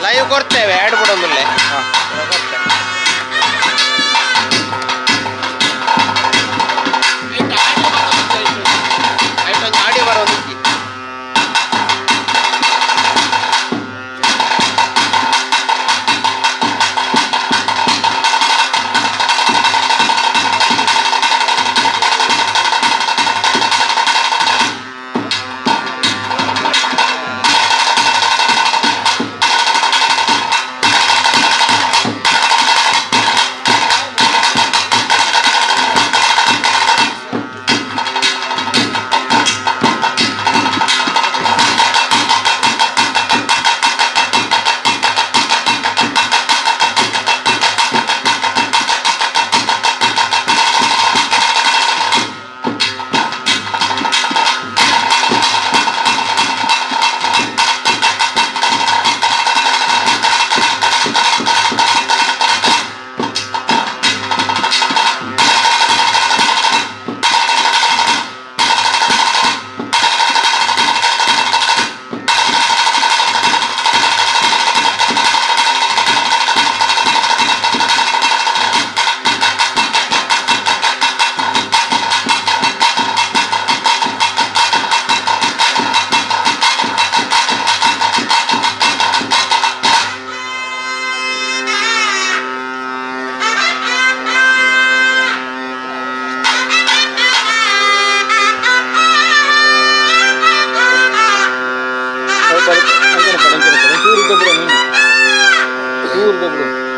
Live ಕೊಡ್ತೇವೆ add ಬಿಡೋದಿಲ್ಲ. Audio ಬರೋದಿಲ್ಲ.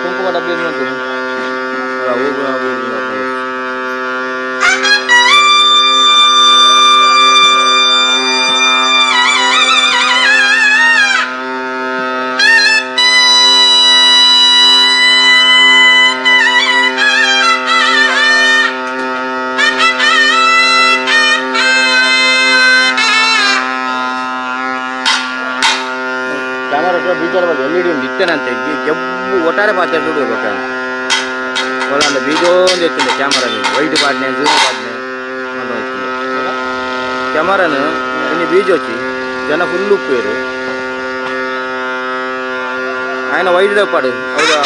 ಕುಂಕುಮ ಡಬ್ಬಿ ಕ್ಯಾಮರಾ ಬೀಜರ ಎಲ್ ಇ ಡಿ ಉಂಡು ಇತ್ತೇನಂತೆ ಜಬ್ಬು ಒಟ್ಟಾರೆ ಪಾತ್ರ ದುಡ್ಡು ಒಳಂಡ ಬೀಜೊಂದು ಎತ್ತುಂಡೆ ಕ್ಯಾಮರಾ ವೈಟ್ ಪಾಡ್ನೆ ಝೂಮ್ ಪಾಡ್ನೆ ಅಂತ ಎತ್ತುಂಡೆ ಕ್ಯಾಮರಾನು ಇನ್ನು ಬೀಜ వచ్చి ಜನ ಫುಲ್ ಉಪ್ಪೇರು ఆయన వైట్ డప్పాడు అవుదా.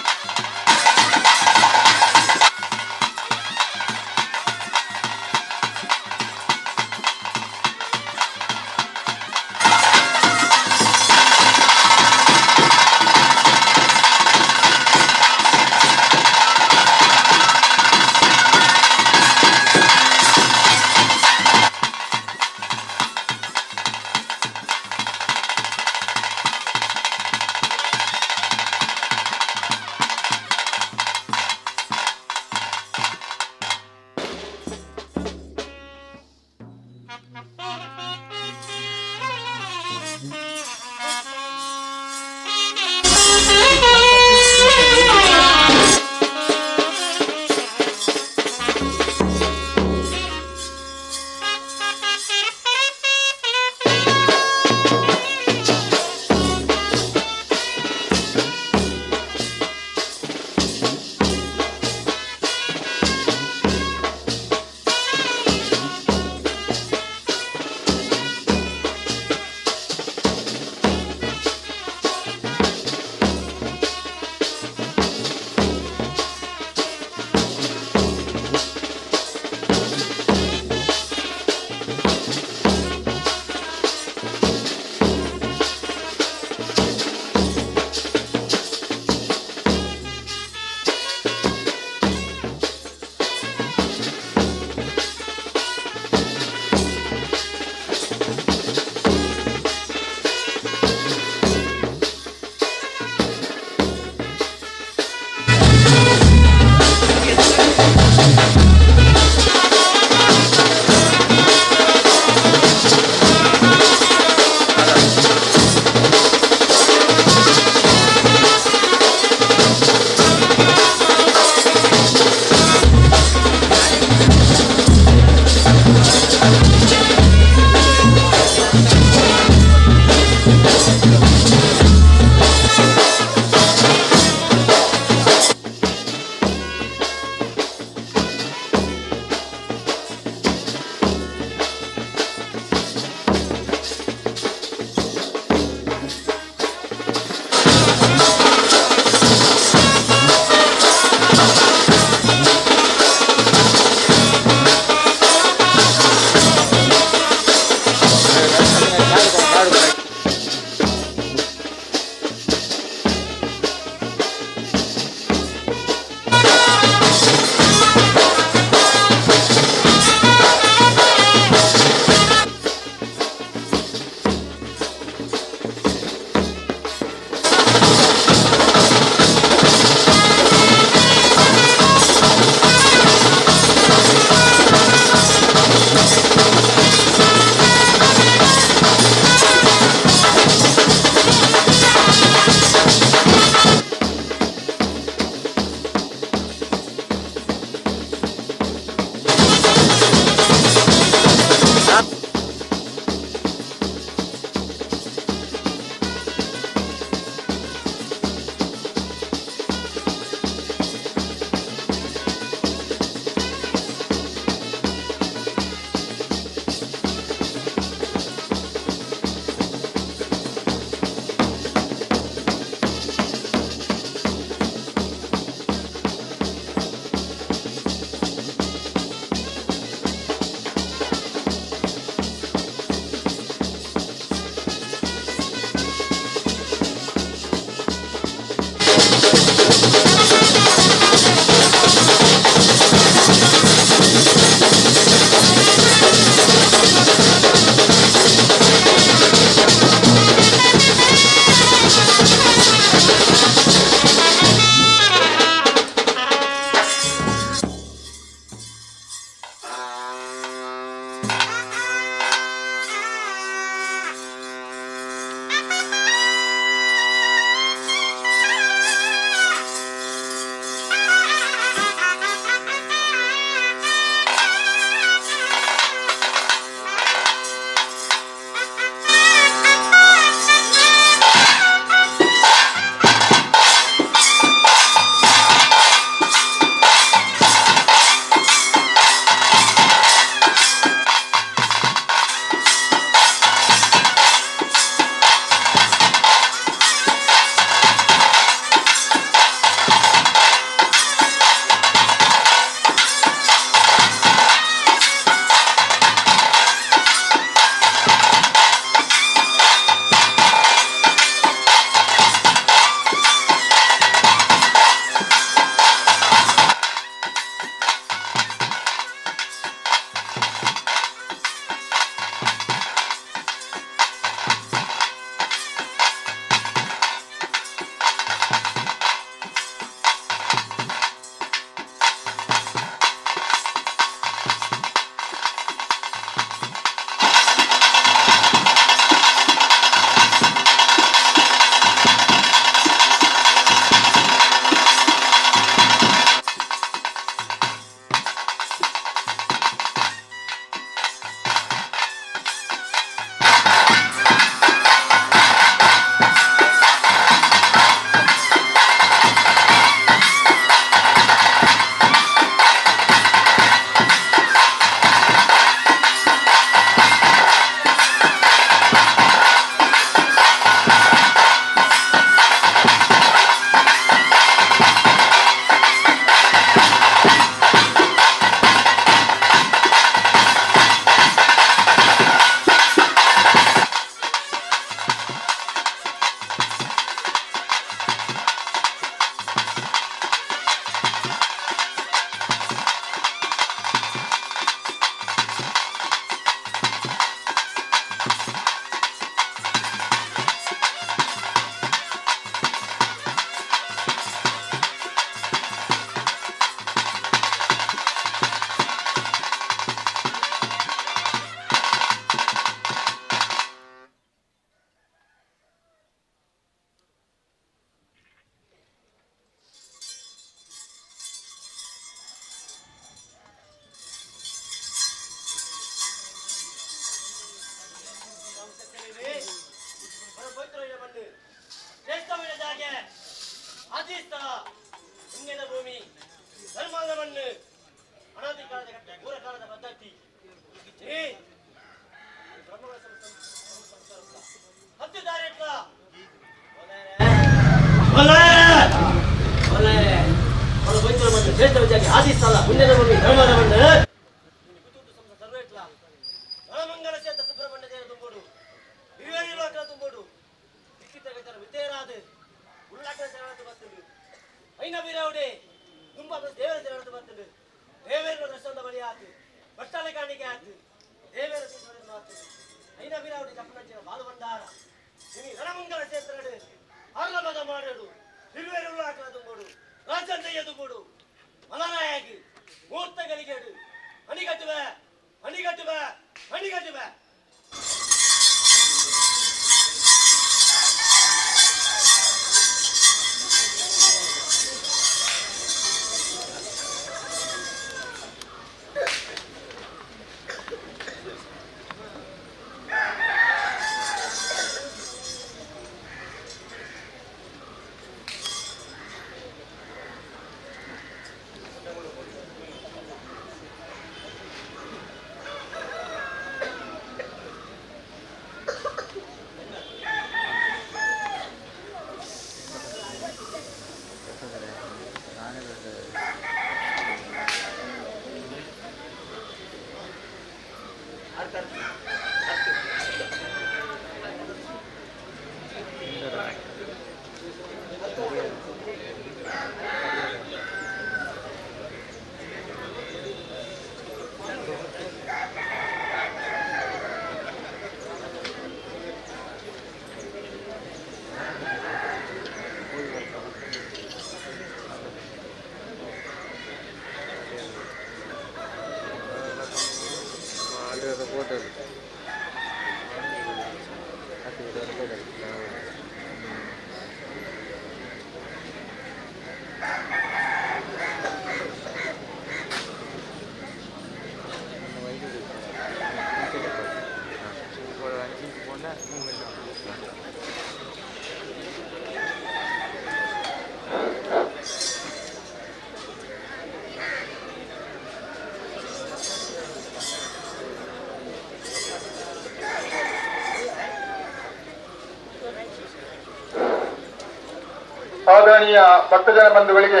ಆದರಣೀಯ ಭಕ್ತಜನ ಬಂಧುಗಳಿಗೆ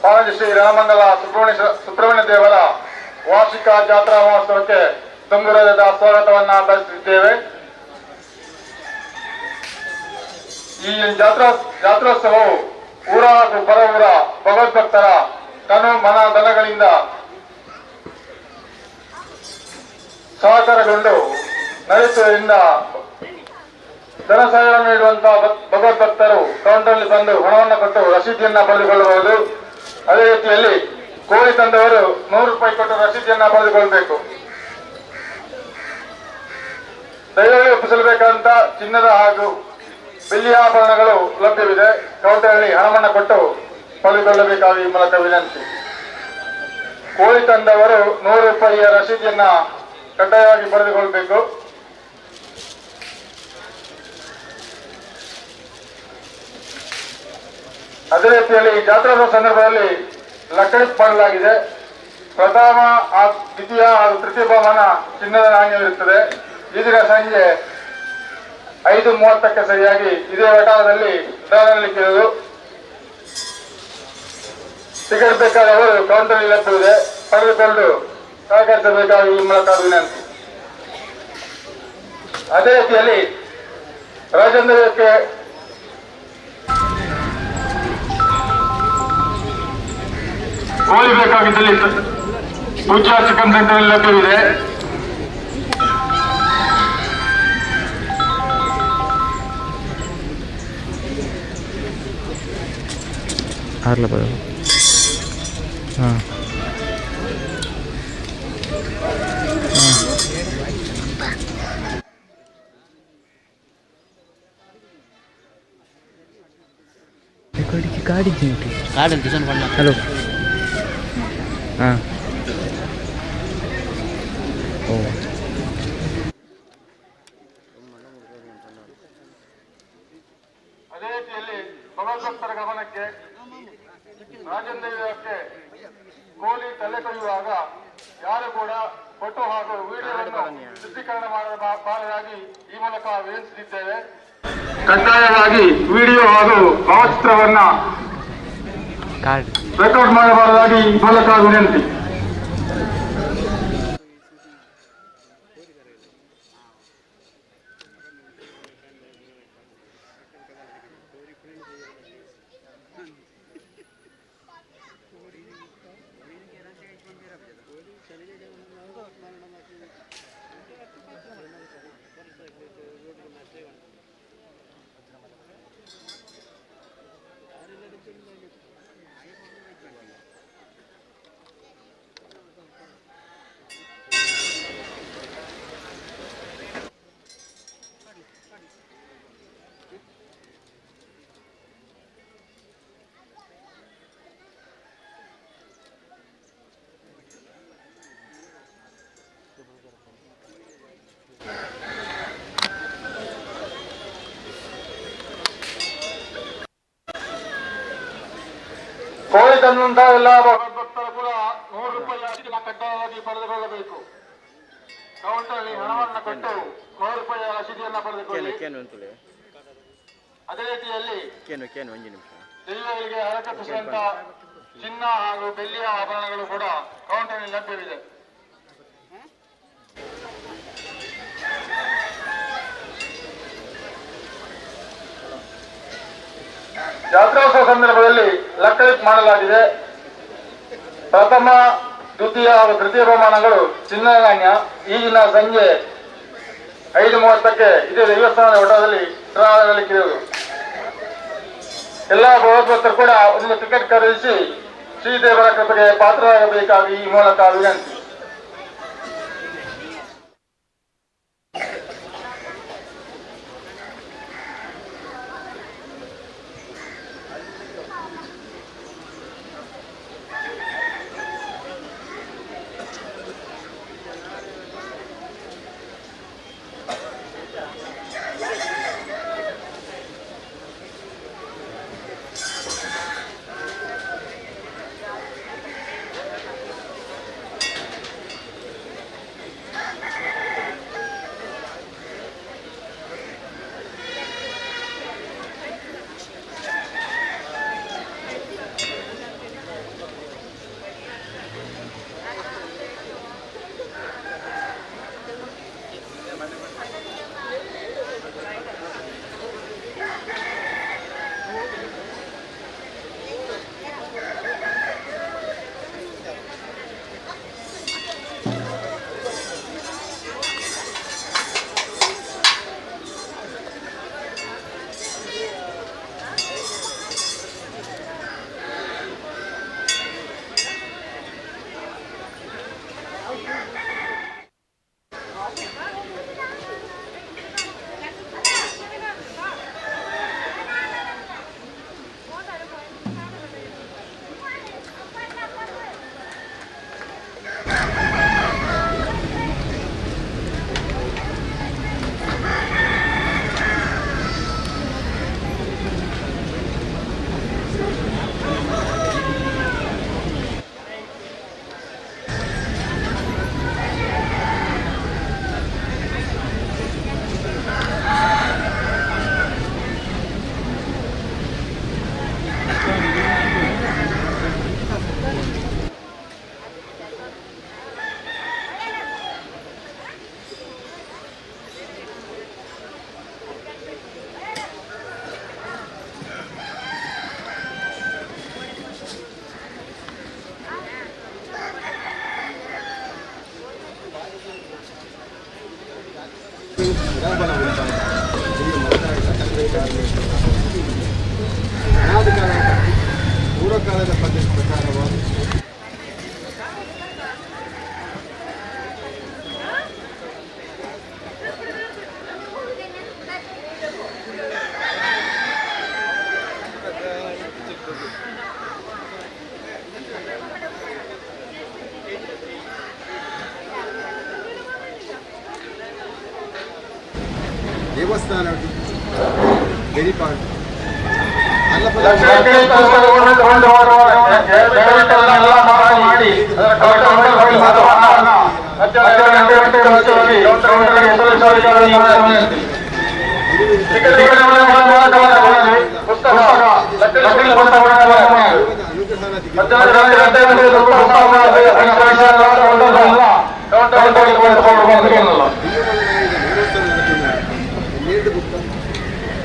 ಪಾಣಜಿ ಶ್ರೀ ರಾಮಂಗಲ ಸುಬ್ರಹ್ಮಣ್ಯ ದೇವರ ವಾರ್ಷಿಕ ಜಾತ್ರಾ ಮಹೋತ್ಸವಕ್ಕೆ ತುಂಗುರದ ಸ್ವಾಗತವನ್ನ ಬಯಸುತ್ತಿದ್ದೇವೆ. ಈ ಜಾತ್ರೋತ್ಸವವು ಊರ ಹಾಗೂ ಪರ ಊರ ಭಗವದ್ಭಕ್ತರ ತನು ಮನ ಧನಗಳಿಂದ ಸಹಕಾರಗೊಂಡು ನಡೆಸುವುದರಿಂದ ಧನ ಸಹಾಯ ನೀಡುವಂತಹ ಭಗವದ್ಭಕ್ತರು ಕೌಂಟರ್ನಲ್ಲಿ ಬಂದು ಹಣವನ್ನು ಕೊಟ್ಟು ರಸೀದಿಯನ್ನ ಪಡೆದುಕೊಳ್ಳಬಹುದು. ಅದೇ ರೀತಿಯಲ್ಲಿ ಕೋಳಿ ತಂದವರು 100 ರೂಪಾಯಿ ಕೊಟ್ಟು ರಸೀದಿಯನ್ನ ಪಡೆದುಕೊಳ್ಳಬೇಕು. ದೈವಗಳಿಗೆ ಒಪ್ಪಿಸಲು ಚಿನ್ನದ ಹಾಗೂ ಬೆಳ್ಳಿಯ ಆಭರಣಗಳು ಲಭ್ಯವಿದೆ. ಕೌಂಟರ್ನಲ್ಲಿ ಹಣವನ್ನು ಕೊಟ್ಟು ಪಡೆದುಕೊಳ್ಳಬೇಕಾಗಿ ಈ ಮೂಲಕ ವಿನಂತಿ. ಕೋಳಿ ತಂದವರು 100 ರೂಪಾಯಿಯ ರಸೀದಿಯನ್ನ ಕಡ್ಡಾಯವಾಗಿ ಪಡೆದುಕೊಳ್ಳಬೇಕು. ಅದೇ ರೀತಿಯಲ್ಲಿ ಜಾತ್ರಾ ಸಂದರ್ಭದಲ್ಲಿ ಲಕ್ಕಡಿ ಮಾಡಲಾಗಿದೆ. ಪ್ರಥಮ, ದ್ವಿತೀಯ ಹಾಗೂ ತೃತೀಯ ಬಹುಮಾನ ಚಿನ್ನದ ನಾಣ್ಯವಿರುತ್ತದೆ. ಈ ದಿನ ಸಂಜೆ 5:30ಕ್ಕೆ ಸರಿಯಾಗಿ ಇದೇ ವಠಾರದಲ್ಲಿ ಡ್ರಾನಲ್ಲಿಕ್ಕಿರುವುದು. ಟಿಕೆಟ್ ಬೇಕಾದವರು ಕೌಂಟರ್ ಲಭ್ಯವಿದೆ, ಪಡೆದುಕೊಂಡು ಸಹಕರಿಸಬೇಕಾಗಿ ಈ ಮೂಲಕ ವಿನಂತಿ. ಅದೇ ರೀತಿಯಲ್ಲಿ ರಾಜೇಂದ್ರಕ್ಕೆ ಕೋಳಿ ಬೇಕಾಗಿದ್ದಲ್ಲಿ ಪೂಜಾ ಚಿಕನ್ ಸೆಂಟರ್ ಲಭ್ಯವಿದೆ. ಹಾಂ. ಹಲೋ. ಹಾಂ. ಓ. ಅದೇ ರೀತಿಯಲ್ಲಿ ಭಗವದ್ಭಕ್ತರ ಗಮನಕ್ಕೆ, ರಾಜೇಂದ್ರಕ್ಕೆ ಕೋಳಿ ತಲೆ ಕೊಯ್ಯುವಾಗ ಯಾರು ಕೂಡ ಫೋಟೋ ಹಾಗೂ ವಿಡಿಯೋವನ್ನು ಚಿತ್ರೀಕರಣ ಮಾಡಬಾರದಾಗಿ ಈ ಮೂಲಕ ವಿನಂತಿಸಿದ್ದೇವೆ. ಕಡ್ಡಾಯವಾಗಿ ವಿಡಿಯೋ ಹಾಗೂ ಭಾವಚಿತ್ರವನ್ನ ರೆಕಾರ್ಡ್ ಮಾಡಬಾರದಾಗಿ ಈ ಮೂಲಕ ವಿನಂತಿ. ಕೋಳಿ ತಂದಂತಹ ಎಲ್ಲ ಭಕ್ತರು ಕೂಡ 100 ರೂಪಾಯಿ ರಸೀದಿಯನ್ನು ಕಡ್ಡಾಯವಾಗಿ ಪಡೆದುಕೊಳ್ಳಬೇಕು. ಕೌಂಟರ್ನಲ್ಲಿ ಹಣವನ್ನು ಕೊಟ್ಟು 100 ರೂಪಾಯಿ ರಸೀದಿಯನ್ನ ಪಡೆದುಕೊಳ್ಳಿ. ಅದೇ ರೀತಿಯಲ್ಲಿ ದೈವಗಳಿಗೆ ಹರಕಟ್ಟಿಸಿದಂತಹ ಚಿನ್ನ ಹಾಗೂ ಬೆಳ್ಳಿಯ ಆಭರಣಗಳು ಕೂಡ ಕೌಂಟರ್ನಲ್ಲಿ ಲಭ್ಯವಿದೆ. ಜಾತ್ರೋತ್ಸವ ಸಂದರ್ಭದಲ್ಲಿ ಲೆಕ್ಕಲಿಪ್ ಮಾಡಲಾಗಿದೆ. ಪ್ರಥಮ, ದ್ವಿತೀಯ ಹಾಗೂ ತೃತೀಯ ಬಹುಮಾನಗಳು ಚಿನ್ನದ ನಾಣ್ಯ. ಈ ದಿನ ಸಂಜೆ 5:30ಕ್ಕೆ ಇದೇ ದೇವಸ್ಥಾನದ ವಠಾರದಲ್ಲಿ ಡ್ರಾ ಆಗಲಿಕ್ಕಿರುವುದು. ಎಲ್ಲ ಭಗವದ್ಭಕ್ತರು ಕೂಡ ಒಂದು ಟಿಕೆಟ್ ಖರೀದಿಸಿ ಶ್ರೀದೇವರ ಕೃಪೆಗೆ ಪಾತ್ರರಾಗಬೇಕಾಗಿ ಈ ಮೂಲಕ ವಿನಂತಿ. ಅನಾದಿಕಾಲದ ಪೂರ್ವಕಾಲದ ಪದ್ಧತಿ ಪ್ರಕಾರವಾಗಿ ದೇವಸ್ಥಾನ ಬೆರಿಪಾಡು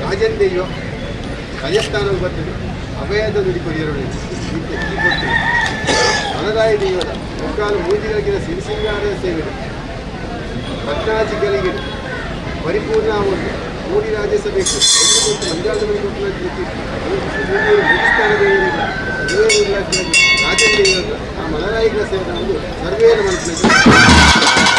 ರಾಜನ್ ರಾಜಸ್ಥಾನಕ್ಕೆ ಬರ್ತದೆ ಅಭಯದ ನುಡಿ ಕೊರಿಯರು ಈ ಕೊಡ್ತದೆ ಮಲರಾಯ ದೈವದ ಮುಕ್ಕಾಲು ಮೂಜಿಗಳಿಗೆ ಸಿರಿಸಿಂಗಾರದ ಸೇವೆ ಪದ್ನಾಜಿಗಳಿಗೆ ಪರಿಪೂರ್ಣ ಒಂದು ಮೂಡಿ ರಾಜ್ಯಸಭೆಗೆ ಒಂದು ಮಂಜಾಳದ ಮನೆ ಮುಗಿಸ್ತಾನ ರಾಜನ್ ದೈವದ ಆ ಮಲರಾಯಿಗಳ ಸೇವೆ ಒಂದು ಸರ್ವೇನ ಮನಸ್ಸಿನಲ್ಲಿ.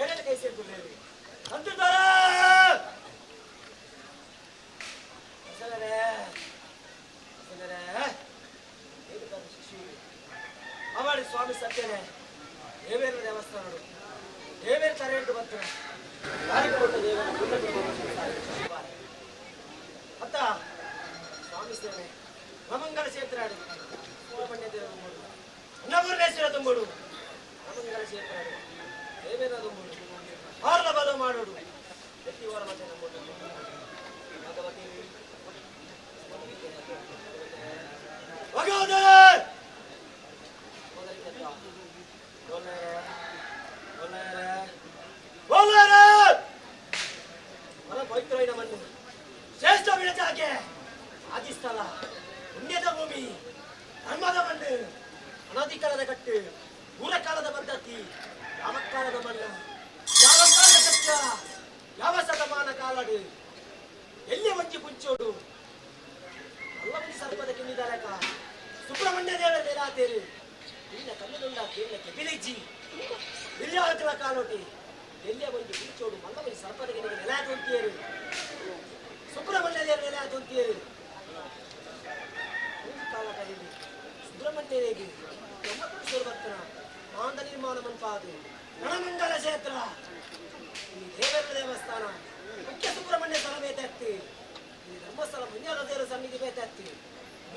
ಏನೇನು ಕೈ ಸೇರ್ಕೊಳ್ಳೇರಿ ಅಂತಿದ್ದಾರೆ. ಅವಾಡಿ ಸ್ವಾಮಿ ಸತ್ಯನೇ ದೇವೇರ ದೇವಸ್ಥಾನಡು ದೇವೇರ ತರೆಯಂಟು ಬರ್ತಾನೆ ಯಾರಿಗೆ ಕೊಟ್ಟ ದೇವರ ಅತ್ತ ಸ್ವಾಮಿ ಸೇವೆ ನಮಂಗಲ ಕ್ಷೇತ್ರ ಸುಬ್ರಹ್ಮಣ್ಯ ದೇವ ತುಂಬುಡು, ಅನ್ನಪೂರ್ಣೇಶ್ವರ ತುಂಬುಡು, ನಮಂಗಲ ಕ್ಷೇತ್ರ ದೇವೇರ ತುಂಬುಡು, ಆರ್ಲ ಬಲ ಮಾಡೋಡು ಎತ್ತಿ ವಾರ ಮತ್ತೆ ನಂಬುಡು ಭಗವತಿ ಭಗವತಿ ಪವಿತ್ರೈನ ಮಣ್ಣು ಶ್ರೇಷ್ಠ ಬಿಡಚಾಕೆ ಆದಿಸ್ಥಳ ಪುಣ್ಯದ ಭೂಮಿ ಧರ್ಮದ ಮಣ್ಣು ಅನಾದಿ ಕಾಲದ ಕಟ್ಟು ಕಾಲದ ಪದ್ಧತಿ ಯಾವ ಕಾಲದ ಮಣ್ಣು ಯಾವ ಕಾಲದ ಸತ್ಯ ಯಾವ ಶತಮಾನ ಕಾಲಡು ಎಲ್ಲಿ ಒಂಜಿ ಕುಂಚೋಡು ಅಲ್ಲವಂಜಿ ಸರ್ಪದ ಕಿನ್ನಿದಾರಕ ಸುಬ್ರಹ್ಮಣ್ಯ ದೇವರ ದೇರಾತೇರು ಇಲ್ಲ ಕಣ್ಣುದುಂಡ ಕೇಳಕ್ಕೆ ಕೆಬಿಲಿಜ್ಜಿ ಬಿಲ್ಯಾಕಲ ಕಾಲೋಟಿ ಎಲ್ಲಿಯ ಒಂಜಿ ಕುಂಚೋಡು ಮಲ್ಲವಂಜಿ ಸರ್ಪದ ಕಿನ್ನಿಗೆ ನೆಲ ತುಂತಿಯರು ಸುಬ್ರಹ್ಮಣ್ಯ ದೇವರ ನೆಲ ತುಂತಿಯರು ಕಾಲ ಕರೀಲಿ ಸುಬ್ರಹ್ಮಣ್ಯರಿಗೆ 90 ಸುರಭಕ್ತನ ಮಾಂದ ನಿರ್ಮಾಣ ಮನ್ಪಾದು ರಣಮಂಗಲ ಕ್ಷೇತ್ರ ಈ ದೇವರ ದೇವಸ್ಥಾನ ಮುಖ್ಯ ಸುಬ್ರಹ್ಮಣ್ಯ ಸ್ಥಳ ಬೇತಾಗ್ತಿ ಈ ಧರ್ಮಸ್ಥಳ ಮಂಜಾಲ ದೇವರ ಸನ್ನಿಧಿ ಬೇತಾಗ್ತಿ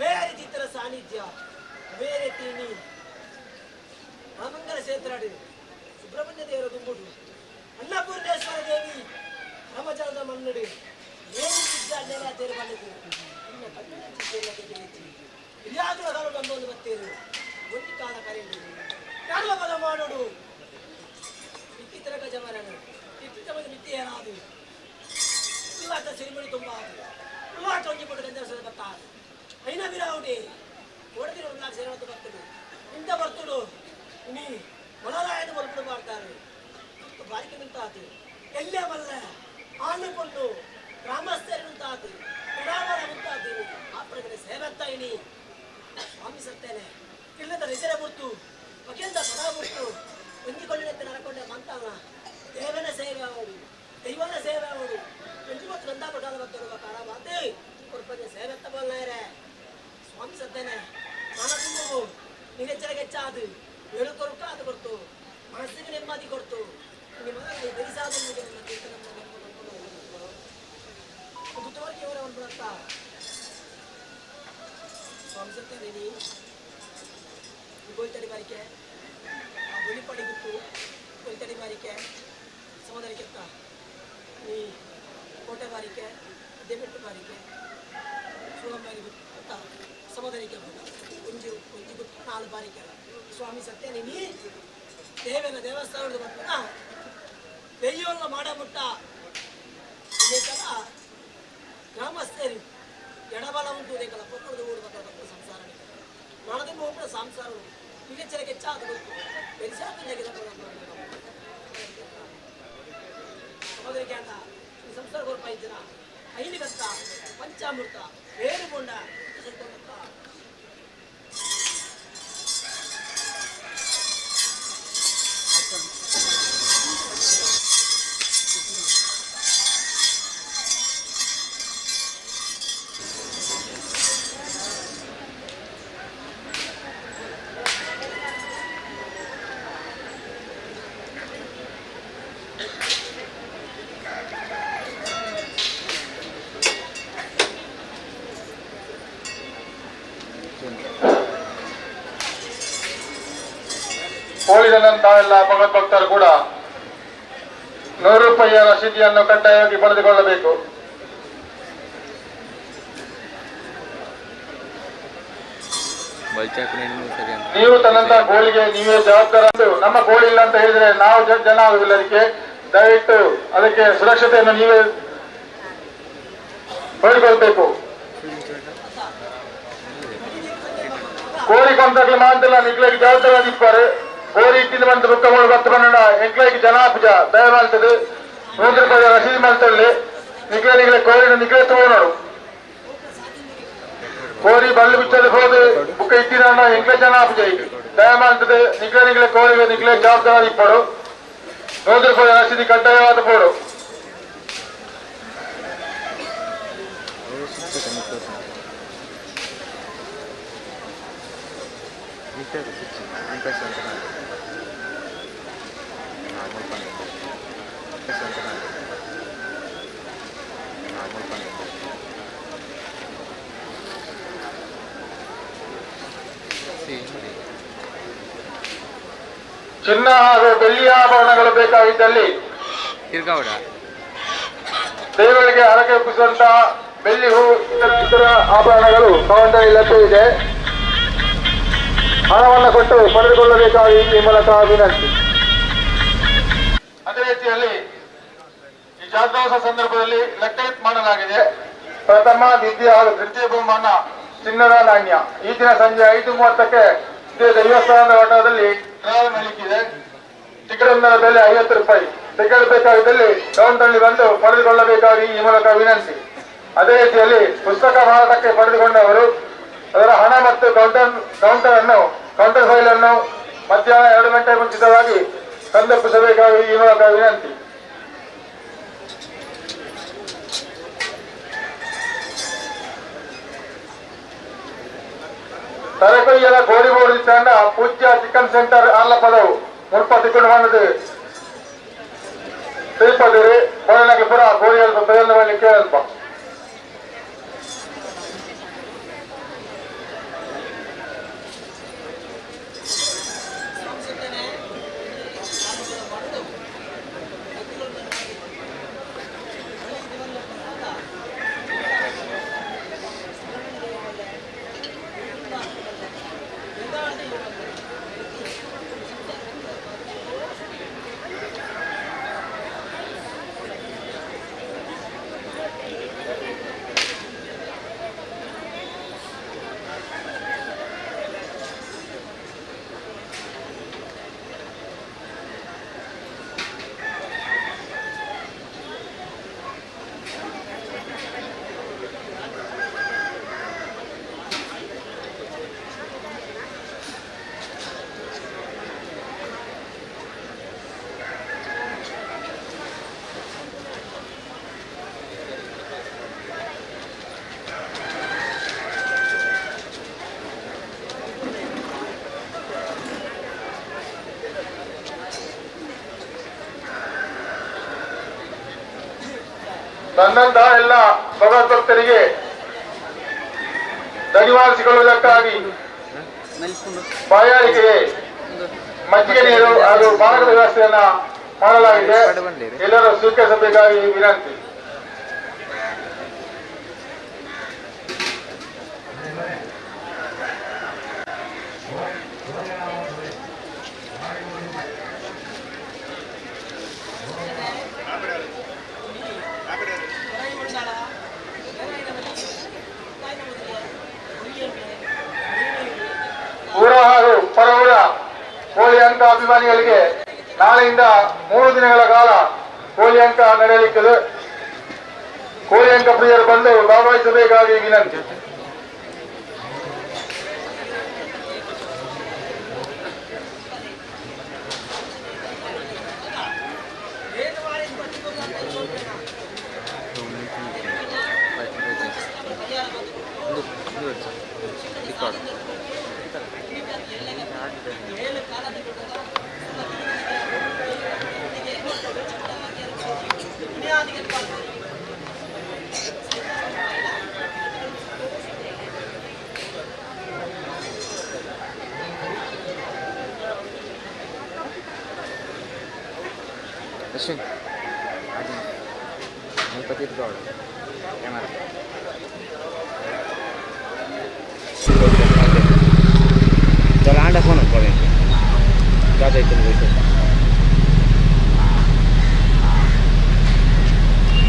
ಬೇರೆ ರೀತಿ ಸಾನ್ನಿಧ್ಯ ಬೇರೆ ತೀನಿ ರಾಮಂಗಲ ಕ್ಷೇತ್ರ ಸುಬ್ರಹ್ಮಣ್ಯ ದೇವರ ದುಂಬುಡು ಅನ್ನಪೂರ್ಣೇಶ್ವರ ದೇವಿ ರಾಮಚಂದ್ರ ಮನ್ನಡಿ ಏನು ಸಿದ್ಧ ತೇರು ಬಂದಿದ್ದು ಇನ್ನ ಕಣ್ಣಿನ ಚಿತ್ತೆಲ್ಲ ತೆಗೆದಿಚ್ಚಿ ಇಲ್ಲಾಗಲೂ ಕಾಲು ಬಂದು ಬತ್ತೇರು ಒಂದು ಕಾಲ ಕರೆಯುವುದು ಯಾರು ಪದ ಮಾಡೋಡು ಮಿತ್ತಿ ತರಕ ಜಮರನು ಮಿತ್ತಿ ತಮದ ಮಿತ್ತಿ ಏನಾದು ಇವಾಟ ಸಿರಿಮುಡಿ ತುಂಬ ಆದು ಉಳ್ಳಾಟ ಒಂಜಿ ಪಟ್ಟು ಗಂಧರ್ಸದ ಬತ್ತಾದು ಐನ ಬಿರಾವುಡಿ ಕೊಡದಿರ ಉಳ್ಳಾಟ ಸೇರವಂತ ಬರ್ತಡು ಇಂತ ಬರ್ತಡು ನೀ ಮೊದಲಾಯನ ಬಲ್ಪಡು ಮಾಡ್ತಾರೆ ಬಾರಿಕೆ ನಿಂತಾತು ಎಲ್ಲೇ ಮಲ್ಲ ಆನುಕೊಂಡು ಗ್ರಾಮಸ್ಥರು ಮುಂತಾತು ಎಡಾವರ ಮುಂತಾತು ಆ ಪ್ರಗಡೆ ಸೇವತ್ತಾಯಿನಿ ಸ್ವಾಮಿ ಸತ್ತೇನೆ ಇಲ್ಲದ ರಿಸರ ಬುರ್ತು ಬಗೆಂದ ಪಡ ಬುರ್ತು ಒಂಜಿಕೊಳ್ಳಿನತ್ತೆ ನರಕೊಂಡೆ ಮಂತಾನ ದೇವನ ಸೇವೆ ಅವಳು ದೈವನ ಸೇವೆ ಅವಳು ಒಂಜಿ ಮತ್ತು ಗಂಧ ಪಟಾಲ ಬತ್ತರುವ ಕಾರ ಮಾತೆ ಕೊಡ್ಪಂಜ ಸೇವೆತ್ತ ಬೋಲ್ನಾಯರೆ ಸ್ವಾಮಿ ಸತ್ತೇನೆ ಮನ ತುಂಬವು ನಿಗೆಚ್ಚರ ಗೆಚ್ಚಾದು ಏಳು ಕೊರುಕ ಅದು ಕೊಡ್ತು ಮನಸ್ಸಿಗೆ ನೆಮ್ಮದಿ ಕೊಡ್ತು ನಿಮ್ಮ ಬೆರಿಸಾದ ನಮ್ಮ ಕೀರ್ತನ ಗುತ್ತವರಿಗೆ ಅವರ ಒಂದು ಬಿಡತ್ತ ಸ್ವಾಮಿ ಸತ್ತೇನೆ ನೀ ಗೋಲ್ತಡಿ ಬಾರಿಕೆ ಆ ಬೊಲಿಪಡಿ ಗುತ್ತು ಕೊಲ್ತಡಿ ಬಾರಿಕೆ ಸಮುದ್ರಕ್ಕೆತ್ತ ಈ ಕೋಟೆ ಬಾರಿಕೆ ದೇಬೆಟ್ಟು ಬಾರಿಕೆ ಸೂಳಂಬಾರಿ ಗುತ್ತ ಸಮುದ್ರಕ್ಕೆ ಒಂಜಿ ಒಂಜಿ ಗುತ್ತು ನಾಲ್ ಬಾರಿಕೆ ಸ್ವಾಮಿ ಸತ್ಯನೇ ನೀ ದೇವನ ದೇವಸ್ಥಾನದ ಬರ್ಪುನ ದೆಯ್ಯೋಲ್ಲ ಮಾಡ ಮುಟ್ಟ ಬೇಕಲ್ಲ ಗ್ರಾಮಸ್ಥರು ಎಡಬಲ ಉಂಟು ಬೇಕಲ್ಲ ಪೊಕ್ಕದ ಊರು ಬಕ್ಕ ಸಂಸಾರ ಮಾಡದ ಹೋಗ್ಬಿಡ ಸಂಸಾರ ಈಗ ಹೆಚ್ಚಾದ ಗೊತ್ತು ಸಹೋದರಿಗೆ ಅಂತ ಈ ಸಂಸಾರ ಕೊರಪ ಇದ್ದೀರ ಐನಿಗತ್ತ ಪಂಚಾಮೃತ ಬೇರು ಕೊಂಡ ಕೋಳಿ ತಂದಂತಹ ಎಲ್ಲ ಭಗವದ್ಭಕ್ತರು ಕೂಡ 100 ರೂಪಾಯಿಯ ರಸೀದಿಯನ್ನು ಕಡ್ಡಾಯವಾಗಿ ಪಡೆದುಕೊಳ್ಳಬೇಕು. ನೀವು ತಂದಂತಹ ಕೋಳಿಗೆ ನೀವೇ ಜವಾಬ್ದಾರ. ನಮ್ಮ ಕೋಳಿ ಇಲ್ಲ ಅಂತ ಹೇಳಿದ್ರೆ ನಾವು ಜನ ಆಗುದಿಲ್ಲ. ಅದಕ್ಕೆ ದಯವಿಟ್ಟು ಅದಕ್ಕೆ ಸುರಕ್ಷತೆಯನ್ನು ನೀವೇ ಪಡೆದುಕೊಳ್ಬೇಕು. ಕೋಳಿ ಕೊಂದಾಗ್ಲಿ ಮಾಂತಿಲ್ಲ ನಿಕ್ಲೆಗೆ ಜವಾಬ್ದಾರ ಇಪ್ಪಾರು. ಕೋಳಿ ಇಟ್ಟಿಂದ ಬಂದು ಬುಕ್ಕ ಮೂಡು ಬತ್ತು ಬಂದ ಎಂಕ್ಲೆಗೆ ಜನ ಪೂಜ ದಯ ಮಾಡ್ತದೆ. 100 ರೂಪಾಯಿ ರಸೀದಿ ಮಾಡ್ತಲ್ಲಿ ನಿಕ್ಲೆ ನಿಕ್ಲೆ ಕೋಳಿನ ನಿಕ್ಲೆ ತಗೋಣರು. ಕೋರಿ ಬಳ್ಳಿ ಬಿಚ್ಚಲ್ಲಿ ಹೋದು ಬುಕ್ಕ ಇಟ್ಟಿನ ಎಂಕ್ಲೆ ಜನ ಪೂಜ ದಯ ಮಾಡ್ತದೆ. ನಿಕ್ಲೆ ನಿಕ್ಲೆ ಕೋಳಿಗೆ ನಿಕ್ಲೆ ಜವಾಬ್ದಾರ ಇಪ್ಪರು. 100 ರೂಪಾಯಿ ರಸೀದಿ ಕಡ್ಡಾಯವಾದ ಬೋರ್ಡು. ಚಿನ್ನ ಹಾಗೂ ಬೆಳ್ಳಿಯ ಆಭರಣಗಳು ಬೇಕಾಗಿದ್ದಲ್ಲಿ, ದೇವರಿಗೆ ಹರಕೆ ಒಪ್ಪಿಸುವಂತಹ ಬೆಳ್ಳಿ, ಹೂ, ಇತರ ಇತರ ಆಭರಣಗಳು ಕೌಂಟರ್ ಲಭ್ಯ ಇದೆ. ಹಣವನ್ನು ಕೊಟ್ಟು ಪಡೆದುಕೊಳ್ಳಬೇಕಾಗಿ ಈ ಮೂಲಕ ವಿನಂತಿ. ಅದೇ ರೀತಿಯಲ್ಲಿ ಈ ಜಾತ್ರೋತ್ಸವ ಸಂದರ್ಭದಲ್ಲಿ ಲೆಕ್ಕ ಮಾಡಲಾಗಿದೆ. ಪ್ರಥಮ, ದ್ವಿತೀಯ ಹಾಗೂ ತೃತೀಯ ಬಹುಮಾನ ಚಿನ್ನದ ನಾಣ್ಯ. ಈ ದಿನ ಸಂಜೆ 5:30ಕ್ಕೆ ಇದೇ ದೇವಸ್ಥಾನದ ವಠಾರದಲ್ಲಿ ಡ್ರಾ ನಡೀತಿದೆ. ಟಿಕೆಟ್ ಒಂದರ ಬೆಲೆ 50 ರೂಪಾಯಿ. ಟಿಕೆಟ್ ಬೇಕಾಗಿದ್ದಲ್ಲಿ ಕೌಂಟರ್ನಲ್ಲಿ ಬಂದು ಪಡೆದುಕೊಳ್ಳಬೇಕಾಗಿ ಈ ಮೂಲಕ ವಿನಂತಿ. ಅದೇ ರೀತಿಯಲ್ಲಿ ಪುಸ್ತಕ ಮಾರಾಟಕ್ಕೆ ಪಡೆದುಕೊಂಡವರು ಅದರ ಹಣ ಮತ್ತು ಕೌಂಟರ್ ಕೌಂಟರ್ ಅನ್ನು ಕೌಂಟರ್ ಫೈಲ್ ಅನ್ನು ಮಧ್ಯಾಹ್ನ 2 ಗಂಟೆ ಮುಂಚಿತವಾಗಿ ತಂದೊಪ್ಪಿಸಬೇಕಾಗಿ ಈ ಮೂಲಕ ವಿನಂತಿ. ತರಕೊಯ್ಯಲ ಕೋಡಿಬೋಡಿ ತಂಡ ಪೂಜ್ಯ ಚಿಕನ್ ಸೆಂಟರ್ ಆರ್ಲಪದವು ಮುಲ್ಪ ತಿಕೊಂಡು ಬಂದದ್ದು ತಿರುಪತಿ ಬೋಳನಗೆ ಪುರ ಕೋರಿ ಅಲ್ಪ ಪ್ರಯೋಜನ ಮಾಡಲಿಕ್ಕೆ ಅಲ್ಪ. ತನ್ನಂತಹ ಎಲ್ಲ ಭಗವದ್ಭಕ್ತರಿಗೆ ದಣಿವಾರಿಸಿಕೊಳ್ಳುವುದಕ್ಕಾಗಿ ಬಾಯಾರಿಕೆಗೆ ಮಜ್ಜಿಗೆ ನೀರು ಹಾಗೂ ಪಾನಕದ ವ್ಯವಸ್ಥೆಯನ್ನ ಮಾಡಲಾಗಿದೆ. ಎಲ್ಲರೂ ಸ್ವೀಕರಿಸಬೇಕಾಗಿ ವಿನಂತಿ. ಊರ ಹಾಗೂ ಪರವೂರ ಕೋಳಿ ಅಂಕ ಅಭಿಮಾನಿಗಳಿಗೆ ನಾಳೆಯಿಂದ 3 ದಿನಗಳ ಕಾಲ ಕೋಳಿ ಅಂಕ ನಡೆಯಲಿಕ್ಕಿದೆ. ಕೋಳಿ ಅಂಕ ಪ್ರಿಯರು ಬಂದು ಭಾಗವಹಿಸಬೇಕಾಗಿ ವಿನಂತಿ. ಅಶ್ವಿನ್, ಮುಲ್ಪ ತಿರ್ಗಾವಡು ಕ್ಯಾಮರಾ. ಚಲ ಆಂಡ ಫೋನ್ ಉಪ್ಪು ದಾದ ಐತೆ.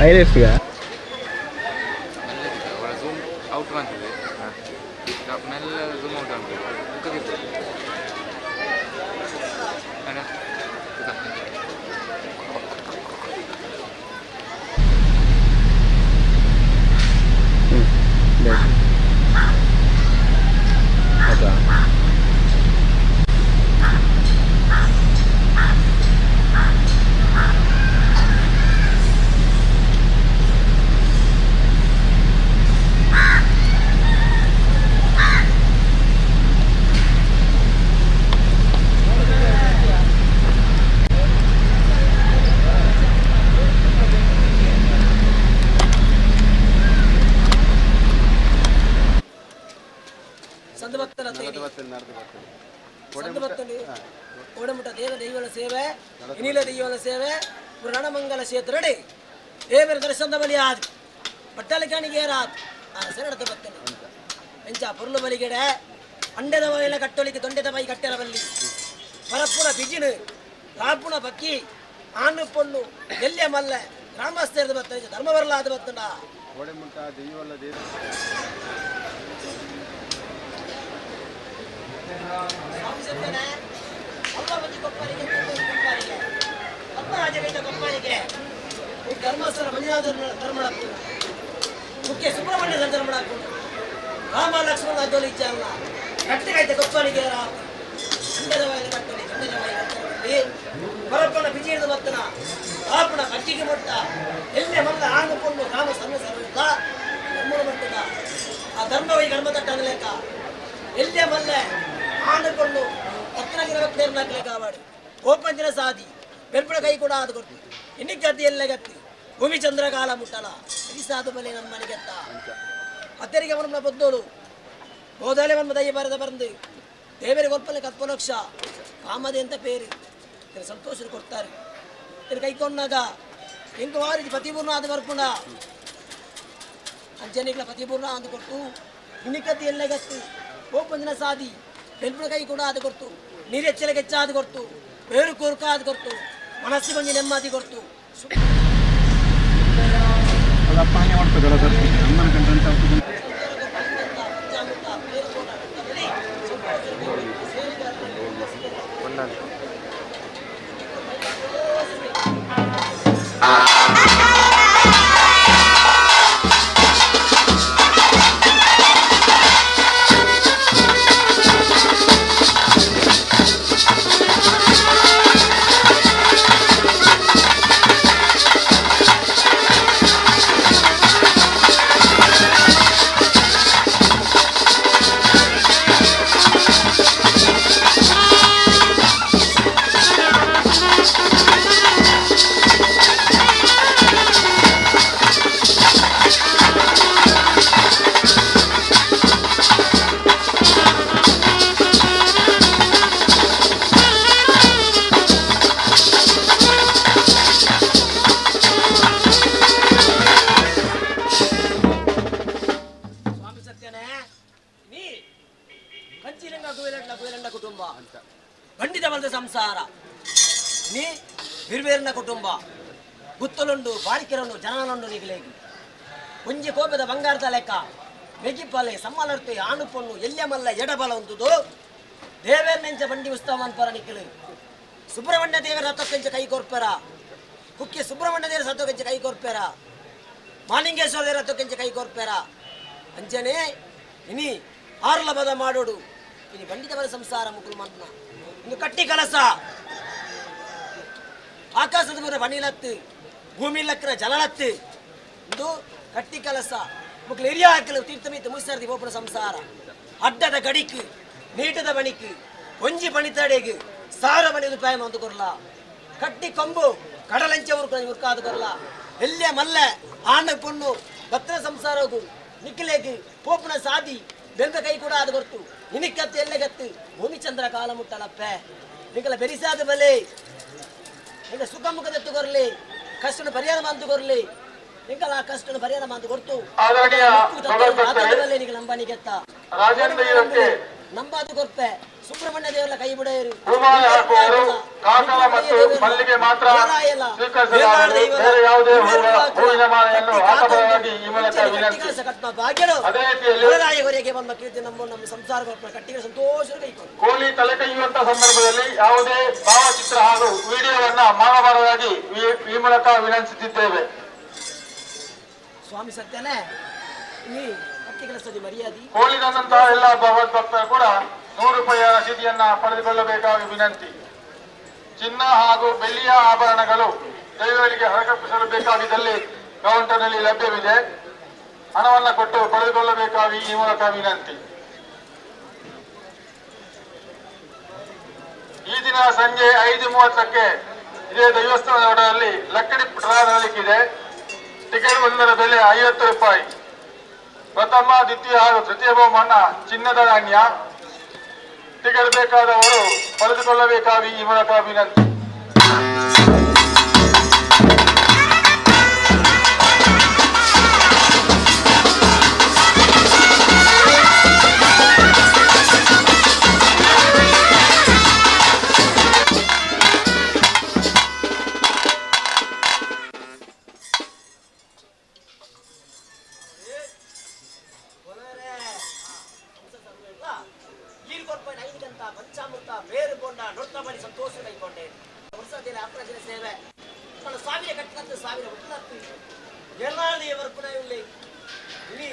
ಹೈಲೈಟ್ಸ್ಗ. ಝೂಮ್ ಔಟ್ ಬಂದಿದೆ, ಮೆಲ್ಲ ಝೂಮ್ ಔಟ್ ಆಗ್ತದೆ. ಬುಕ್ಕದಿರ್ತದೆ. ಅಣ್ಣ. ಹ್ಞೂ, ಹೌದಾ? Ranamangal ಕ್ಷೇತ್ರಡೆ ದೇವರ ದರ್ಶನದ ಬಲಿ ಆದ್ ಪಟ್ಟಲಕಾಣಿಗೆ ಆದ್ ಆ ಸೆರಡದ ಬತ್ತನೆ ಎಂಚ ಪೊರ್ಲು ಬಲಿಗೆಡೆ ಅಂಡೆದ ಬಾಯಿಲ ಕಟ್ಟೊಲಿಕ್ಕೆ ದೊಂಡೆದ ಬಾಯಿ ಕಟ್ಟೆರ ಬಲ್ಲಿ ಪರಪ್ಪುನ ಬಿಜಿನು ರಾಪುನ ಬಕ್ಕಿ ಆನು ಪೊಣ್ಣು ಎಲ್ಲೆ ಮಲ್ಲ ಗ್ರಾಮಸ್ಥರದ ಬತ್ತನೆ ಧರ್ಮ ಬರಲಾದ ಬತ್ತನ ಕೋಡೆ ಮುಂಟ ದೈವಲ್ಲ ದೇವ ಸ್ವಾಮಿ ಸತ್ಯನೇ ಅಲ್ಲ ಮಂಜು ಕೊಪ್ಪರಿಗೆ ಕೊಪ್ಪರಿಗೆ ಪದ್ಮರಾಜಗೈತ ಕೊಪ್ಪರಿಗೆ ಈ ಧರ್ಮಸ್ಥಳ ಮಂಜುನಾಥ ಧರ್ಮಳಪ್ಪು ಮುಖ್ಯ ಸುಬ್ರಹ್ಮಣ್ಯ ಧರ್ಮಳಪ್ಪು ರಾಮ ಲಕ್ಷ್ಮಣ ಅದ್ದೋಲಿ ಇಚ್ಚಾರಲ್ಲ ಕಟ್ಟಿಗೈತೆ ಕೊಪ್ಪರಿಗೆ ಅಂಡದ ಬಾಯಿಲ ಕಟ್ಟಲಿ ಗಂಡದ ಬಾಯಿ ಕಟ್ಟಲಿ ಪರಪ್ಪನ ಬಿಜಿ ಹಿಡಿದು ಬತ್ತನ ಆಪಣ ಕಜ್ಜಿಗೆ ಮೊಟ್ಟ ಎಲ್ಲೆ ಮಲ್ಲ ಆನು ಕೊಂಡು ರಾಮ ಸರ್ವ ಸರ್ವ ಧರ್ಮದ ಮಟ್ಟದ ಆ ಧರ್ಮವೈ ಧರ್ಮ ತಟ್ಟ ಲೆಕ್ಕ ಎಲ್ಲೆ ಮಲ್ಲೆ ಆನು ಕೊಂಡು ಹತ್ತಿರ ನೇರ್ನಾಕ್ಲೆ ಕಾವಾಡು ಓಪಂದಿನ ಸಾದಿ ಬೆರ್ಪಣ ಕೈ ಕೂಡ ಅದು ಕೊಡ್ತು ಇನ್ನಿಗೆ ಗತಿ ಎಲ್ಲ ಗತಿ ಭೂಮಿ ಚಂದ್ರಕಾಲ ಮುಟ್ಟಲ ಸಾಧು ಬಲೆ ನಮ್ಮ ಮನೆಗೆತ್ತ ಅತ್ತರಿಗೆ ಅವನ ಬದ್ದೋಳು ಗೋದಾಲೆ ಮನ್ಮ ದಯ್ಯ ಬರದ ಬಂದು ದೇವರಿಗೆ ಕೊಲ್ಪಲೆ ಕಲ್ಪಲಕ್ಷ ಕಾಮದೆ ಅಂತ ಪೇರು ಇದರ ಸಂತೋಷ ಕೊಡ್ತಾರೆ. ಇದರ ಕೈಕೊಂಡಾಗ ಎಂಕ ವಾರಿ ಪತಿಪೂರ್ಣ ಆದ ಬರ್ಪುಣ ಅಂಚನಿಗ್ಲ ಪತಿಪೂರ್ಣ ಅಂದು ಕೊಟ್ಟು ಇನಿಕತಿ ಎಲ್ಲ ಗತ್ತು ಓಪಂದಿನ ಸಾದಿ ಬೆಲ್ಪುಣ ಕೈ ಕೂಡ ಅದು ಕೊಡ್ತು ನೀರೆಚ್ಚಲ ಗೆಚ್ಚಾದ ಕೊಡ್ತು ಬೇರು ಕೋರ್ಕ ಅದು ಕೊಡ್ತು ಮನಸ್ಸಿಗೆ ಕೊಂಚ ನೆಮ್ಮದಿ ಕೊಡ್ತು. ಸ್ವಾಮಿ ಸತ್ಯನೇ ನೀ ಕಂಚಿರಂಗ ಗುವೆಲಂಡ ಗುವೆಲಂಡ ಕುಟುಂಬ ಬಂಡಿದ ಬಲದ ಸಂಸಾರ ನೀ ಬಿರ್ಬೇರಿನ ಕುಟುಂಬ ಗುತ್ತಲುಂಡು ಬಾಳಿಕೆರನ್ನು ಜನನೊಂಡು ನಿಗಲೇಗಿ ಒಂಜಿ ಕೋಪದ ಬಂಗಾರದ ಲೆಕ್ಕ ಮೆಗಿಪಲೆ ಸಮ್ಮಲರ್ತು ಆನು ಪೊಣ್ಣು ಎಲ್ಯ ಮಲ್ಲ ಎಡಬಲ ಉಂಟುದು ದೇವೇರ್ನೆಂಚ ಬಂಡಿ ಉತ್ಸವ ಪರ ನಿಕ್ಕಲು ಸುಬ್ರಹ್ಮಣ್ಯ ದೇವರ ರಥಕ್ಕೆಂಚ ಕೈ ಕೊರ್ಪೆರ ಕುಕ್ಕೆ ಸುಬ್ರಹ್ಮಣ್ಯ ದೇವರ ಸತ್ತೊಕೆಂಚ ಕೈ ಕೊರ್ಪೆರ ಮಾಲಿಂಗೇಶ್ವರ ದೇವರ ರಥಕ್ಕೆಂಚ ಕೈ ಕೊರ್ಪೆರ ಅಂಚನೆ ಇನಿ ಆರ್ಲ ಬದ ಮಾಡೋಡು ಇನಿ ಬಂಡಿತವರ ಸಂಸಾರ ಮುಕುಲು ಮನ್ನ ಇನ್ನು ಕಟ್ಟಿ ಕಲಸ ಆಕಾಶದ ಪೂರ ಬಣಿಲತ್ತು ಭೂಮಿ ಲಕ್ಕನ ಜಲಲತ್ತು ಇಂದು ಕಟ್ಟಿ ಕಲಸ ಮುಕ್ಲು ಎರಿಯ ಹಾಕಲು ತೀರ್ಥಮೀತ ಮುಗಿಸರ್ದಿ ಪೋಪುನ ಸಂಸಾರ ಅಡ್ಡದ ಗಡಿಕ್ ನೀಟದ ಬಣಿಕ್ ಒಂಜಿ ಬಣಿತಡೆಗ್ ಸಾರ ಬಣಿ ರೂಪಾಯಿ ಒಂದು ಕೊರ್ಲ ಕಟ್ಟಿ ಕೊಂಬು ಕಡಲಂಚೆ ಉರ್ಕ ಉರ್ಕಾದು ಕೊರ್ಲ ಎಲ್ಲೆ ಮಲ್ಲೆ ಆನ ಪೊಣ್ಣು ಭಕ್ತರ ಸಂಸಾರಗು ನಿಕ್ಕಿಲೇಗ್ ಪೋಪುನ ಸಾದಿ ಬೆಂದ ಕೈ ಕೂಡ ಅದು ಕೊರ್ತು ನಿನಿಕ್ಕತ್ತು ಎಲ್ಲೆಗತ್ತು ಭೂಮಿ ಚಂದ್ರ ಕಾಲ ಮುಟ್ಟಲಪ್ಪೆ ನಿಕಲ ಬೆರಿಸಾದ ಬಲೆ ನಿಂಗೆ ಸುಖ ಮುಖದ ಕೊರ್ಲಿ ಕಷ್ಟನ ಪರಿಹಾರ ಮಂತು ಕೊರ್ಲಿ ನಿಂಕಲ ಆ ಕಷ್ಟನ ಪರಿಹಾರ ಮಂತು ಕೊರ್ತು ಆದರಣೀಯ ಭಗವದ್ಭಕ್ತರೇ, ಬಲೆ ನಿಂಗೆ ನಂಬನಿಗೆತ್ತ ರಾಜೇಂದ್ರ ಇದಕ್ಕೆ ನಂಬಾದು ಕೊರ್ಪೆ ಸುಬ್ರಹ್ಮಣ್ಯ ದೇವರ ಕೈ ಬಿಡೆಯರು ಹೂಮಾಲೆ ಹಾಕುವವರು ಕಾಕಡ ಮತ್ತು ಮಲ್ಲಿಗೆ ಮಾತ್ರ ಸ್ವೀಕರಿಸಲಾಗದು. ಬೇರೆ ಯಾವುದೇ ಹೂವಿನ ಮಾಲೆಯನ್ನು ಹಾಕಬಾರದಾಗಿ ಈ ಮೂಲಕ ವಿನಂತಿ. ಅದೇ ರೀತಿಯಲ್ಲಿ ಬಂದ ಕೀರ್ತಿ ನಮ್ಮ ನಮ್ಮ ಸಂಸಾರ ಕಟ್ಟಿಗೆ ಸಂತೋಷ ಕೈಕೊಂಡು ಕೋಳಿ ತಲೆ ಕೈಯುವಂತ ಸಂದರ್ಭದಲ್ಲಿ ಯಾವುದೇ ಭಾವಚಿತ್ರ ಹಾಗೂ ವಿಡಿಯೋವನ್ನ ಮಾಡಬಾರದಾಗಿ ಈ ಮೂಲಕ ವಿನಂತಿಸುತ್ತಿದ್ದೇವೆ. ಸ್ವಾಮಿ ಸತ್ಯನೇ ನೀ ಕಟ್ಟಿ ಕೆಲಸದ ಮರ್ಯಾದಿ. ಕೋಳಿ ತಂದಂತಹ ಎಲ್ಲ ಭಗವದ್ಭಕ್ತರು ಕೂಡ 100 ರೂಪಾಯಿಯ ರಸೀದಿಯನ್ನ ಪಡೆದುಕೊಳ್ಳಬೇಕಾಗಿ ವಿನಂತಿ. ಚಿನ್ನ ಹಾಗೂ ಬೆಳ್ಳಿಯ ಆಭರಣಗಳು ದೈವಗಳಿಗೆ ಹರಕರ್ಪಿಸಲು ಬೇಕಾಗಿದ್ದಲ್ಲಿ ಕೌಂಟರ್ನಲ್ಲಿ ಲಭ್ಯವಿದೆ. ಹಣವನ್ನು ಕೊಟ್ಟು ಪಡೆದುಕೊಳ್ಳಬೇಕಾಗಿ ಈ ಮೂಲಕ ವಿನಂತಿ. ಈ ದಿನ ಸಂಜೆ 5:30ಕ್ಕೆ ಇದೇ ದೇವಸ್ಥಾನದ ಒಡದಲ್ಲಿ ಲಕ್ಕಡಿ ಡ್ರಾ ನಡೆಯಲಿಕ್ಕಿದೆ. ಟಿಕೆಟ್ ಒಂದರ ಬೆಲೆ 50 ರೂಪಾಯಿ. ಪ್ರಥಮ, ದ್ವಿತೀಯ ಹಾಗೂ ತೃತೀಯ ಬಹುಮಾನ ಚಿನ್ನದ ನಾಣ್ಯ. ಟಿಕೆಟ್ ಬೇಕಾದವರು ಪಡೆದುಕೊಳ್ಳಬೇಕಾಗಿ ಈ ಮೂಲಕ ವಿನಂತಿ. ಕಟ್ಟಲತ್ತು ಸಾವಿರ ಹುಟ್ಟಲತ್ತು ಎಲ್ಲಾರ್ದು ಬರ್ಪುನ ಇಲ್ಲಿ ಇಲ್ಲಿ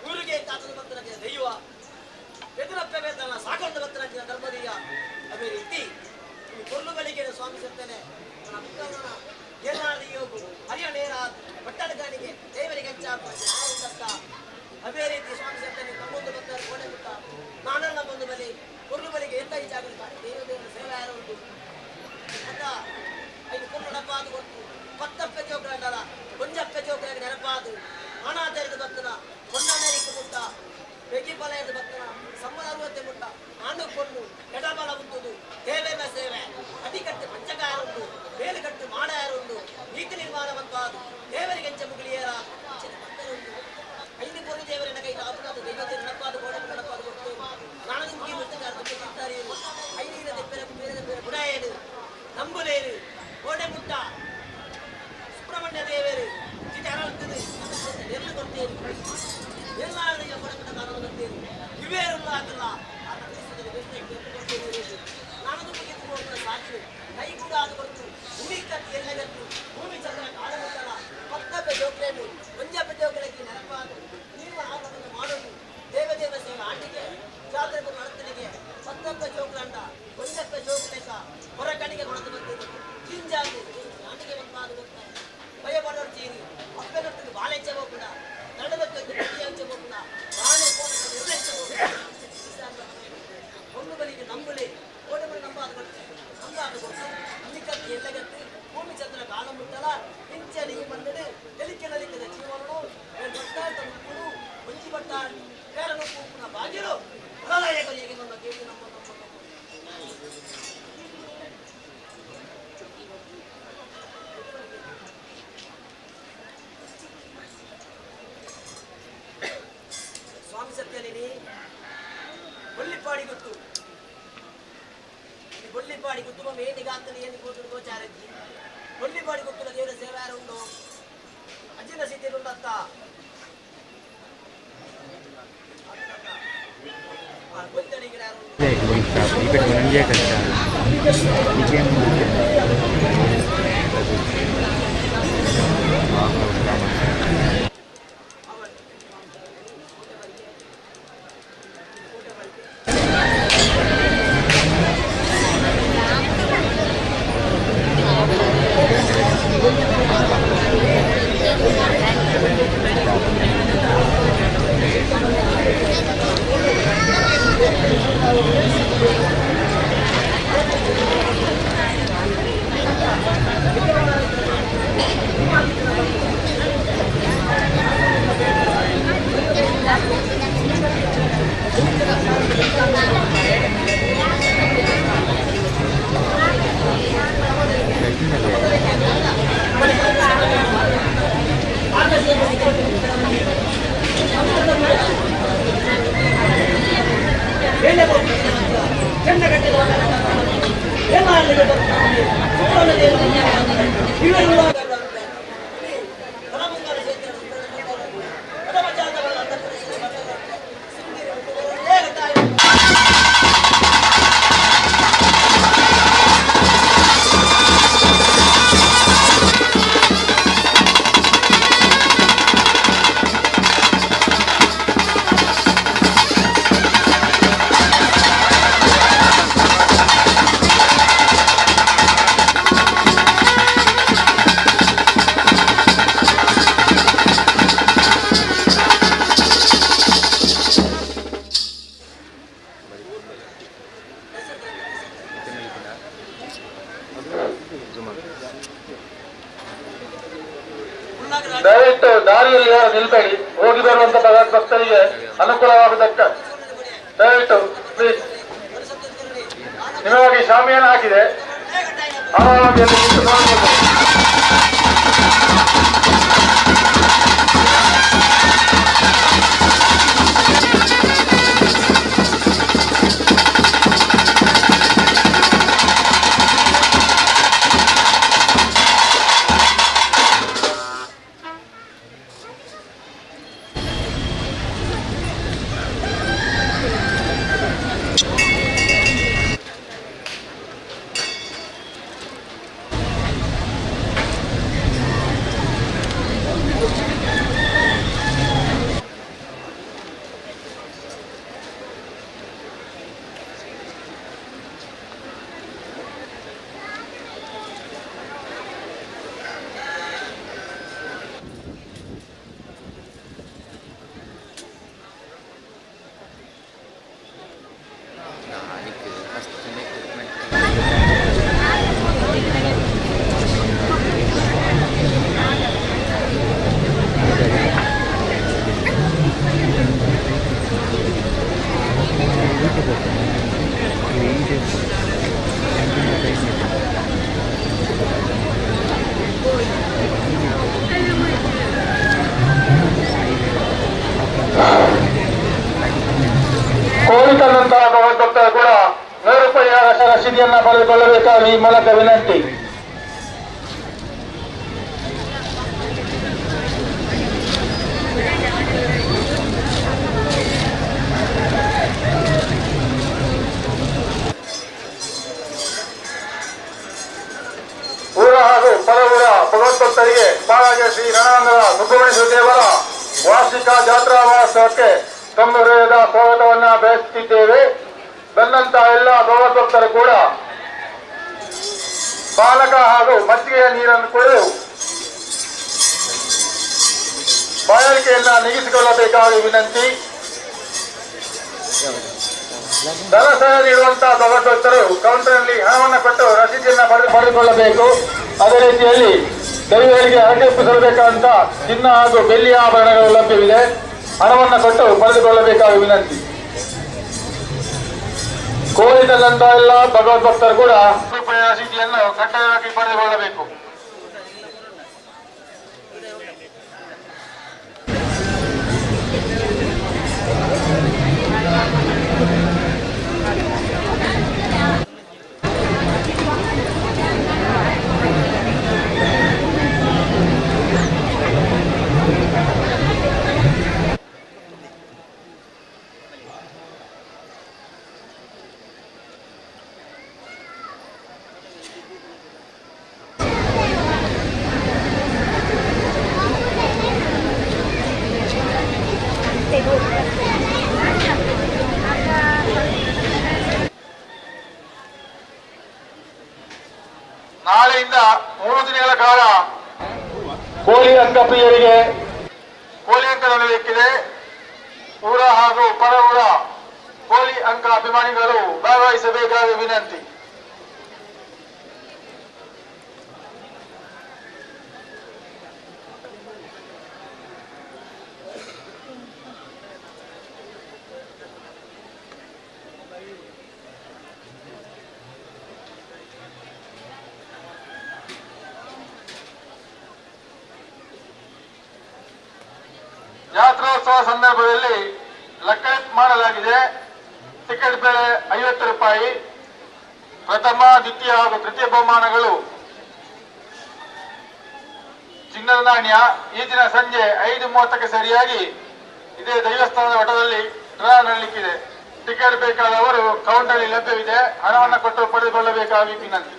ಊರಿಗೆ ತಾತನ ಭಕ್ತನ ದೈವ ಎದುರಪ್ಪೆ ಬೇತನ ಸಾಕೊಂಡು ಭಕ್ತನ ಧರ್ಮದೀಯ. ಅದೇ ರೀತಿ ಈ ಕೊಲ್ಲು ಬಳಿಗೆ ಸ್ವಾಮಿ ಸತ್ತನೆ ನನ್ನ ಪುತ್ರನ ಎಲ್ಲಾರ್ದು ಯೋಗು ಹರಿಯನೇರ ಪಟ್ಟಣಗಾನಿಗೆ ದೇವರಿಗೆ ಹೆಚ್ಚಾದ. ಅದೇ ರೀತಿ ಸ್ವಾಮಿ ಸತ್ತನೆ ನಮ್ಮೊಂದು ಭಕ್ತರ ಕೋಣೆ ಬಿಟ್ಟ ನಾನೆಲ್ಲ ಬಂದು ಬಲಿ ಕೊಲ್ಲು ಬಲಿಗೆ ಎಂತ ಈ ಜಾಗೃತ ದೇವ ದೇವರ ಸೇವೆ ಯಾರು ಉಂಟು ಅಂತ ಐದು ಕೊಲ್ಲು ನಪಾದು ಕೊಟ್ಟು ಪತ್ತಪ್ಪೆ ಜೋಗ್ರಂಡಲ ಕೊಂಜಪ್ಪೆ ಜೋಗ್ರಾಗ ನೆನಪಾದು ಹಣ ತೆರೆದು ಭಕ್ತನ ಹೊನ್ನನೇರಿಕೆ ಮುಟ್ಟ ಬೆಗಿ ಬಲ ಭಕ್ತನ ಸಮ್ಮನ ಅರುವತ್ತೆ ಮುಟ್ಟ ಆಂಡು ಕೊಂಡು ಎಡಬಲ ಉಂಟುದು ದೇವೇನ ಸೇವೆ ಅಡಿಕಟ್ಟು ಪಂಚಗಾರುಂಡು ಬೇಲುಕಟ್ಟು ಮಾಡಾರುಂಡು ನೀತಿ ನಿರ್ಮಾಣವಂತಾದು ದೇವರಿಗೆ ಹೆಂಚ ಮುಗುಳಿಯರ ಭಕ್ತರುಂಡು ಐದು ಕೊರು ದೇವರನ್ನ ಕೈ ಆಪುನಾದ ದೈವತೆ ನಡಪಾದ ಗೋಡೆ ನಡಪಾದ ಕೊಟ್ಟು ನಾನದು ಮುಗಿ ಮುಟ್ಟಗಾರ ತಿಂತಾರೆ. ಐನೀರ ದೆಪ್ಪೆರ ಬೇರೆ ದೆಪ್ಪೆರ ಬುಡಾಯೇನು ನಂಬುಲೇರು ಕೋಡೆ ಮುಟ್ಟ ಸುಬ್ರಹ್ಮಣ್ಯ ದೇವರು ಚಿಟ ಅರಳ್ತದೆ ನೆರಳು ಕೊಡ್ತೇನೆ ಎಲ್ಲ ಕೊಡಪಟ್ಟ ಕಾನೂನು ಕೊಡ್ತೇನೆ ಇವೇರುಲ್ಲ ಆಗಲ್ಲ ನಾನು ಮುಗಿದು ಸಾಕಿರು ಕೈ ಕೂಡ ಅದು ಕೊಡ್ತು ಭೂಮಿ ಕತ್ತಿ ಎಲ್ಲಗತ್ತು ಭೂಮಿ ಚಂದ್ರ ಕಾಲ ಮುಟ್ಟಲ ಪತ್ತಬ್ಬ ಜೋಕ್ರೇನು ಒಂಜಬ್ಬ ಜೋಕ್ರಕ್ಕೆ ನೆನಪಾದು ನೀವು ಆಟವನ್ನು ಮಾಡೋದು ದೇವದೇವ ಸೇವೆ ಆಟಿಗೆ ಜಾತ್ರೆ ನಡತನಿಗೆ ಪತ್ತಬ್ಬ ಜೋಕ್ರಂಡ ಒಂಜಪ್ಪ ಜೋಕ್ಲೇಕ ಹೊರ ಕಣಿಗೆ ಕೊಡತು ಬಂದಿದ್ದು ಜಿಂಜಾಗು ಆಟಿಗೆ ಬಂದು ಗೊತ್ತ ಭಯ ಪಡೋರು ಚೀರಿ ಅಪ್ಪನೊಟ್ಟಿಗೆ ಬಾಳೆಚ್ಚ ಹೋಗುಣ ನಡದಕ್ಕೆ ಬುದ್ಧಿ ಹೋಗುಣ ಬಾಳೆ ಕೋಣ ನಿರ್ಲಕ್ಷ್ಯ ಹೋಗುಣ ಒಂದು ಬಲಿಗೆ ನಂಬುಲೆ ಕೋಟೆಬಲಿ ನಂಬಾದ ಕೊಡ್ತೆ ನಂಬಾದ ಕೊಟ್ಟು ಅಲ್ಲಿಕತ್ತಿ ಎಲ್ಲಗತ್ತಿ ಭೂಮಿ ಚಂದ್ರ ಕಾಲ ಮುಟ್ಟಲ ಇಂಚ ನೀವು ಬಂದಡು ತೆಲಿಕೆ ನಲಿಕದ ಜೀವನನು ಭಟ್ಟಾಂತ ಮುಕ್ಕುಡು ಒಂಜಿ ಬಟ್ಟ ಪೇರನು ಕೂಪುನ ಬಾಗಿಲು ಪ್ರಳಯ ನಮ್ಮ ಕೇಳಿ ನಮ್ಮ ನಮ್ಮ ನಮ್ಮ. ಸ್ವಾಮಿ ಸತ್ಯನೇನಿ ಬೊಳ್ಳಿಪಾಡಿ ಗೊತ್ತು ಈ ಬೊಳ್ಳಿಪಾಡಿ ಗುತ್ತು ಮಮ್ಮ ಏನು ಗಾತನ ಏನು ಕೂತು ಗೋಚಾರಜ್ಜಿ ಬೊಳ್ಳಿಪಾಡಿ ಗುತ್ತುನ ದೇವರ ಸೇವೆ ಯಾರು ಉಂಡು ಅಜ್ಜಿನ ಸೀತೆ ಉಂಡತ್ತ ಗೊತ್ತಣಿಗೆ ಯಾರು ಉಂಡು ದಯವಿಟ್ಟು ದಾರಿಯಲ್ಲಿ ಯಾರು ನಿಲ್ಬೇಡಿ. ಹೋಗಿ ಬರುವಂತ ಭಕ್ತರಿಗೆ ಅನುಕೂಲವಾಗುವುದಕ್ಕ ದಯವಿಟ್ಟು ಪ್ಲೀಸ್. ನಿಮಗಾಗಿ ಶಾಮಿಯಾನ ಹಾಕಿದೆ, ಆರಾಮಾಗಿ ಅಲ್ಲಿ ನಿಂತು ನೋಡ್ಬೋದು. ರಸೀದಿಯನ್ನ ಪಡೆದುಕೊಳ್ಳಬೇಕಾಗಿ ಈ ಮೂಲಕ ವಿನಂತಿ. ಊರ ಹಾಗೂ ಪರವೂರ ಭಗವದ್ಭಕ್ತರಿಗೆ ಪಾಳಾಜೆ ಶ್ರೀ ರಣರಂಗದ ಸುಬ್ರಹ್ಮಣ್ಯ ದೇವರ ವಾರ್ಷಿಕ ಜಾತ್ರಾ ಮಹೋತ್ಸವಕ್ಕೆ ತಮ್ಮ ಹೃದಯದ ಸ್ವಾಗತವನ್ನ ಬಯಸುತ್ತಿದ್ದೇವೆ. ಬಂದಂತಹ ಎಲ್ಲ ಭಗವದ್ಭಕ್ತರು ಕೂಡ ಪಾನಕ ಹಾಗೂ ಮಜ್ಜಿಗೆಯ ನೀರನ್ನು ಕುಡಿದು ಬಾಯಾರಿಕೆಯನ್ನ ನೀಗಿಸಿಕೊಳ್ಳಬೇಕಾಗಿ ವಿನಂತಿ. ಧನ ಸಹಾಯ ನೀಡುವಂತಹ ಭಗವದ್ಭಕ್ತರು ಕೌಂಟರ್ನಲ್ಲಿ ಹಣವನ್ನು ಕೊಟ್ಟು ರಸೀದಿಯನ್ನು ಪಡೆದುಕೊಳ್ಳಬೇಕು. ಅದೇ ರೀತಿಯಲ್ಲಿ ದೈವಗಳಿಗೆ ಹರಕೆ ಒಪ್ಪಿಸಬೇಕಾದಂತಹ ಚಿನ್ನ ಹಾಗೂ ಬೆಳ್ಳಿಯ ಆಭರಣಗಳು ಲಭ್ಯವಿದೆ. ಹಣವನ್ನು ಕೊಟ್ಟು ಪಡೆದುಕೊಳ್ಳಬೇಕಾಗಿ ವಿನಂತಿ. ಕೋಳಿ ತಂದಂತಹ ಎಲ್ಲ ಭಗವದ್ಭಕ್ತರು ಕೂಡ ರೂಪಾಯಿ ರಸೀದಿಯನ್ನು ಕಡ್ಡಾಯವಾಗಿ ಪಡೆದುಕೊಳ್ಳಬೇಕು. ನಾಳೆಯಿಂದ 3 ದಿನಗಳ ಕಾಲ ಕೋಳಿ ಅಂಕ ಪ್ರಿಯರಿಗೆ ಕೋಳಿ ಅಂಕ ನಡೆಯಲಿಕ್ಕಿದೆ. ಊರ ಹಾಗೂ ಪರ ಊರ ಕೋಳಿ ಅಂಕ ಅಭಿಮಾನಿಗಳು ಭಾಗವಹಿಸಬೇಕಾಗಿ ವಿನಂತಿ. ಜಾತ್ರೋತ್ಸವ ಸಂದರ್ಭದಲ್ಲಿ ಲಕ್ಕಳಿ ಮಾಡಲಾಗಿದೆ. ಟಿಕೆಟ್ ಬೆಲೆ 50 ರೂಪಾಯಿ. ಪ್ರಥಮ, ದ್ವಿತೀಯ ಹಾಗೂ ತೃತೀಯ ಬಹುಮಾನಗಳು ಚಿನ್ನದ ನಾಣ್ಯ. ಈ ದಿನ ಸಂಜೆ 5:30ಕ್ಕೆ ಸರಿಯಾಗಿ ಇದೇ ದೈವಸ್ಥಾನದ ವಟದಲ್ಲಿ ಡ್ರಾ ನಡೆಯಲಿಕ್ಕಿದೆ. ಟಿಕೆಟ್ ಬೇಕಾದವರು ಕೌಂಟರ್ ಲಭ್ಯವಿದೆ. ಹಣವನ್ನು ಕೊಟ್ಟು ಪಡೆದುಕೊಳ್ಳಬೇಕಾಗಿ ವಿನಂತಿ.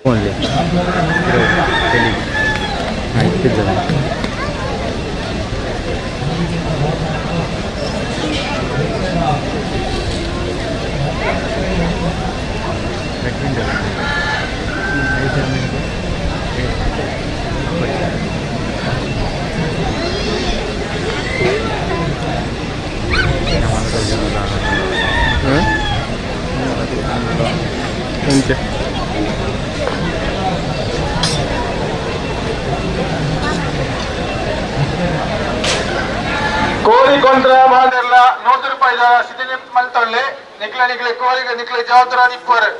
ಓನ್ಲಿ ಇತ್ತಿದ್ದದ. ಎಂಚ? ಕೋಳಿ ಕೊಂಡ್ರ ಮಾದೆಲ್ಲ 100 ರೂಪಾಯಿ ಸಿದ್ಧಿ ಮಲ್ತೊಳ್ಳೆ. ನಿಕ್ಲೆ ನಿಕ್ಲೆ ಕೋಳಿಗೆ ನಿಕ್ಲೆ ಜವಾಬ್ದಾರ ನಿಪ್ಪರು.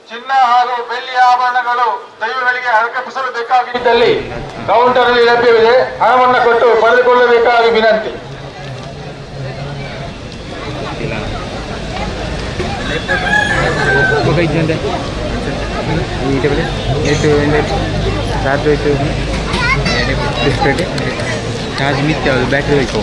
ಚಿನ್ನ ಹಾಗೂ ಬೆಳ್ಳಿಯ ಆಭರಣಗಳು ದೈವಗಳಿಗೆ ಹರಕಪಿಸಲು ಬೇಕಾಗಿದ್ದಲ್ಲಿ ಕೌಂಟರ್ ಅಲ್ಲಿ ಲಭ್ಯವಿದೆ. ಹಣವನ್ನು ಕೊಟ್ಟು ಪಡೆದುಕೊಳ್ಳಬೇಕಾಗಿ ವಿನಂತಿ. ಚಾರ್ಜ್ ಹೋಯ್ತು, ಡಿಸ್ಪ್ಲೇ ಚಾರ್ಜ್ ಮಿತ್ತೆ ಅದು ಬ್ಯಾಟ್ರಿ ಹೋಯ್ತು.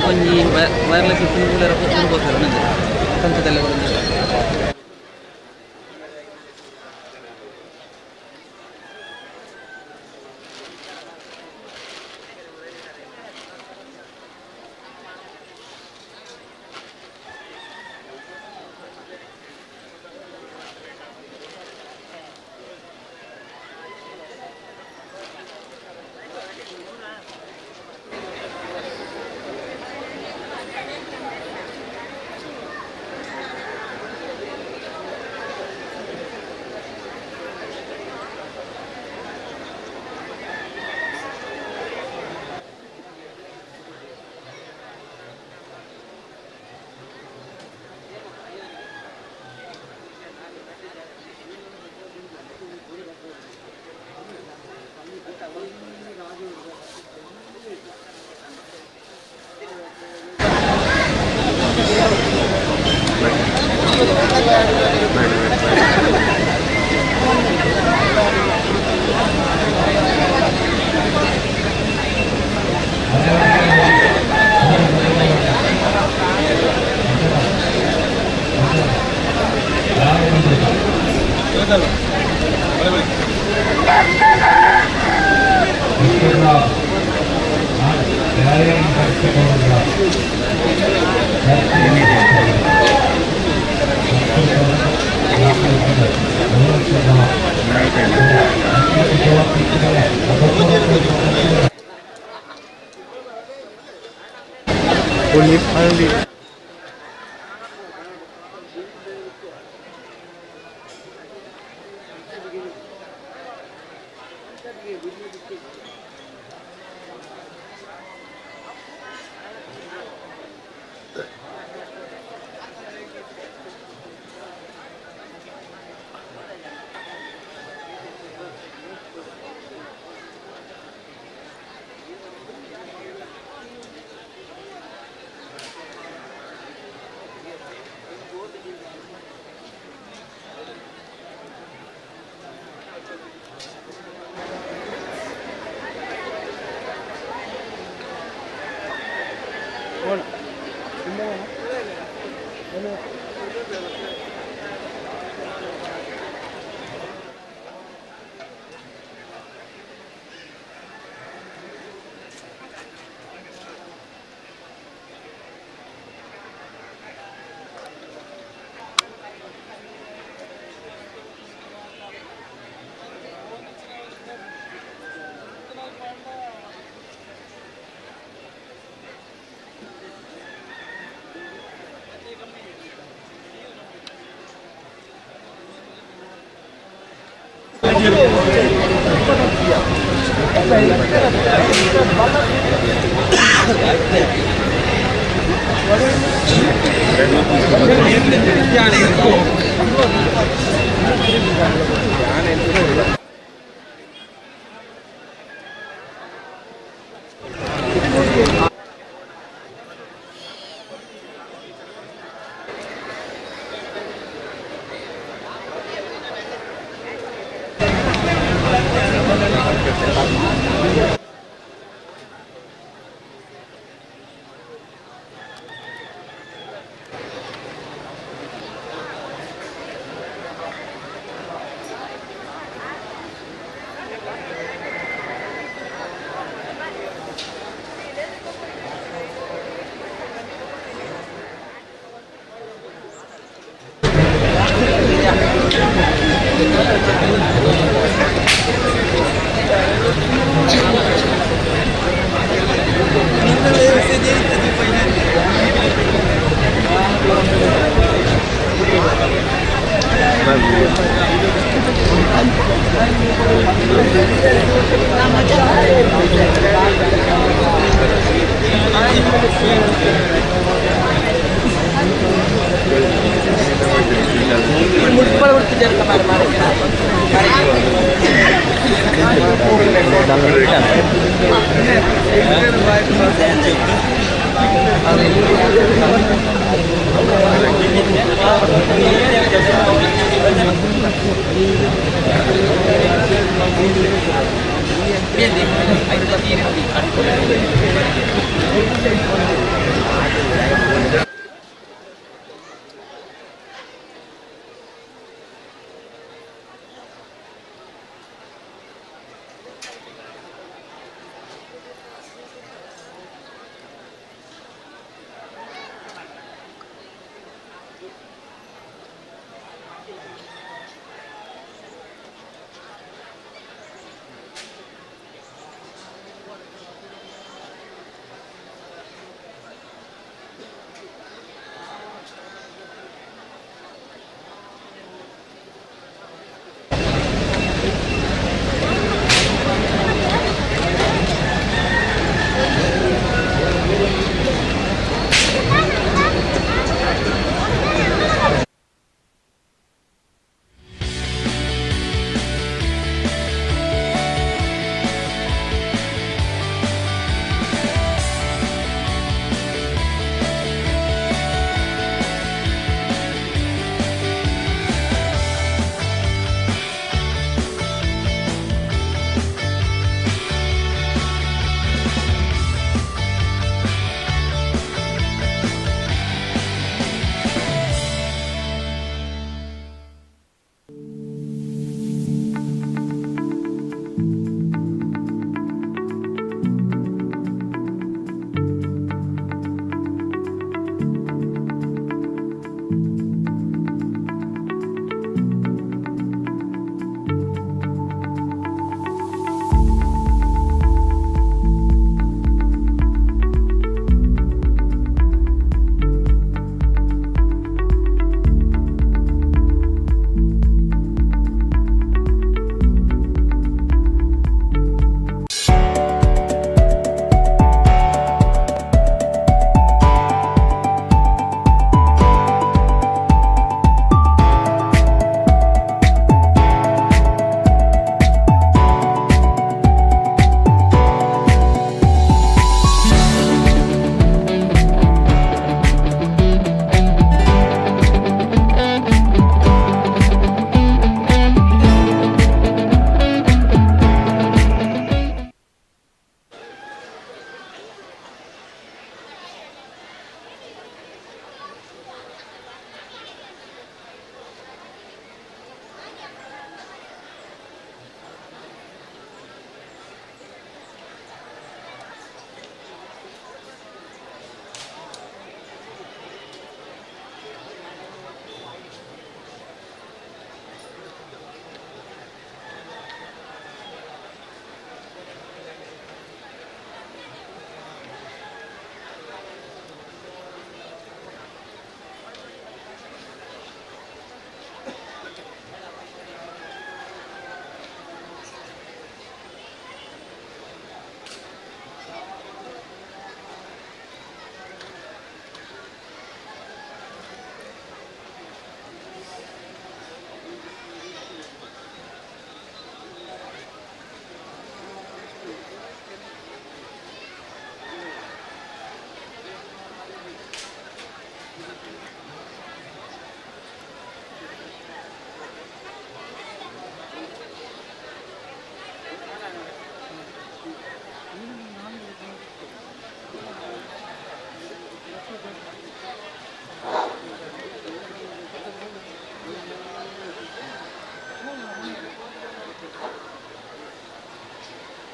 ಒಂಜಿ ವೈರ್ಲೆಸ್ ಇಪ್ಪುನ ಪೂರ ಕಂಚದಲ್ಲೇ.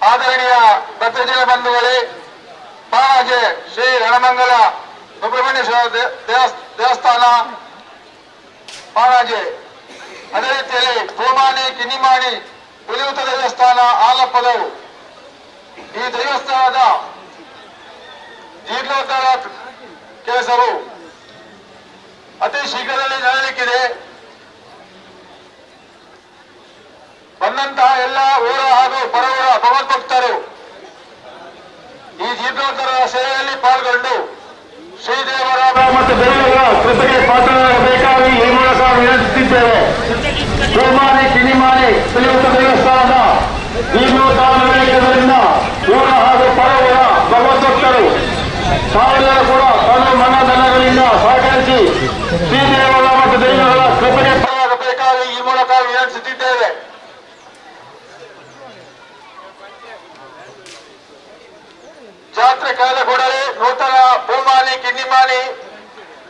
ಆದರಣೀಯ ಭಕ್ತಜನ ಬಂಧುಗಳೇ, ಪಾಣಾಜೆ ಶ್ರೀ ರಣಮಂಗಲ ಸುಬ್ರಹ್ಮಣ್ಯೇಶ್ವರ ದೇವಸ್ಥಾನ ಪಾಣಾಜೆ, ಅದೇ ರೀತಿಯಲ್ಲಿ ಕೋಮಾಣಿ ಕಿನ್ನಿಮಾಣಿ ಹುಲಿಯೂತ ದೇವಸ್ಥಾನ ಆಲಪ್ಪದವು. ಈ ದೇವಸ್ಥಾನದ ಜೀರ್ಣೋದ್ಧಾರ ಕೆಲಸವು ಅತಿ ಶೀಘ್ರದಲ್ಲಿ ನಡೆಯಲಿಕ್ಕಿದೆ. ಬಂದಂತಹ ಎಲ್ಲ ಊರ ಹಾಗೂ ಪರವೂರ ಭಗವದ್ಭಕ್ತರು ಈ ಜೀರ್ಣೋದ್ಧಾರ ಸೇವೆಯಲ್ಲಿ ಪಾಲ್ಗೊಂಡು ಶ್ರೀದೇವರ ಮತ್ತು ದೈವಗಳ ಕೃಪೆಗೆ ಪಾತ್ರರಾಗಬೇಕಾಗಿ ಈ ಮೂಲಕ ವಿನಂತಿಸುತ್ತಿದ್ದೇವೆ. ಗೋಮಾನಿ ಕಿನಿಮಾನಿ ಹುಲಿಯೂತ ದೇವಸ್ಥಾನದ ಜೀರ್ಣೋದ್ಧಾರ ನಡೆಯುವುದರಿಂದ ಊರ ಹಾಗೂ ಪರವೂರ ಭಗವದ್ಭಕ್ತರು ತಾವೆಲ್ಲರೂ ಕೂಡ ತನ್ನ ಮನ ಧನಗಳಿಂದ ಸಹಕರಿಸಿ ಶ್ರೀದೇವರ ಮತ್ತು ದೈವಗಳ ಜಾತ್ರೆ ಕಳೆದ ಕೂಡಲೇ ನೂತನ ಪೂಮಾನಿ ಕಿನ್ನಿಮಾನಿ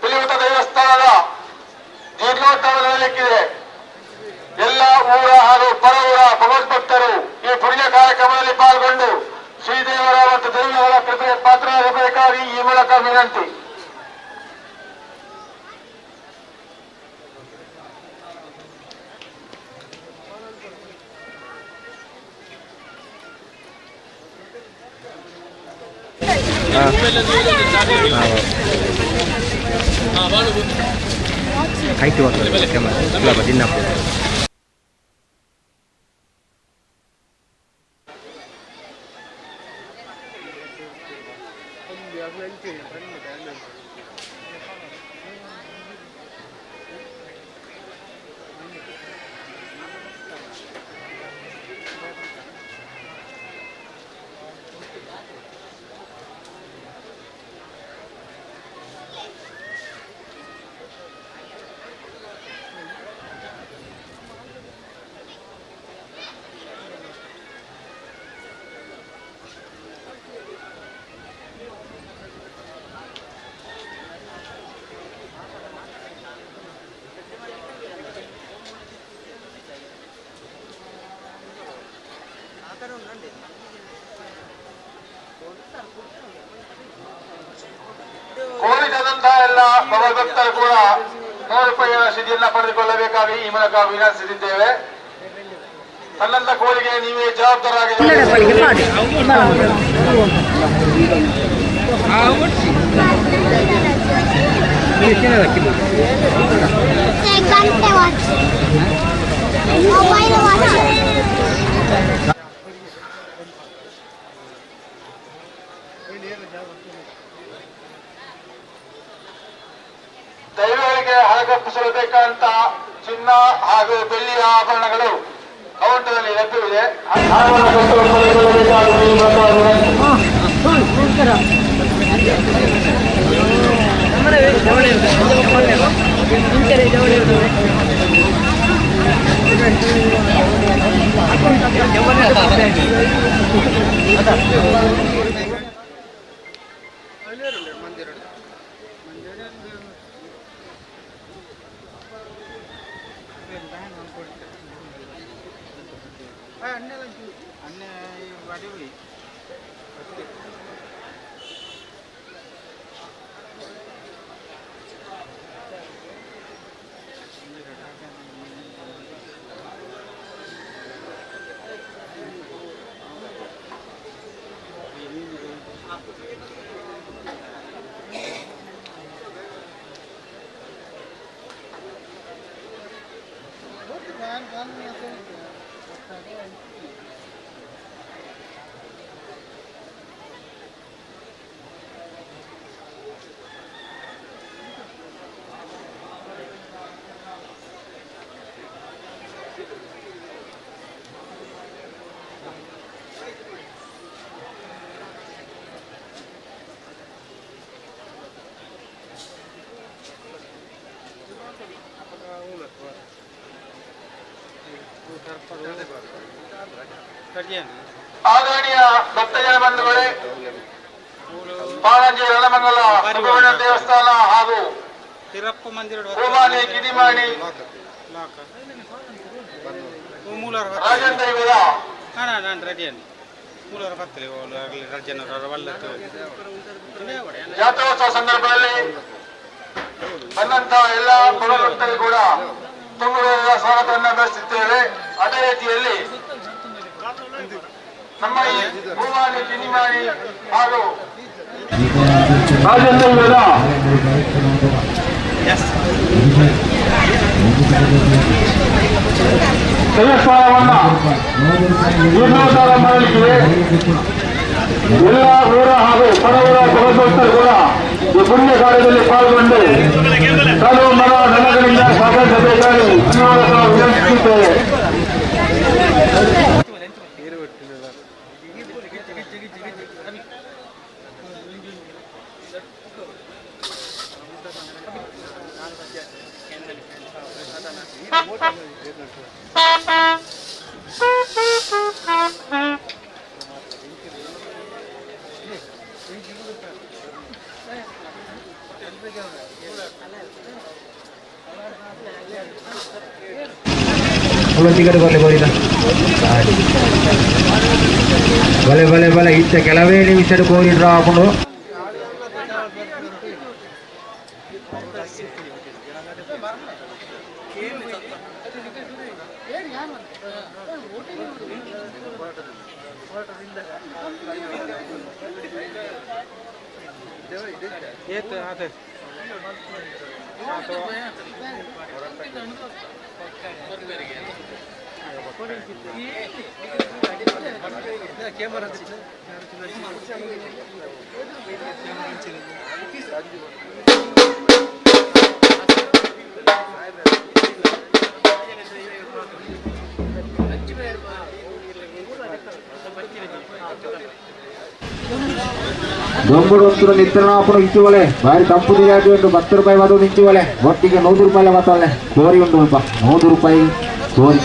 ಪಿಲಿಯುತ ದೇವಸ್ಥಾನದ ಜೀರ್ಣೋದ್ಧಾರ ನಡೆಯಲಿಕ್ಕಿದೆ. ಎಲ್ಲ ಊರ ಹಾಗೂ ಪರ ಊರ ಭಗವದ್ಭಕ್ತರು ಈ ಪುಣ್ಯ ಕಾರ್ಯಕ್ರಮದಲ್ಲಿ ಪಾಲ್ಗೊಂಡು ಶ್ರೀದೇವರ ಮತ್ತು ದೇವಿಯವರ ಕೃಪೆಗೆ ಪಾತ್ರರಾಗಬೇಕಾಗಿ ಈ ಮೂಲಕ ವಿನಂತಿ. ಹೈಟ್ ಕ್ಯಾಮರಾ ದಿನ. ಕೋಳಿ ತಂದಂತಹ ಎಲ್ಲ ಭಗವದ್ಭಕ್ತರು ಕೂಡ 100 ರೂಪಾಯಿಯ ರಸೀದಿಯನ್ನ ಪಡೆದುಕೊಳ್ಳಬೇಕಾಗಿ ಈ ಮೂಲಕ ವಿನಂತಿಸಿದ್ದೇವೆ. ತನ್ನಂತ ಕೋಳಿಗೆ ನೀವೇ ಜವಾಬ್ದಾರಾಗಿದ್ದೀರಿ. ಗಂಟೆ watch, mobile watch. ದೈವಗಳಿಗೆ ಹಣಗಪ್ಪಿಸಲು ಬೇಕಾದಂತ ಚಿನ್ನ ಹಾಗೂ ಬೆಳ್ಳಿಯ ಆಭರಣಗಳು ಕೌಂಟರ್ನಲ್ಲಿ ಲಭ್ಯವಿದೆ. ಹಣವನ್ನು ಕೊಟ್ಟು ಪಡೆದುಕೊಳ್ಳಬೇಕಾಗಿ ಈ ಮೂಲಕ ವಿನಂತಿ. ಆದರಣೀಯ ಭಕ್ತಜನ ಬಂಧುಗಳೇ, ಪಾಣಂಜಿ ರಣಮಂಗಲ ಸುಬ್ರಹ್ಮಣ್ಯ ದೇವಸ್ಥಾನ ಹಾಗೂ ಪೂಮಾನಿ ಕಿಡಿಮಾಣಿ ರಾಜನ್ ದೈವದ ಜಾತ್ರೋತ್ಸವ ಸಂದರ್ಭದಲ್ಲಿ ಬಂದಂತಹ ಎಲ್ಲ ಭಕ್ತರಿಗೂ ಕೂಡ ತುಂಬುವ ಸ್ವಾಗತವನ್ನು ಬಯಸುತ್ತೇವೆ. ಅದೇ ರೀತಿಯಲ್ಲಿ ನಮ್ಮ ಈ ಭೂಮಾನಿ ಕಿನಿಮಾನಿ ಹಾಗೂ ರಾಜನ್ ದೈವದ ದೇವಸ್ಥಾನವನ್ನ ಜೀರ್ಣೋದ್ಧಾರ ಮಾಡಲಿಕ್ಕಿದೆ. ಎಲ್ಲ ಊರ ಹಾಗೂ ಪರವೂರ ಭಗವದ್ಭಕ್ತರು ಕೂಡ ಈ ಪುಣ್ಯ ಕಾರ್ಯದಲ್ಲಿ ಪಾಲ್ಗೊಂಡು ತನು ಮನ ಧನಗಳಿಂದ ಸಹಕರಿಸಬೇಕಾಗಿ ಈ ಮೂಲಕ ವಿನಂತಿಸುತ್ತೇವೆ. ಟಿಕೆಟ್ ಬರಲಿ ಗೋರಿದ. ಬಲೆ ಬಲೆ ಬಲೆ, ಇತ್ತ ಕೆಲವೇ ನಿಮಿಷ ಕೋರಿ ಡ್ರಾ ಆಪುಂಡು. ದೊಂಬುಡು ಒಂತುರು ನಿತ್ರಣ ಇಂಚುವಲೆ ಬಾರಿ ತಂಪು ತಿರಾಟಿ ಉಂಟು. 10 ರೂಪಾಯಿ ಮಾತ್ರ ನಿಂಚುವಲೆ. ಒಟ್ಟಿಗೆ 100 ರೂಪಾಯಿ ಮಾತ್ರ ಕೋರಿ ಉಂಟು. ಅಲ್ಪ 100 ರೂಪಾಯಿ ಕೋರಿ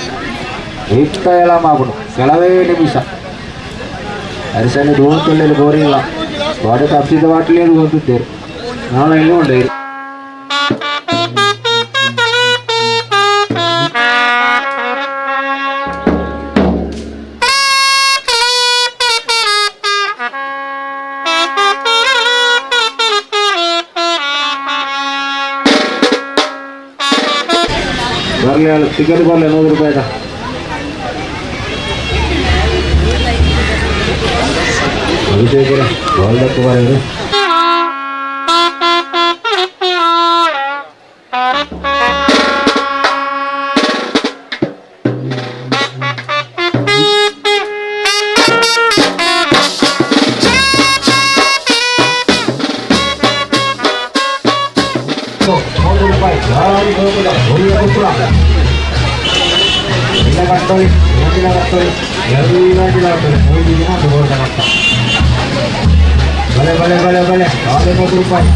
ಇತ್ತ ಎಲ್ಲ ಮಾಪುಂಡು. ಕೆಲವೇ ನಿಮಿಷ ಅರಿಸಲ್ಲಿ ದೋಂತಲ್ಲಿ ಕೋರಿ ಇಲ್ಲ. ವಾಡೆ ತಪ್ಪಿದ ವಾಟ್ಲಿ ಹೊಂದಿದ್ದೇರು ನಾಳೆ ಇಲ್ಲಿ ಉಂಟು. ಬರಲಿ ಅಲ್ಲ, ಟಿಕೆಟ್ ಬರಲಿ. 100 ರೂಪಾಯಿ ಅಭಿಷೇಕ ಬಾಲ್ದಕ್ಕೆ ಬರೋದು. 100 ರೂಪಾಯಿ ಭಾರಿ ಹೋಗುದ. ಒಳ್ಳೆ ಗೊತ್ತಿಲ್ಲ. ಎಲ್ಲ ಕಟ್ಟೋಳಿ, ಎಲ್ಲ ಕಟ್ಟೋಳಿ, ಎಲ್ಲ ಕಟ್ಟೋಳಿ. 3 ದಿನ ಅದು ಕಟ್ಟ. ಬಲೆ ಬಲೆ ಬಲೆ ಬಲೆ, 100 ರೂಪಾಯಿ.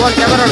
Phone camera.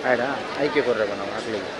ಆಯ್ತಾ ಆಯ್ಕೆ ಕೊರ್ರೆ ನಾವು ಹಾಕ್ಲಿಕ್ಕೆ.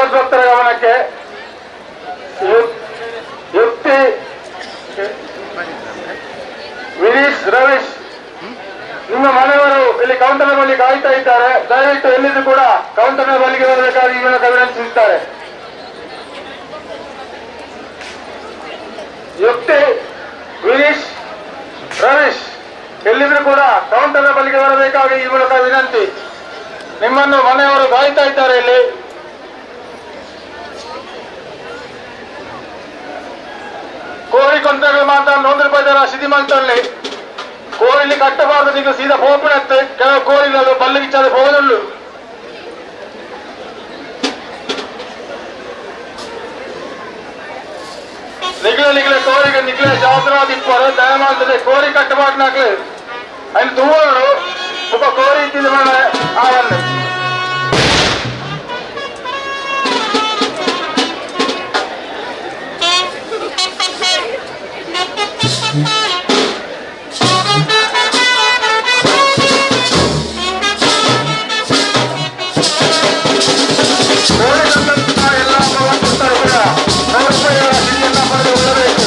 ಭಗವದ್ಭಕ್ತರ ಗಮನಕ್ಕೆ, ಯುಕ್ತಿ, ವಿನೀಶ್, ರವೀಶ್, ನಿಮ್ಮ ಮನೆಯವರು ಇಲ್ಲಿ ಕೌಂಟರ್ ಬಳಿ ಕಾಯ್ತಾ ಇದ್ದಾರೆ. ದಯವಿಟ್ಟು ಎಲ್ಲಿದ್ದು ಕೂಡ ಕೌಂಟರ್ ಬಳಿಗೆ ಬರಬೇಕಾಗಿ ಈ ಮೂಲಕ ವಿನಂತಿಸುತ್ತಾರೆ. ಯುಕ್ತಿ, ವಿನೀಶ್, ರವೀಶ್, ಎಲ್ಲಿದ್ರು ಕೂಡ ಕೌಂಟರ್ ಬಳಿಗೆ ಬರಬೇಕಾಗಿ ಈ ಮೂಲಕ ವಿನಂತಿ. ನಿಮ್ಮನ್ನು ಮನೆಯವರು ಕಾಯ್ತಾ ಇದ್ದಾರೆ ಇಲ್ಲಿ. ಕೋಳಿ ಕೊಂತಗಳು ಮಾತ್ರ 100 ರೂಪಾಯಿ ದರ ಸಿದಿ ಮಂತಲ್ಲಿ. ಕೋಳಿಲಿ ಕಟ್ಟಬಾರದು, ನೀವು ಸೀದಾ ಪೋಪುನತ್ತೆ. ಕೆಲವು ಕೋಳಿಗಳು ಬಲ್ಲು ಗಿಚ್ಚಾದ ಹೋಗಲು. ನಿಗ್ಲೆ ನಿಗ್ಲೆ ಕೋರಿಗೆ ನಿಗ್ಲೆ ಜಾತ್ರಾ ದಿಪ್ಪರು ದಯಮಾಡ್ತದೆ. ಕೋರಿ ಕಟ್ಟಬಾರ್ದು ನಾಕ್ಲೆ ಅಲ್ಲಿ ತೂವನು ಒಬ್ಬ ಕೋರಿ ಇದ್ದಿದ್ದು ಮನೆ ಆವಲ್ಲಿ. ಕೋರಿ ತಂದಂತಹ ಎಲ್ಲ ಭಗವಂತರು ಕೂಡ 100 ರೂಪಾಯಿಗಳ ಸಿಹಿಯನ್ನ ಪಡೆದುಕೊಳ್ಳಬೇಕು.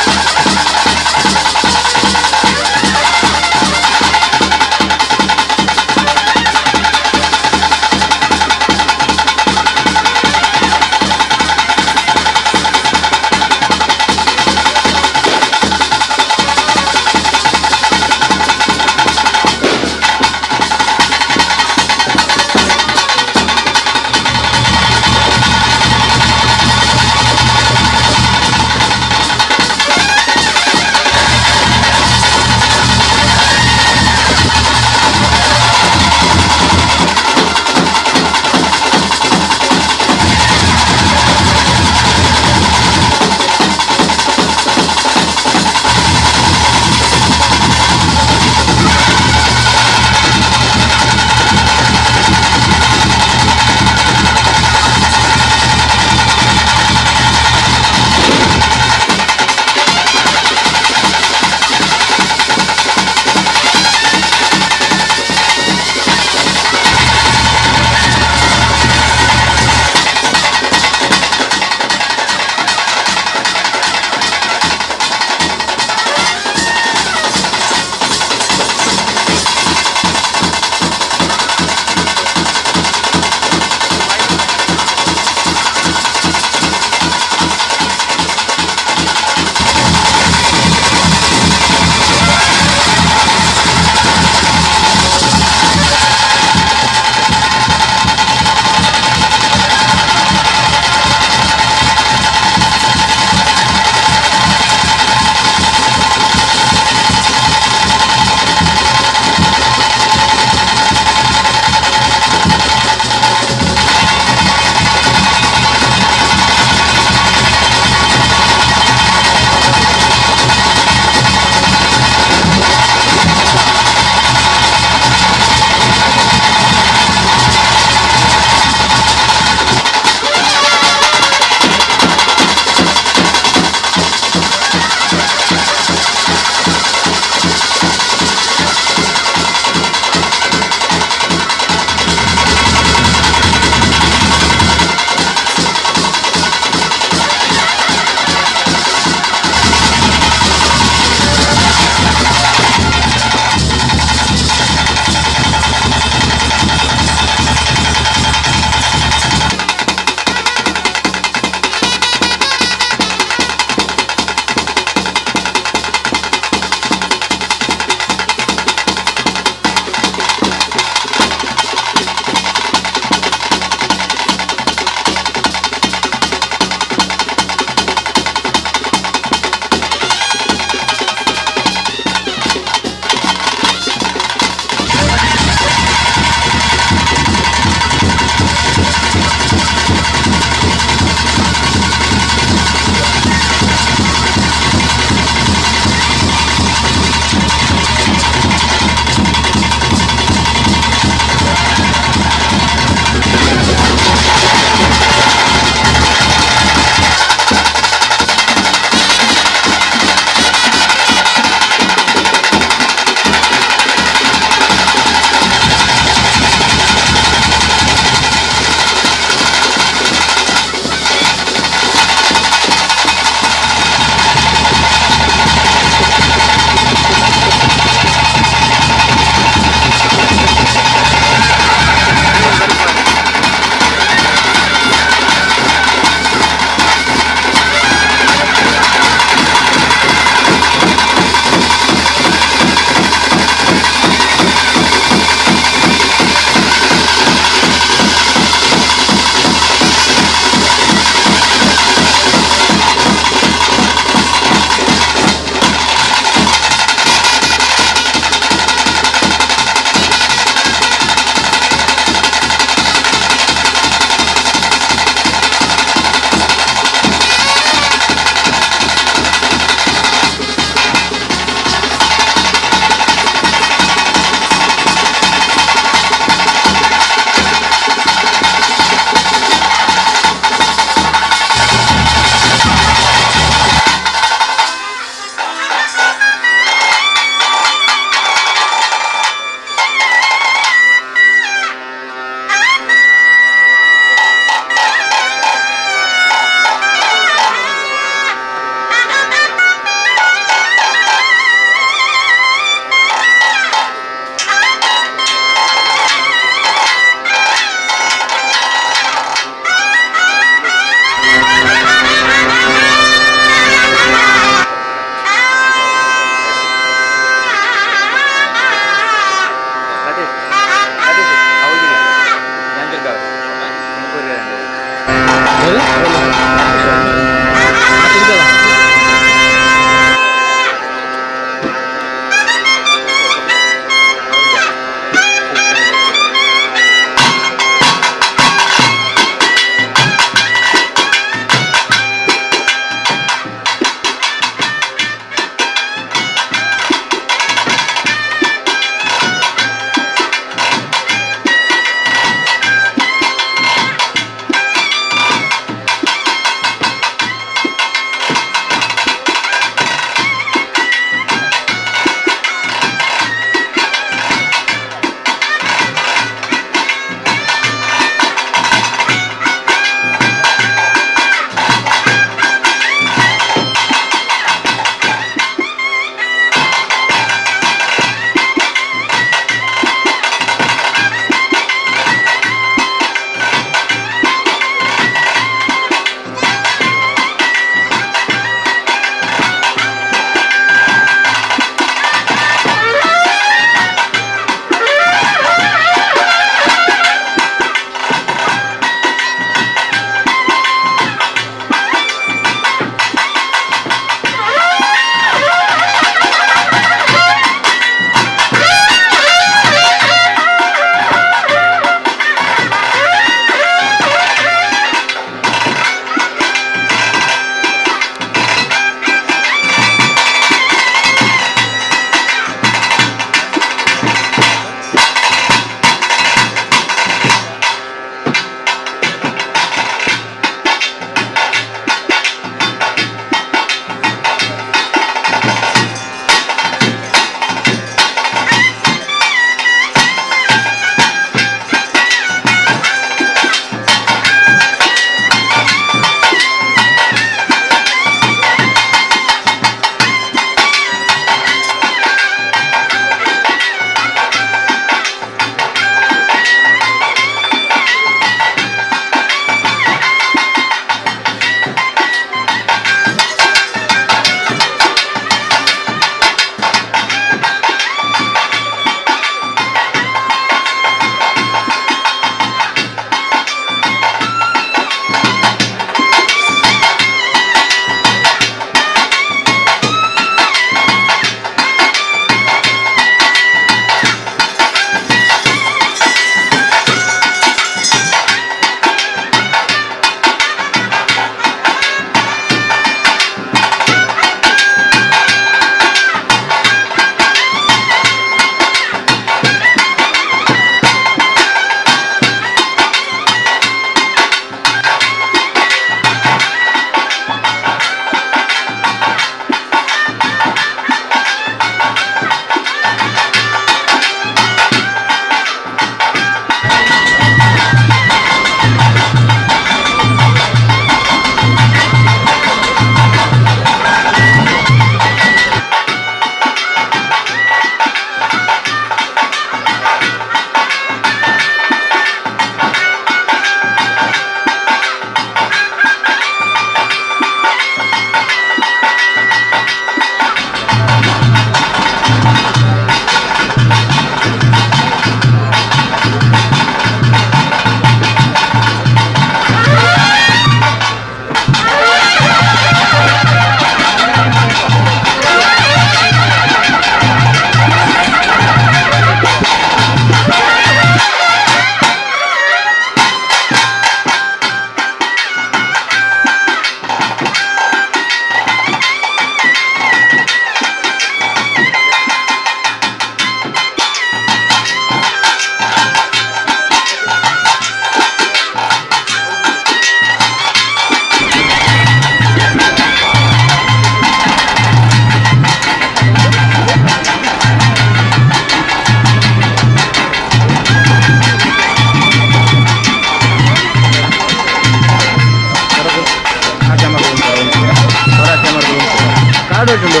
ಪಾಡೋಟುಂಡು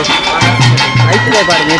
ಐತಲೇ ಪಾಡಿ.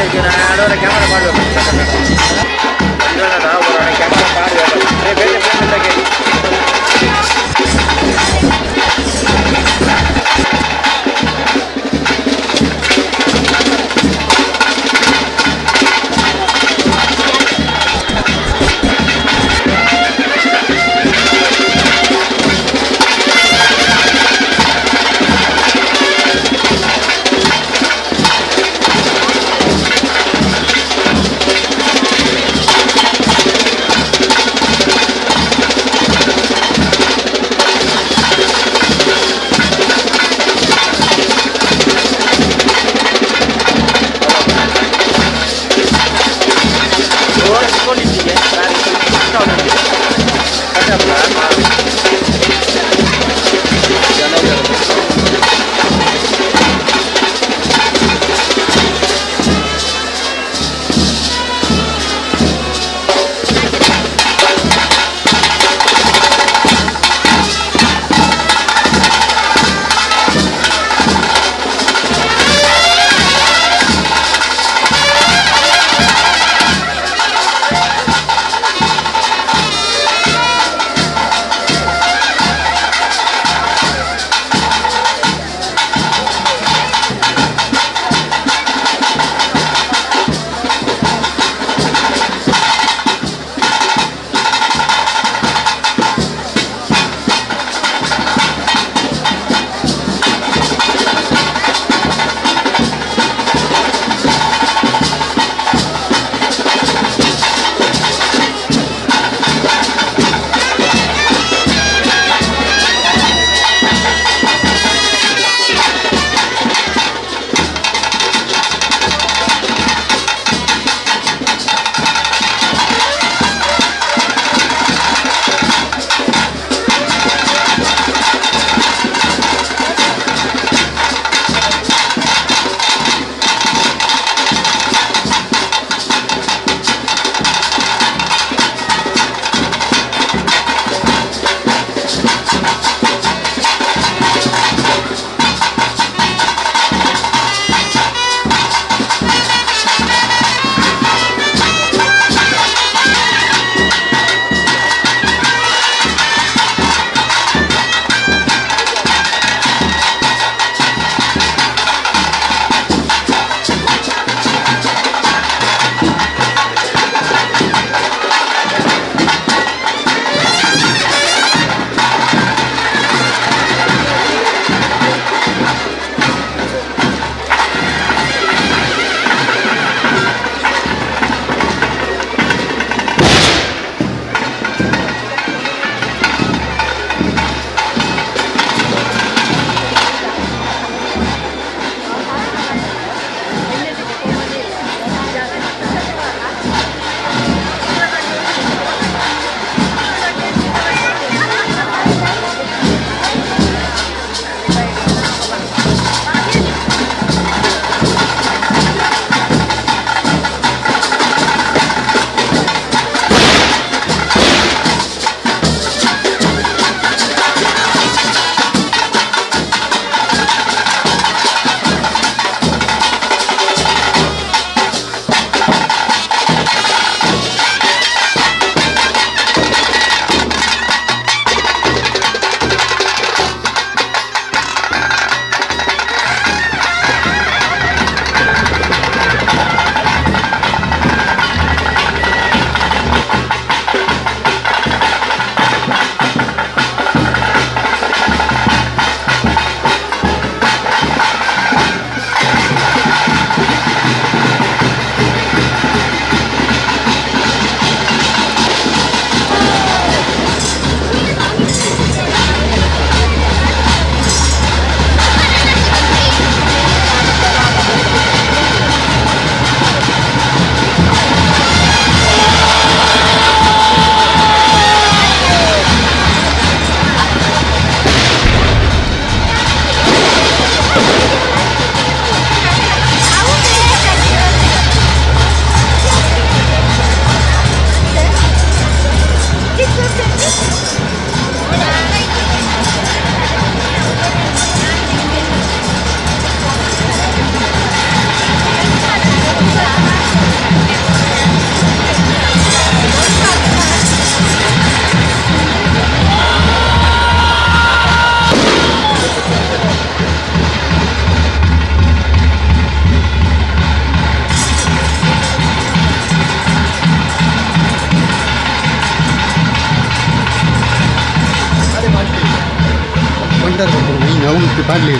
ಕ್ಯಾಮರಾ ಮಾಡಬೇಕು. ಕ್ಯಾಮರಾ ಮಾಡಬೇಕು. ಬೇರೆ ಬೇರೆ. ಉಂಟಾರೆ ನಾವು ಪಾಡ್ಲಿ.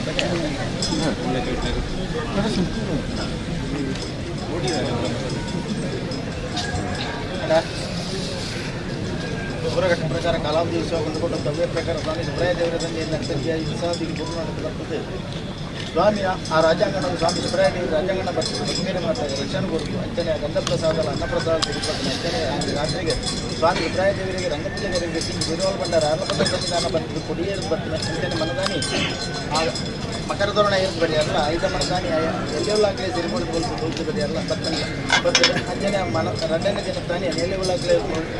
ಹೊರಗಟ್ಟ ಪ್ರಕಾರ ಕಾಲಾವಧಿ ಉತ್ಸವ ಕಂಡುಕೊಂಡ ತವ್ಯ ಪ್ರಕಾರ ಸ್ವಾಮಿ ಸುಬ್ರಾಯ ದೇವರ ತಂದೆಯಿಂದ ಉತ್ಸಾಹದಿಗೆ ಪೂರ್ಣ ಬರ್ತದೆ. ಸ್ವಾಮಿಯ ಆ ರಾಜಾಂಗಣದ ಸ್ವಾಮಿ ಸುಬ್ರಾಯ ದೇವರ ರಾಜಾಂಗಣ ಬರ್ತದೆ, ಬಂಗೇರಿ ಮಾಡ್ತಾರೆ, ರಕ್ಷಣೆ ಕೊಡ್ತು. ಅಂಚನೆ ಗಂಧಪ್ರಸಾದ, ಅನ್ನಪ್ರಸಾದ ತಿರುಪತಿ. ಅಂಚನೆ ರಾತ್ರಿಗೆ ಸ್ವಾಮಿ ಸುಬ್ರಾಯ ದೇವರಿಗೆ ರಂಗಪೂಜೆ ನೆರವೇರಿಸಿ ಗುರುವಾಲ್ ಭಂಡಾರ ಅರ್ಲಪದ ಸನ್ನಿಧಾನ ಬರ್ತದೆ, ಕೊಡಿಯೇರು ಬರ್ತದೆ. ಅಂಚನೆ ಮನದಾನಿ ಆ ಮಕರ ತೋರಣ ಏರ್ದು ಬರೆಯಲ್ಲ, ಐದ ಮನದಾನಿ ಎಲ್ಲೆಲ್ಲ ಸಿರಿಮುಡಿ ಬೋಲ್ತು ತೋಲ್ತು ಬರೆಯಲ್ಲ ಬರ್ತನೆ ಬರ್ತದೆ. ಅಂಚನೆ ಮನ ರಡ್ಡನೇ ದಿನ ತಾನೇ ನೆಲೆ ಉಳ್ಳಾಕ್ಲೆ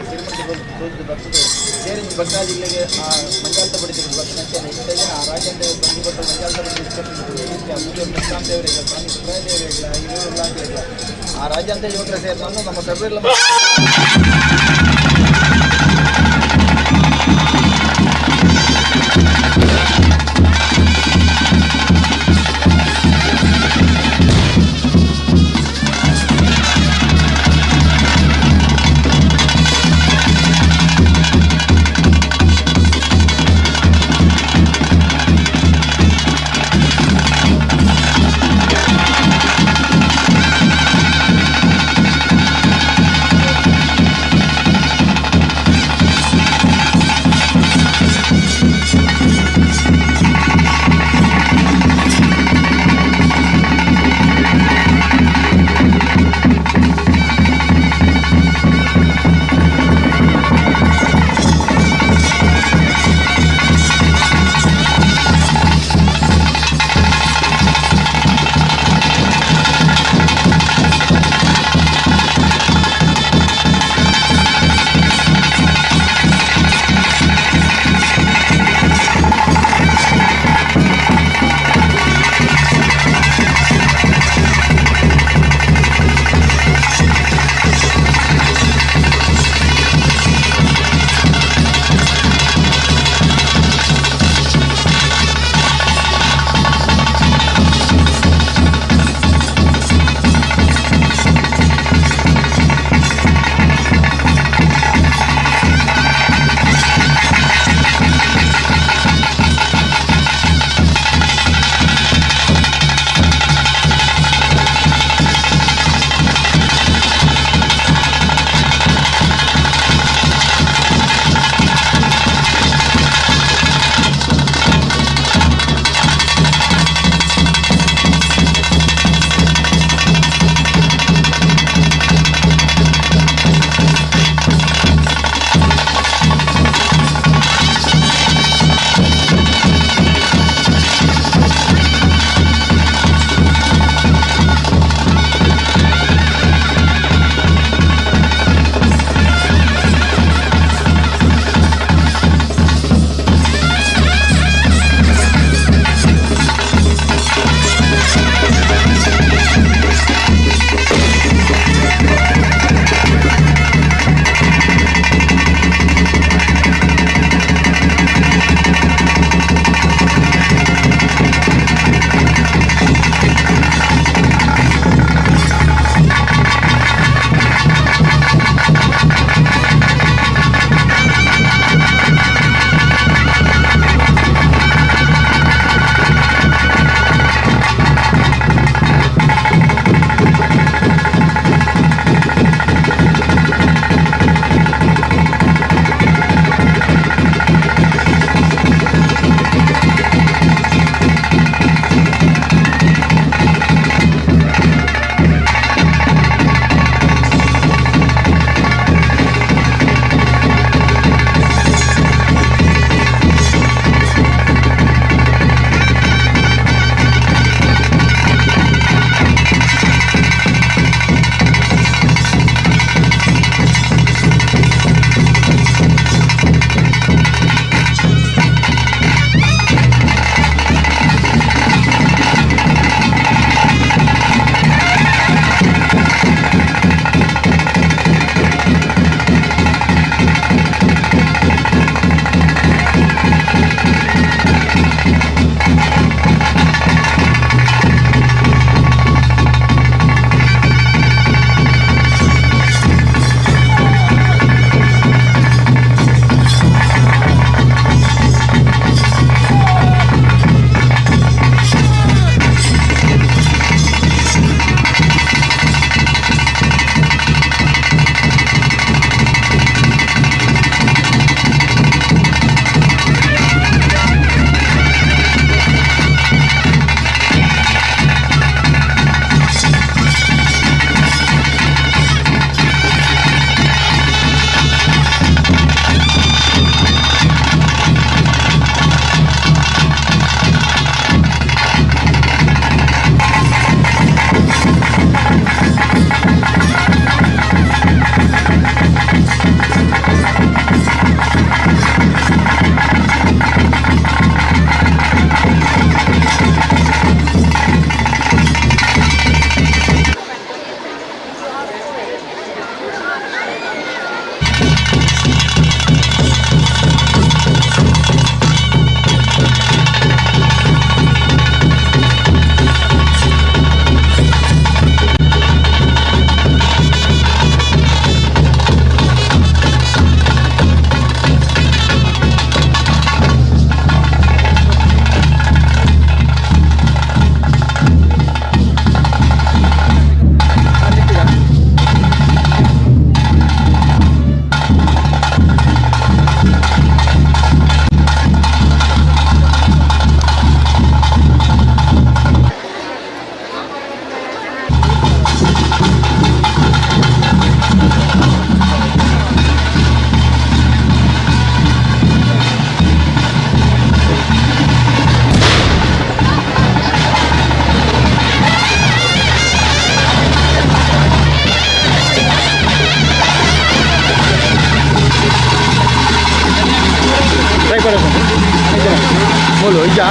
ಸಿರಿಮುಡಿ ಬೋಲ್ತು ತೋಲ್ತು ಬರ್ತದೆ. ಸೇರಿ ಭಕ್ತಾದಿ ಜಿಲ್ಲೆಗೆ ಆ ಮಂಜಾಲ್ತ ಪಡಿತಿರು ಬರ್ತದೆ. ಅಂಚನೆ ಇಷ್ಟ ಜನ ಆ ರಾಜಂಡ ಬಂದಿಕೊಟ್ಟು ಮಂಜಾಲ್ತ ಪಡಿತಿ ಮುಸ್ತಾನ್ ದೇವರಿಗೆ, ಸ್ವಾಮಿ ಸುಬ್ರಾಯ ದೇವರಿಗೆ, ಇವರು ಆ ರಾಜ್ಯಾಂತ ಯುವಕರ ಸೇರಿದ ನಮ್ಮ ಸಭೆಯಲ್ಲಿ. ಮೂಲು ಇಜ್ಜಾ?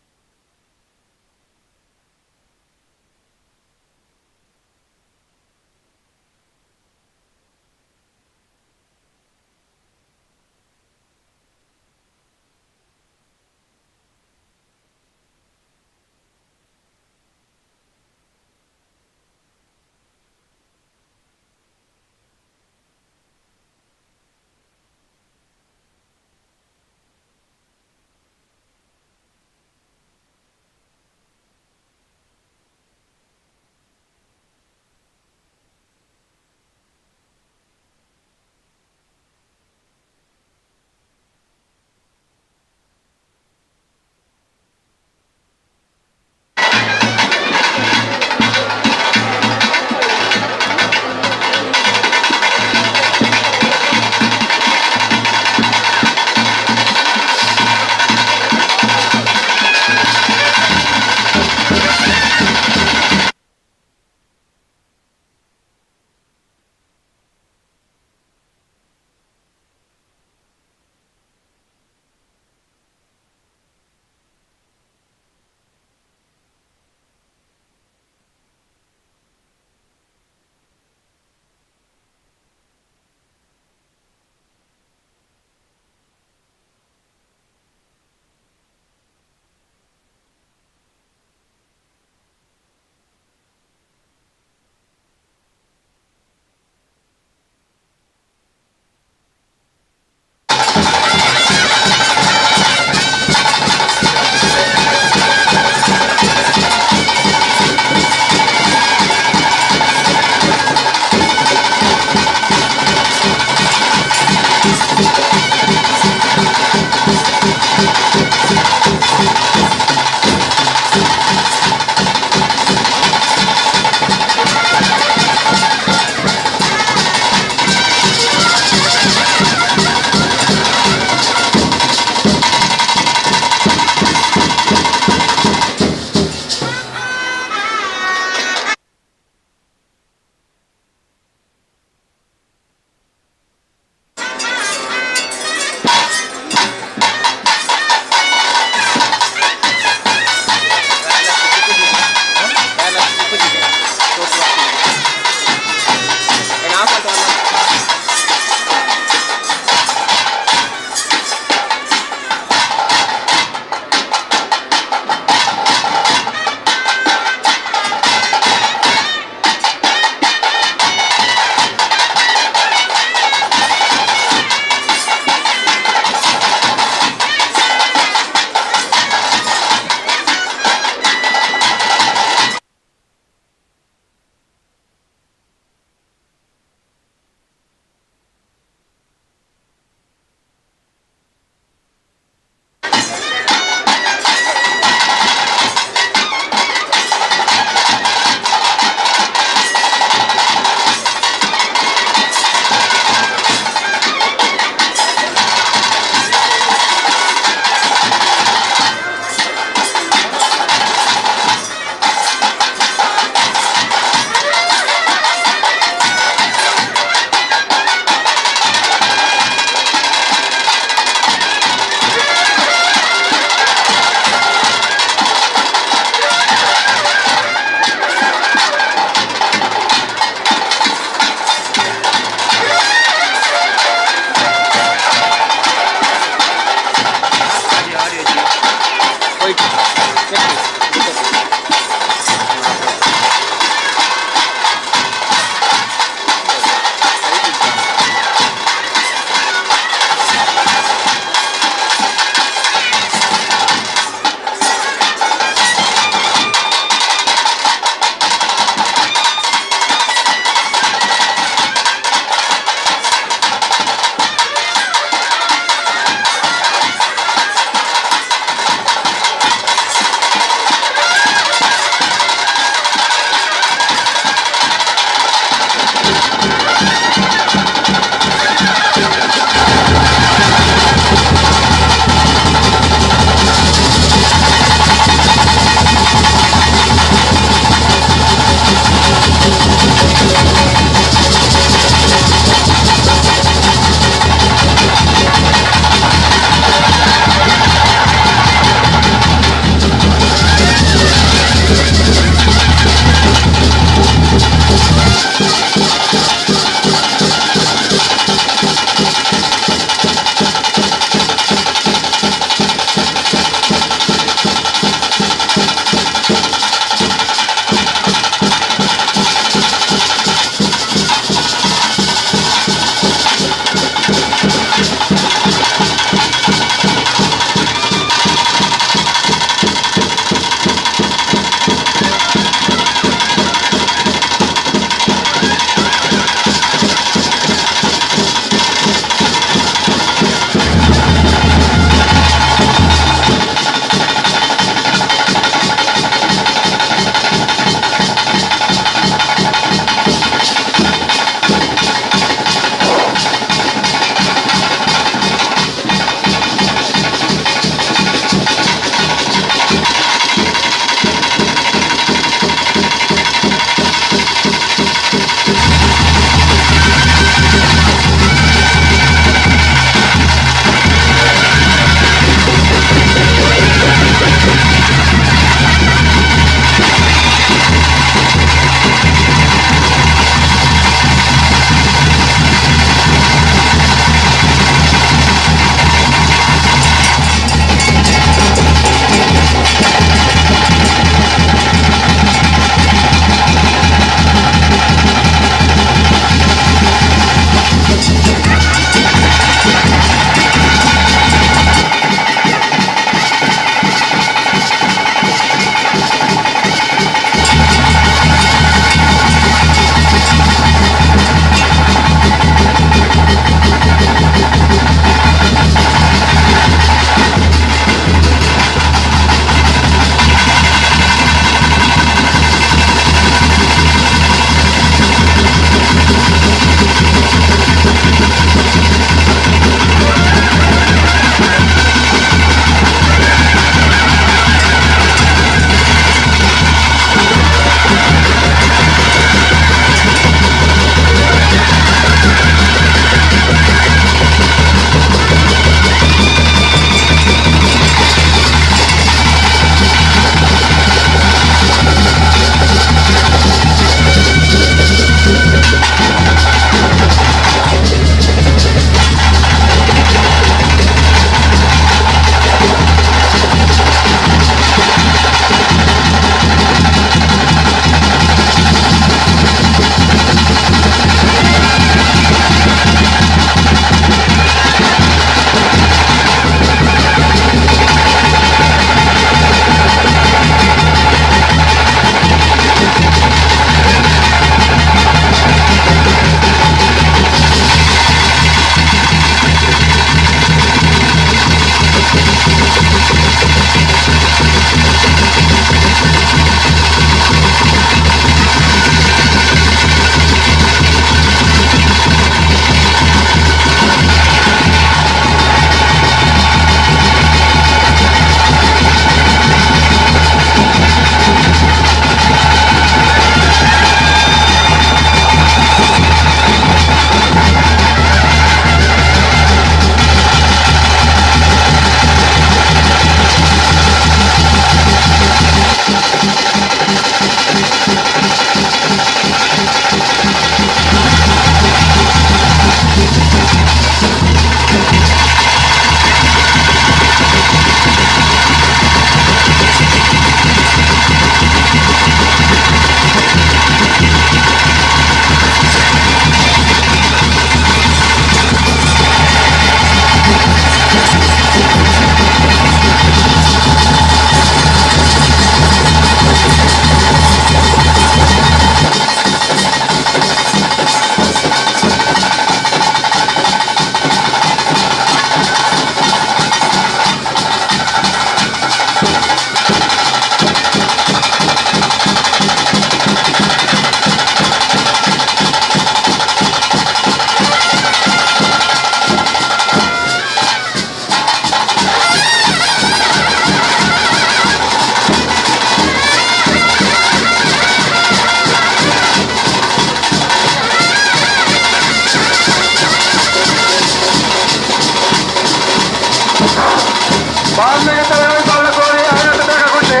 ತಡೆಗೊಳಿಸೋಣ ಕೋರಿ ಆಯನಟ್ಟು ಬೇಗ ಕೊಟ್ಟೆ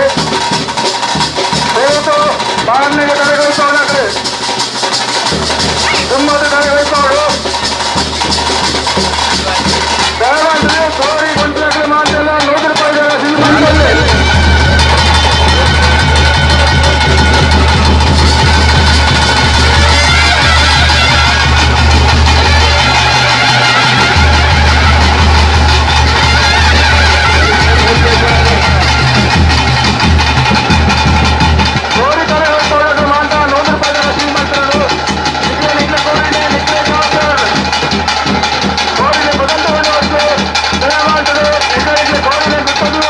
ದಯವಿಟ್ಟು ಬಾರನ್ನಿಗೆ ತಡೆಗೊಳಿಸೋಣ ತುಂಬದ ತಡೆಗೊಳಿಸೋಡು ದಯಮಾಡಿ ಕೋರಿ ಗೊಂಚಲಾಗಲಿ ಮಾತೆಲ್ಲ 100 ರೂಪಾಯಿ ರಸೀದಿ ಮಾಡಿಕೊಳ್ಳಿ. ಕೋರಿ ತಡೆಗೊಳಿಸೋಣ ಮಾತ 100 ರೂಪಾಯಿ ರಸೀದಿ ಮಾಡ್ತಾರೆ. ನಿಖಲೆ ನಿಖಲೆ ಕೋರಿನೆ ನಿಖಲೆ ಜವಾಬ್ದಾರರು. ಕೋರಿನೆ ಬದಲಾವಣೆ ವಸ್ತು ದಯಮಾಡಿ ನಿಖಲೆ ನಿಖಲೆ ಕೋರಿನೆ ಬಿಟ್ಟದ್ದು.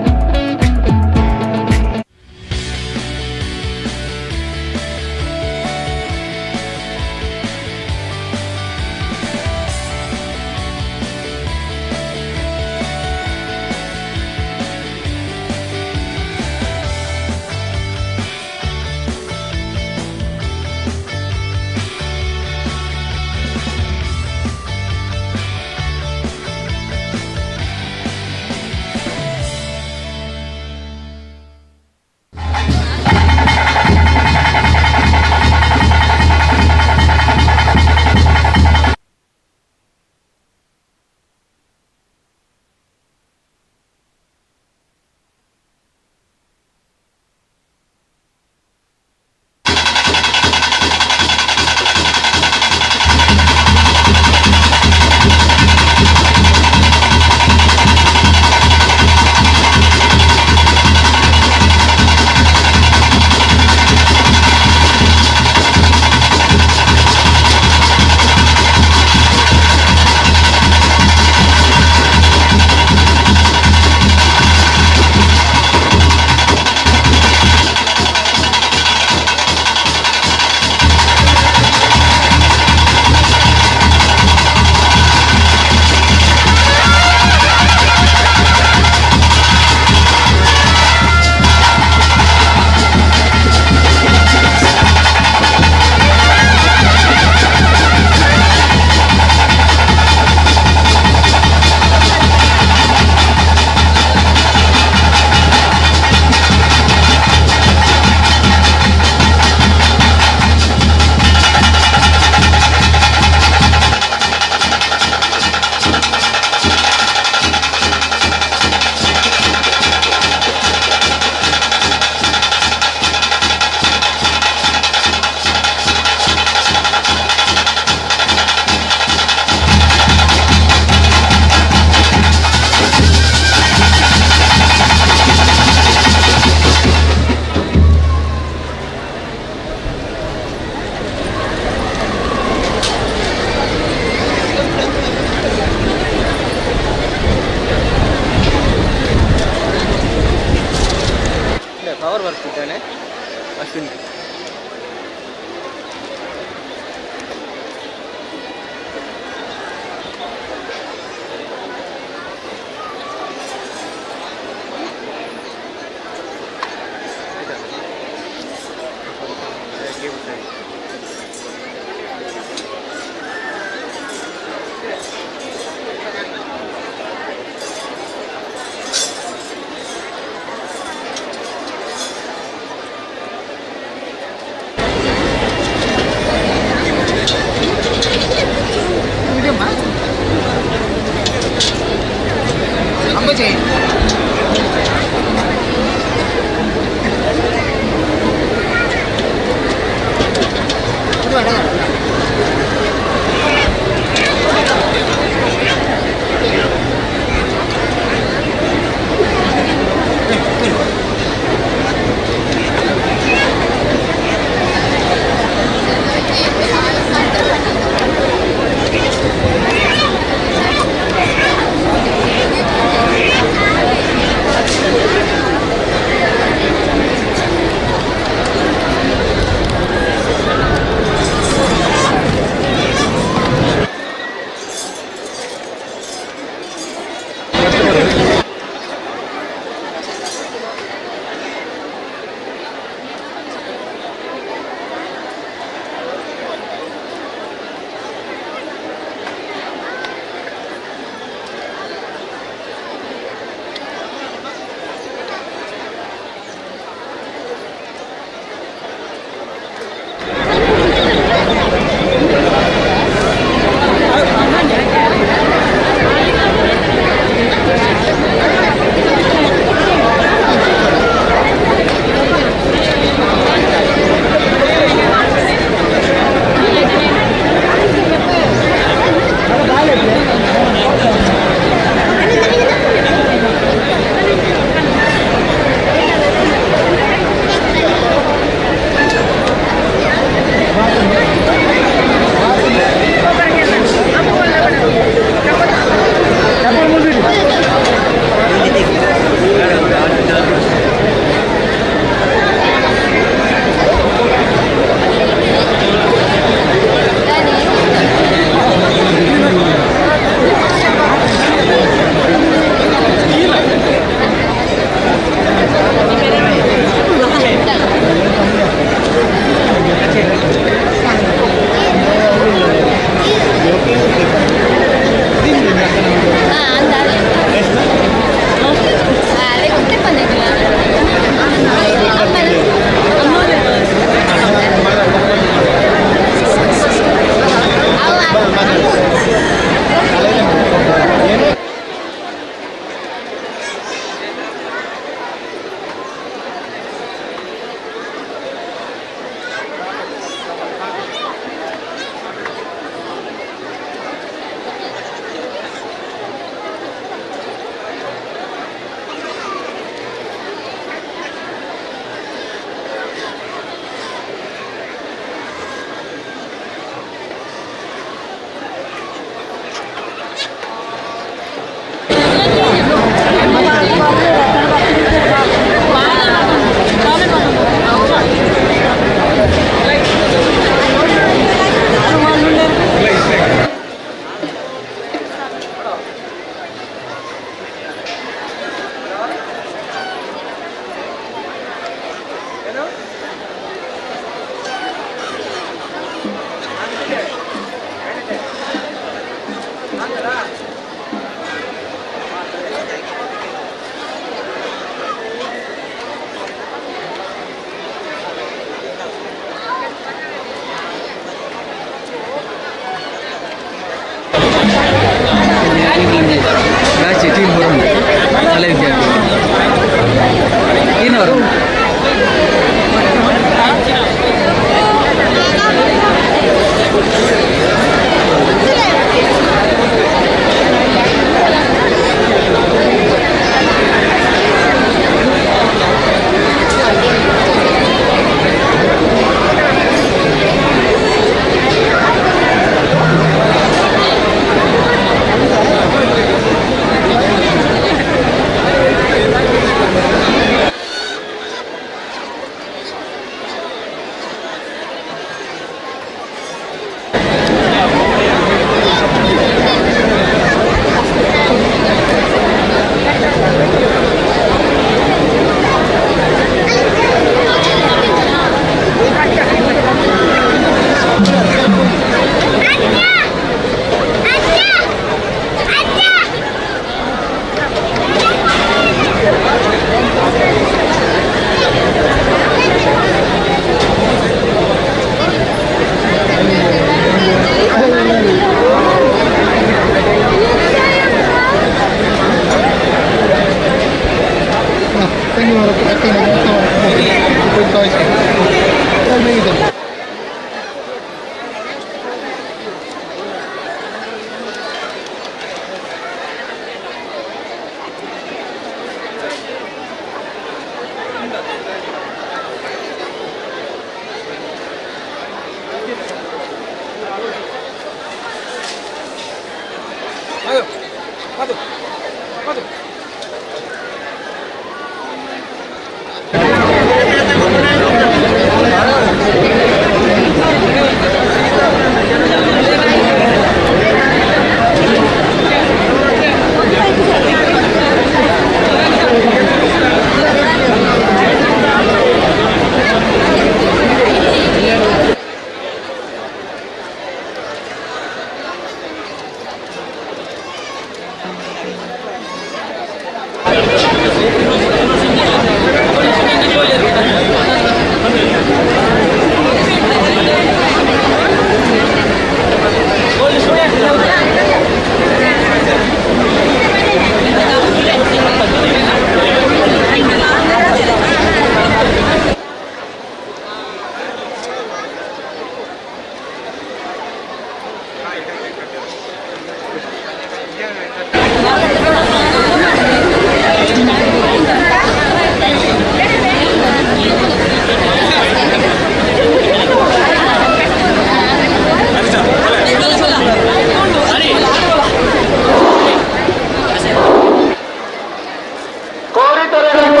ಕೋರಿ ತರಗತಿ.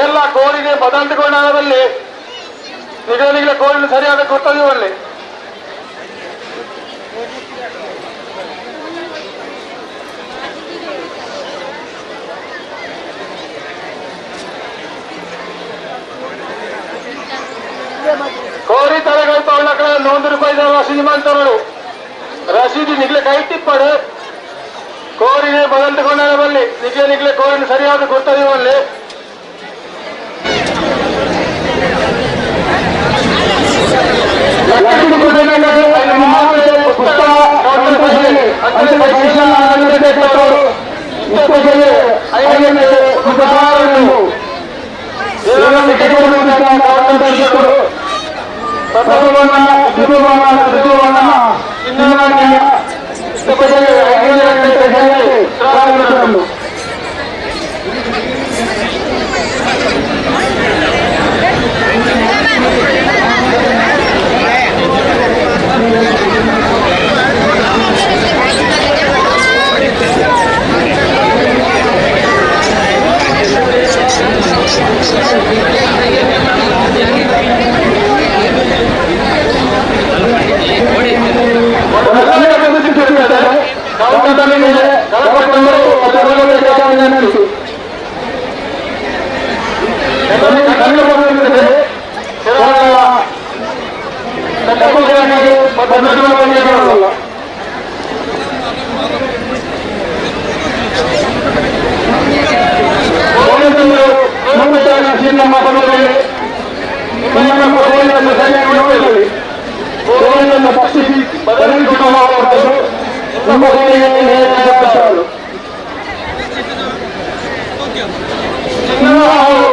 ಎಲ್ಲ ಕೋಳಿಗೆ ಬದಲಾವಣೆ ನಿಗದಿಗಳ ಕೋಳಿನ ಸರಿಯಾದ ಕರ್ತವ್ಯವಲ್ಲಿ. ಕೋರಿ ತಲೆಗಳು ಪೌಣಕಳ 100 ರೂಪಾಯಿ ರಸೀದಿ ಮಾಡ್ತಾರಳು. ರಸೀದಿ ನಿಗ್ಲೆ ಕೈ ತಿಪ್ಪಡು. ಕೋರಿനെ ಬದಲಿಕೊಂಡಲ್ಲಿ ನಿಗ್ಲೆ ನಿಗ್ಲೆ ಕೋರಿನ ಸರಿಯಾದ ಕರ್ತವ್ಯವಲ್ಲಿ.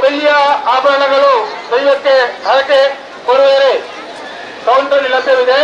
ಬೆಳ್ಳಿಯ ಆಭರಣಗಳು ದೈವಕ್ಕೆ ಹರಕೆ ಕೊಡುವರೆ ಕೌಂಟರ್ ಲಭ್ಯವಿದೆ.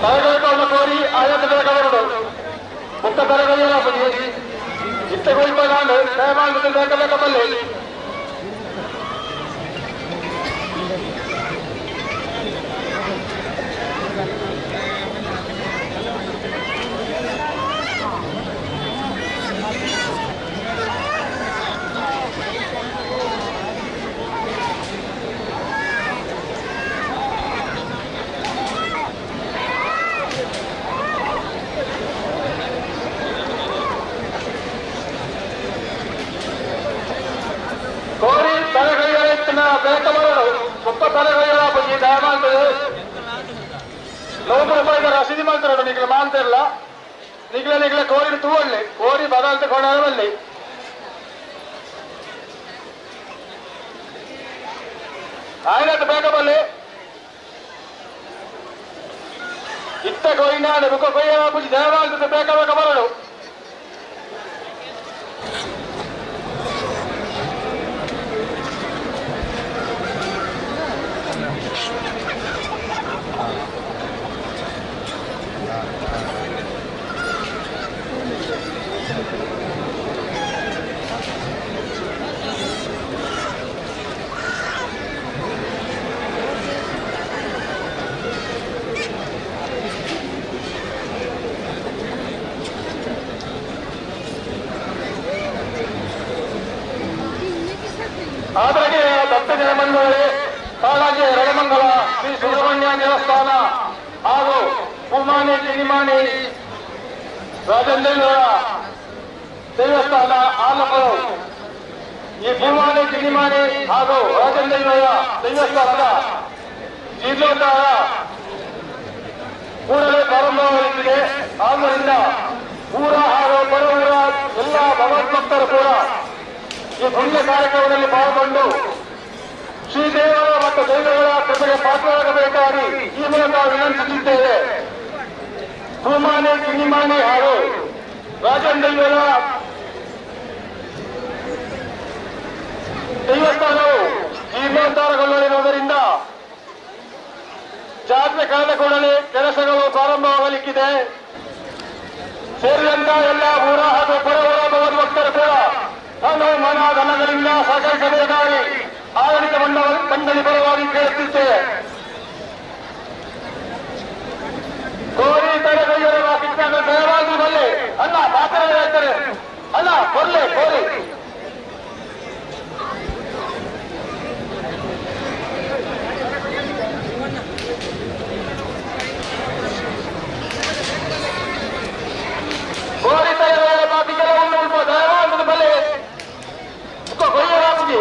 ತರಗೈಕೊಂಡ ಕೋರಿ ಆಯತ ಬೇಕಾದರು ಮುಕ್ತ ತರಗೈಯಲ್ಲ ಇತ್ತೆ ಕೊಯ್ಪಾಂಡು ದಯಮಾಡಿ ಬೇಕ ಬೇಕ ಬಲ್ಲೆ. ಕೋರಿ ತಲೆಗೈಯೆತ್ತಿನ ಬೇಕ ಬರಡು ಮುಪ್ಪ ತಲೆಗೈಯಲ ಬುಜಿ ದಯಮಾಡ್ತದೆ 100 ರೂಪಾಯಿ ರಸೀದಿ ಮಾಡ್ತಾರ ನಿಗ್ಲ ಮಾಡ್ತಿರಲ್ಲ ನಿಗ್ಲ ನಿಗ್ಲ ಕೋರಿ ತೂವಳ್ಳಿ ಕೋರಿ ಬದಲ್ತೆ ಕೊಡಲ್ಲಿ. ಆಯ್ತು ಬೇಕ ಬಲ್ಲೆ. ಇತ್ತ ಕೊಯ್ನ ಬುಕ್ಕ ಕೊಯ್ಯ ಬುಜಿ ದಯಮಾಡ್ತದೆ ಬೇಕ ಬೇಕ ಬರಡು. ಆದರಗೆ ಭಕ್ತ ಜನಮಂಡಳಿ, ಕಾಳಾಜಿ ರಣಮಂಗಲ ಶ್ರೀ ಸುಬ್ರಹ್ಮಣ್ಯ ದೇವಸ್ಥಾನ ಹಾಗೂ ಪೂಮಾನಿ ಕಿಣಿಮಾನಿ ರಾಜೇಂದ್ರ ದೇವಸ್ಥಾನ ಆಲಮರು. ಈ ಭೂಮಾನಿ ಕಿಣಿಮಾನಿ ಹಾಗೂ ರಾಜೇಂದ್ರ ದೇವಸ್ಥಾನದ ಜೀರ್ಣೋದ್ಧಾರ ಕೂಡಲೇ ಪ್ರಾರಂಭವಾಗುತ್ತಿದೆ. ಆದ್ದರಿಂದ ಊರ ಹಾಗೂ ಪರವೂರ ಎಲ್ಲ ಭಗವದ್ಭಕ್ತರು ಕೂಡ ಈ ಪುಣ್ಯ ಕಾರ್ಯಕ್ರಮದಲ್ಲಿ ಪಾಲ್ಗೊಂಡು ಶ್ರೀದೇವರ ಮತ್ತು ದೈವಗಳ ಕೃಪೆಗೆ ಪಾತ್ರರಾಗಬೇಕಾಗಿ ಈ ಮೂಲಕ ವಿನಂತಿಸುತ್ತಿದ್ದೇವೆ. ಭೂಮಾನೆ ಕಿಣಿಮಾನೆ ಹಾಗೂ ರಾಜನ್ ದೈವರ ದೇವಸ್ಥಾನವು ಜೀರ್ಣೋದ್ಧಾರಗೊಳ್ಳಲಿರುವುದರಿಂದ ಜಾತ್ರೆ ಕಳೆದ ಕೂಡಲೇ ಕೆಲಸಗಳು ಪ್ರಾರಂಭವಾಗಲಿಕ್ಕಿದೆ. ಸೇರಿದಂತ ಎಲ್ಲ ಊರ ಹಾಗೂ ಪರವೂರ ಭಗವದ್ಭಕ್ತರು ಕೂಡ ತನ್ನ ಮನ ಧನಗಳಿಂದ ಸಹಕರಿಸಬೇಕಾಗಿ ಆಡಳಿತ ಮಂಡಳಿ ಪರವಾಗಿ ಕೇಳುತ್ತಿದ್ದೇವೆ. ಕೋರಿ ತರಗೈಯರ ಕಿತ್ತಾಗ ದಯವಾಗಿ ಬಲ್ಲೆ ಅಲ್ಲ ಪಾತ್ರ ಹೇಳ್ತಾರೆ ಅಲ್ಲ ಕೊರ್ಲೆ ಕೋರಿ. ಕೋರಿ ತರಗೈಯರ ಬಾಕಿ ಕೆಲವೊಂದು ದಯವಾಗಿ ಬಲ್ಲೆ ಕೊಯ್ಯರಾಗಿ.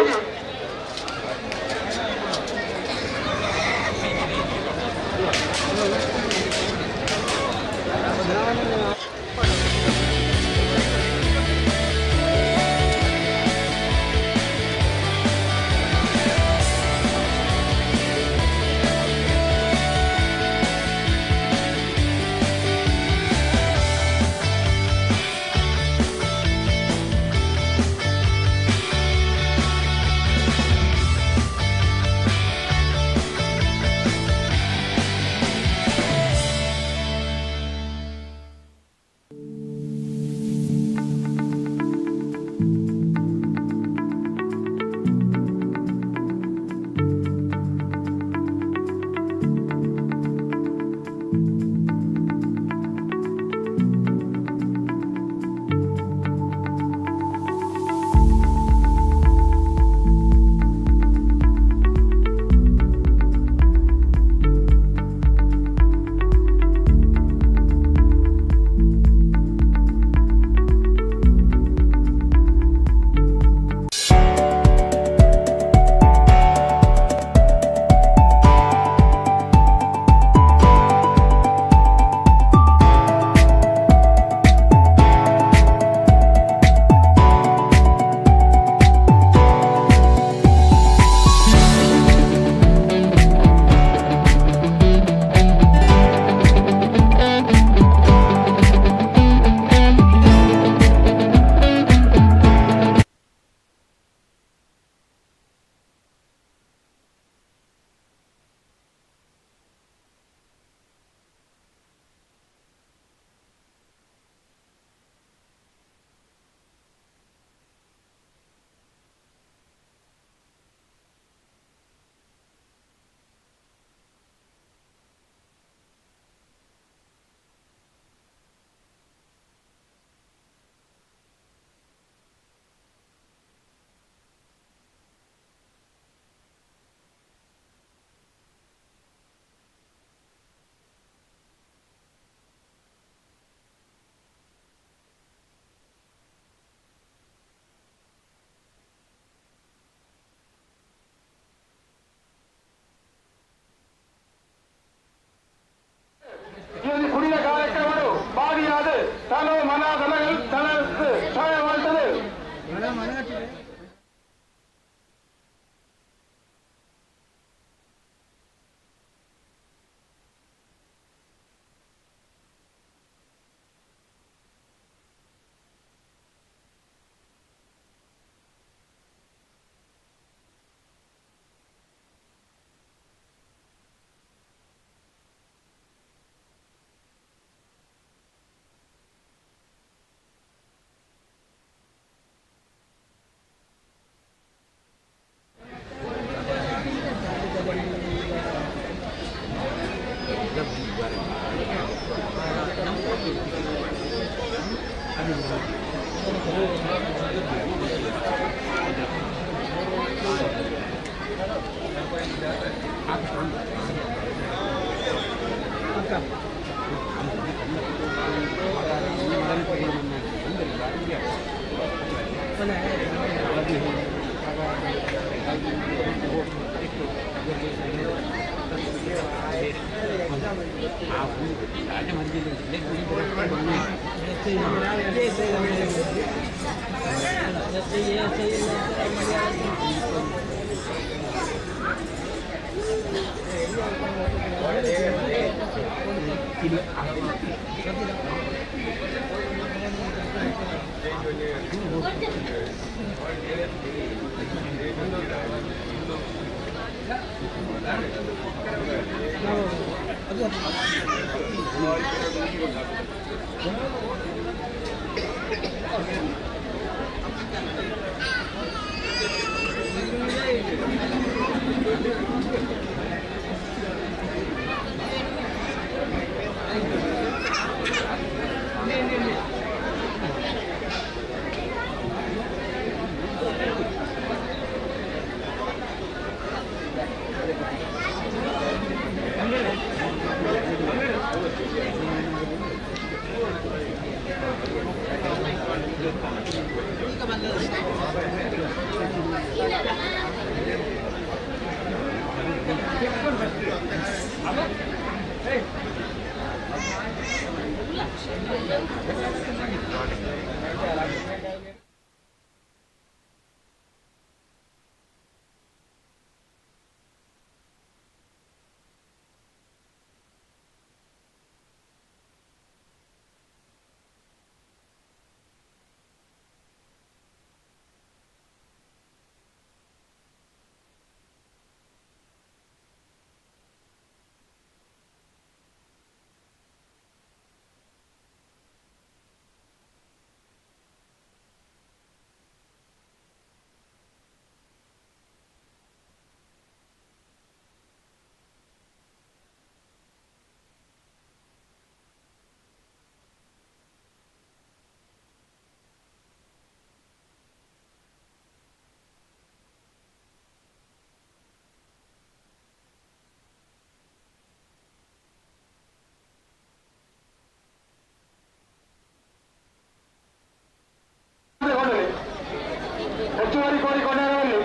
ಹೆಚ್ಚುವರಿ ಕೋರಿ ಕೊಂಡರಲ್ಲಿ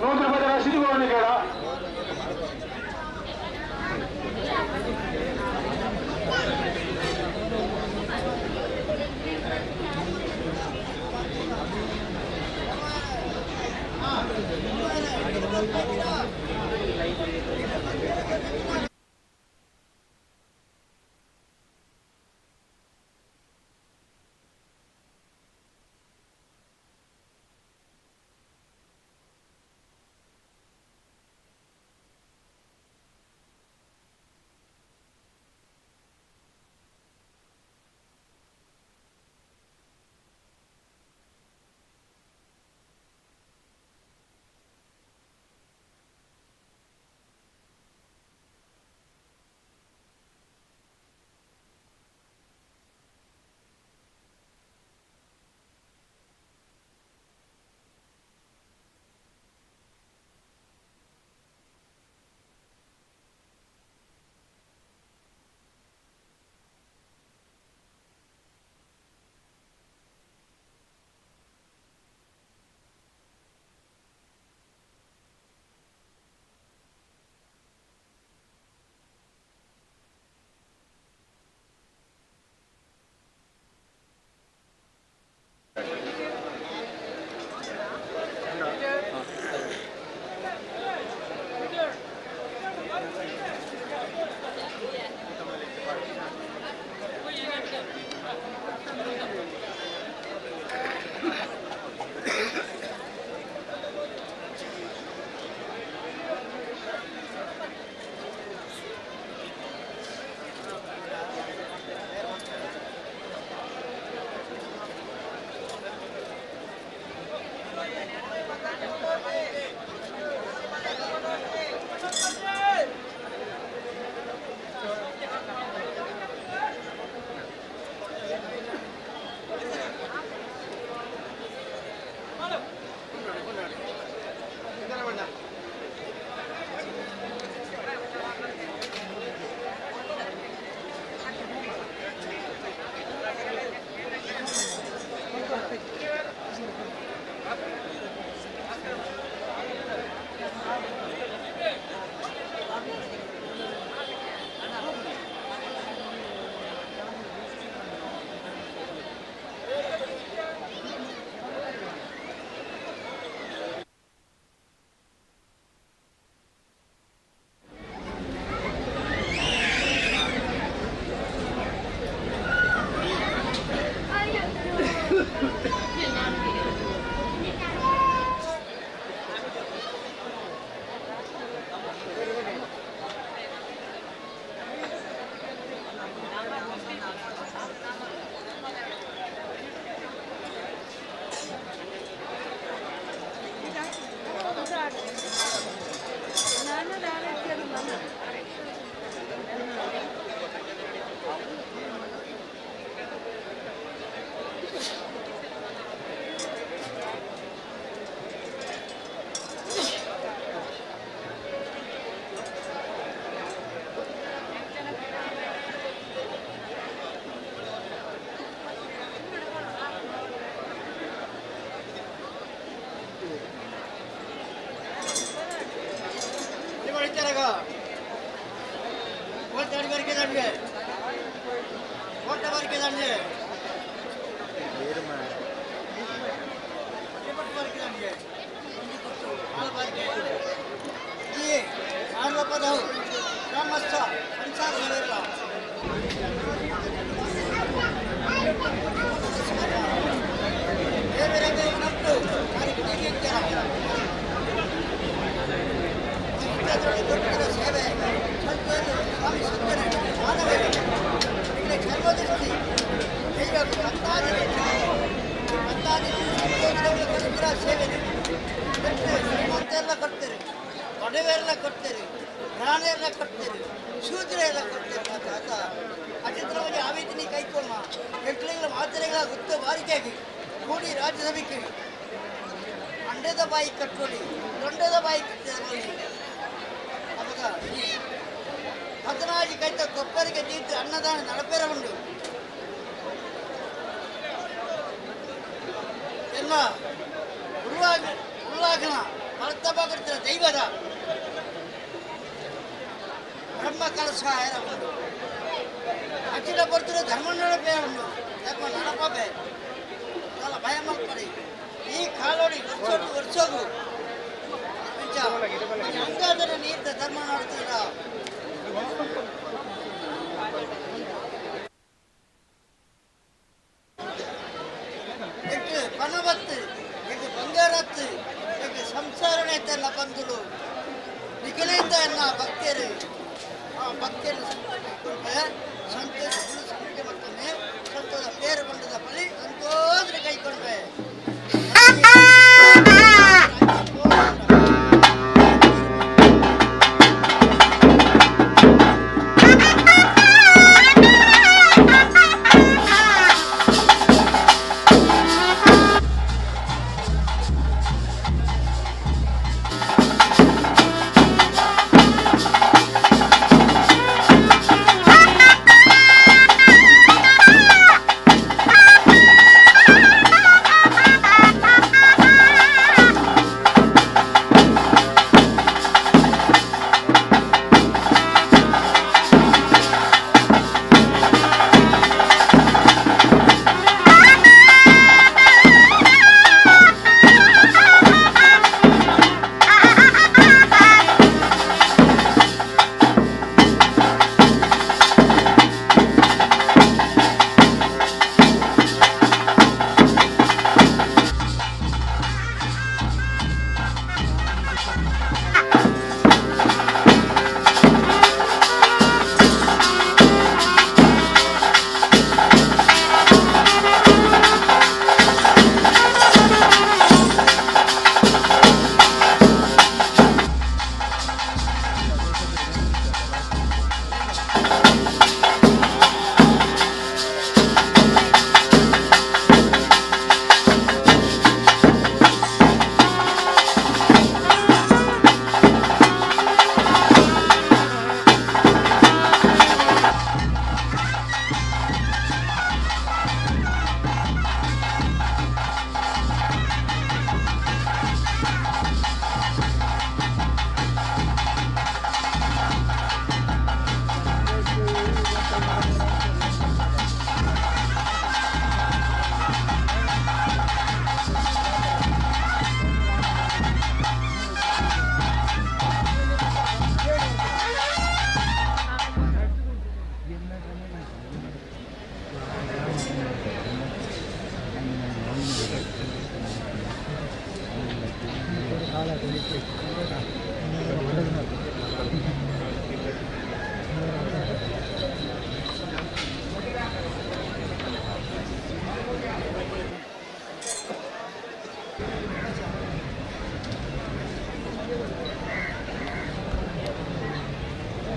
100 ರೂಪಾಯಿ ರಸೀದಿ ಕೊಡಲಿ ಬೇಡ.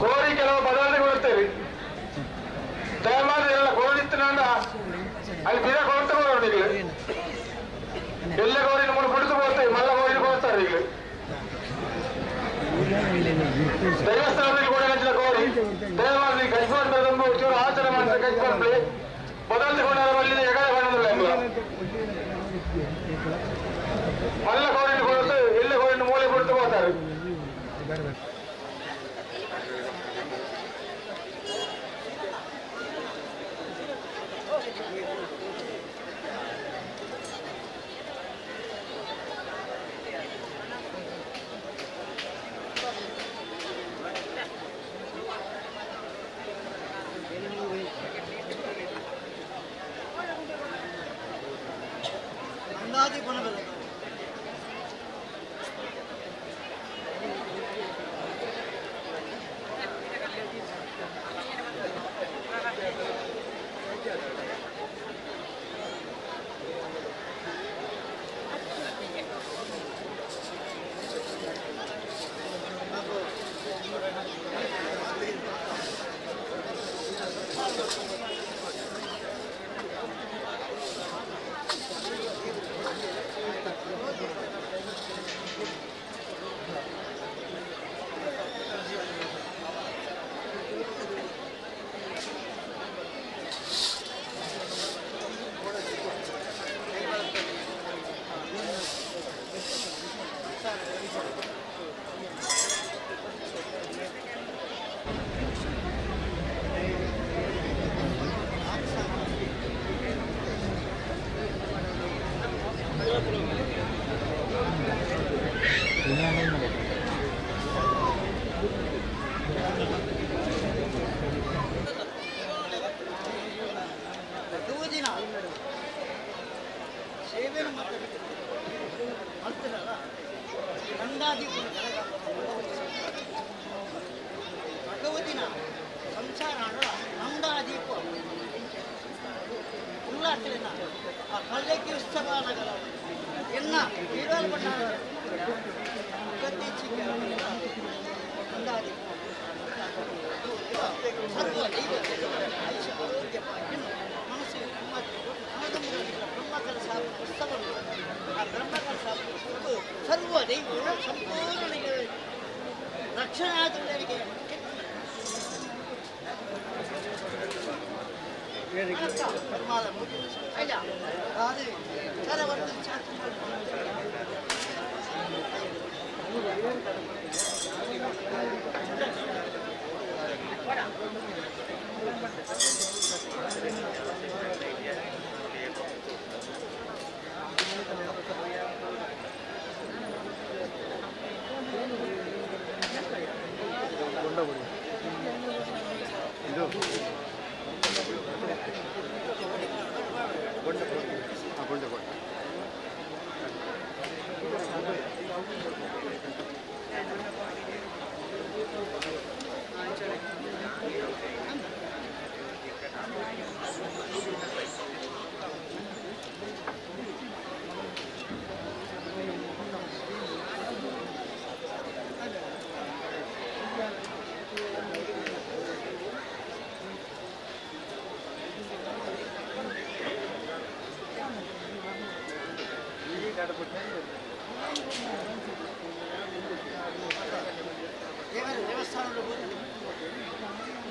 ಕೋರಿ ಕೆಲವು ಬದಲಾವಣೆ ಕೊಡುತ್ತೇವೆ. ದಯಮಾಡಿ ಎಲ್ಲ ಕೋರಿತ್ತಿನ ಅಲ್ಲಿ ಬಿರ ಕೊಡ್ತಾ ಈಗ ಎಲ್ಲ ಕೋರಿನ ಮೂರು ಬಿಡಿದು ಹೋಗ್ತೇವೆ, ಮಲ್ಲ ಕೋರಿ ಕೊಡ್ತಾರೆ. ಈಗ ದೇವಸ್ಥಾನದಲ್ಲಿ ಕೂಡ ಹಂಚಿದ ಕೋರಿ ದಯಮಾಡಿ ಕೈಗೊಂಡು ಚೂರು ಆಚರಣೆ ಮಾಡಿದ ಕೈಗೊಂಡು ಬದಲಿಸಿಕೊಂಡ ಎಗಡೆ ಬಣ್ಣದಿಲ್ಲ. ಮಲ್ಲ ಕೋರಿನ ಕೊಡುತ್ತೆ, ಎಲ್ಲ ಕೋರಿನ ಮೂಲೆ ಬಿಡ್ತು ಹೋಗ್ತಾರೆ. ಭಗವತಿನ ಸಂಸಾರ ನಂದಾದೀಪ ಉಲ್ಲಾಸಲಿನ ಆ ಪಲ್ಲಕ್ಕಿ ಉತ್ಸವನಗರ ಎನ್ನ ಈಡಾಲ್ ಬಣ್ಣ ನಂದಾದೀಪ ಸರ್ವ ದೈವತೆ ಆಯುಷ ಆರೋಗ್ಯ ಭಾಗ್ಯನು ಮನಸ್ಸಿಗೆ ನೆಮ್ಮದಿ ಬ್ರಹ್ಮಕಲಶ ಉತ್ಸವ ಆ ಬ್ರಹ್ಮಕಲಶ ಸರ್ವ ದೈವಗಳು ಸಂಪೂರ್ಣ ರಕ್ಷಣೆ ಆದವರಿಗೆ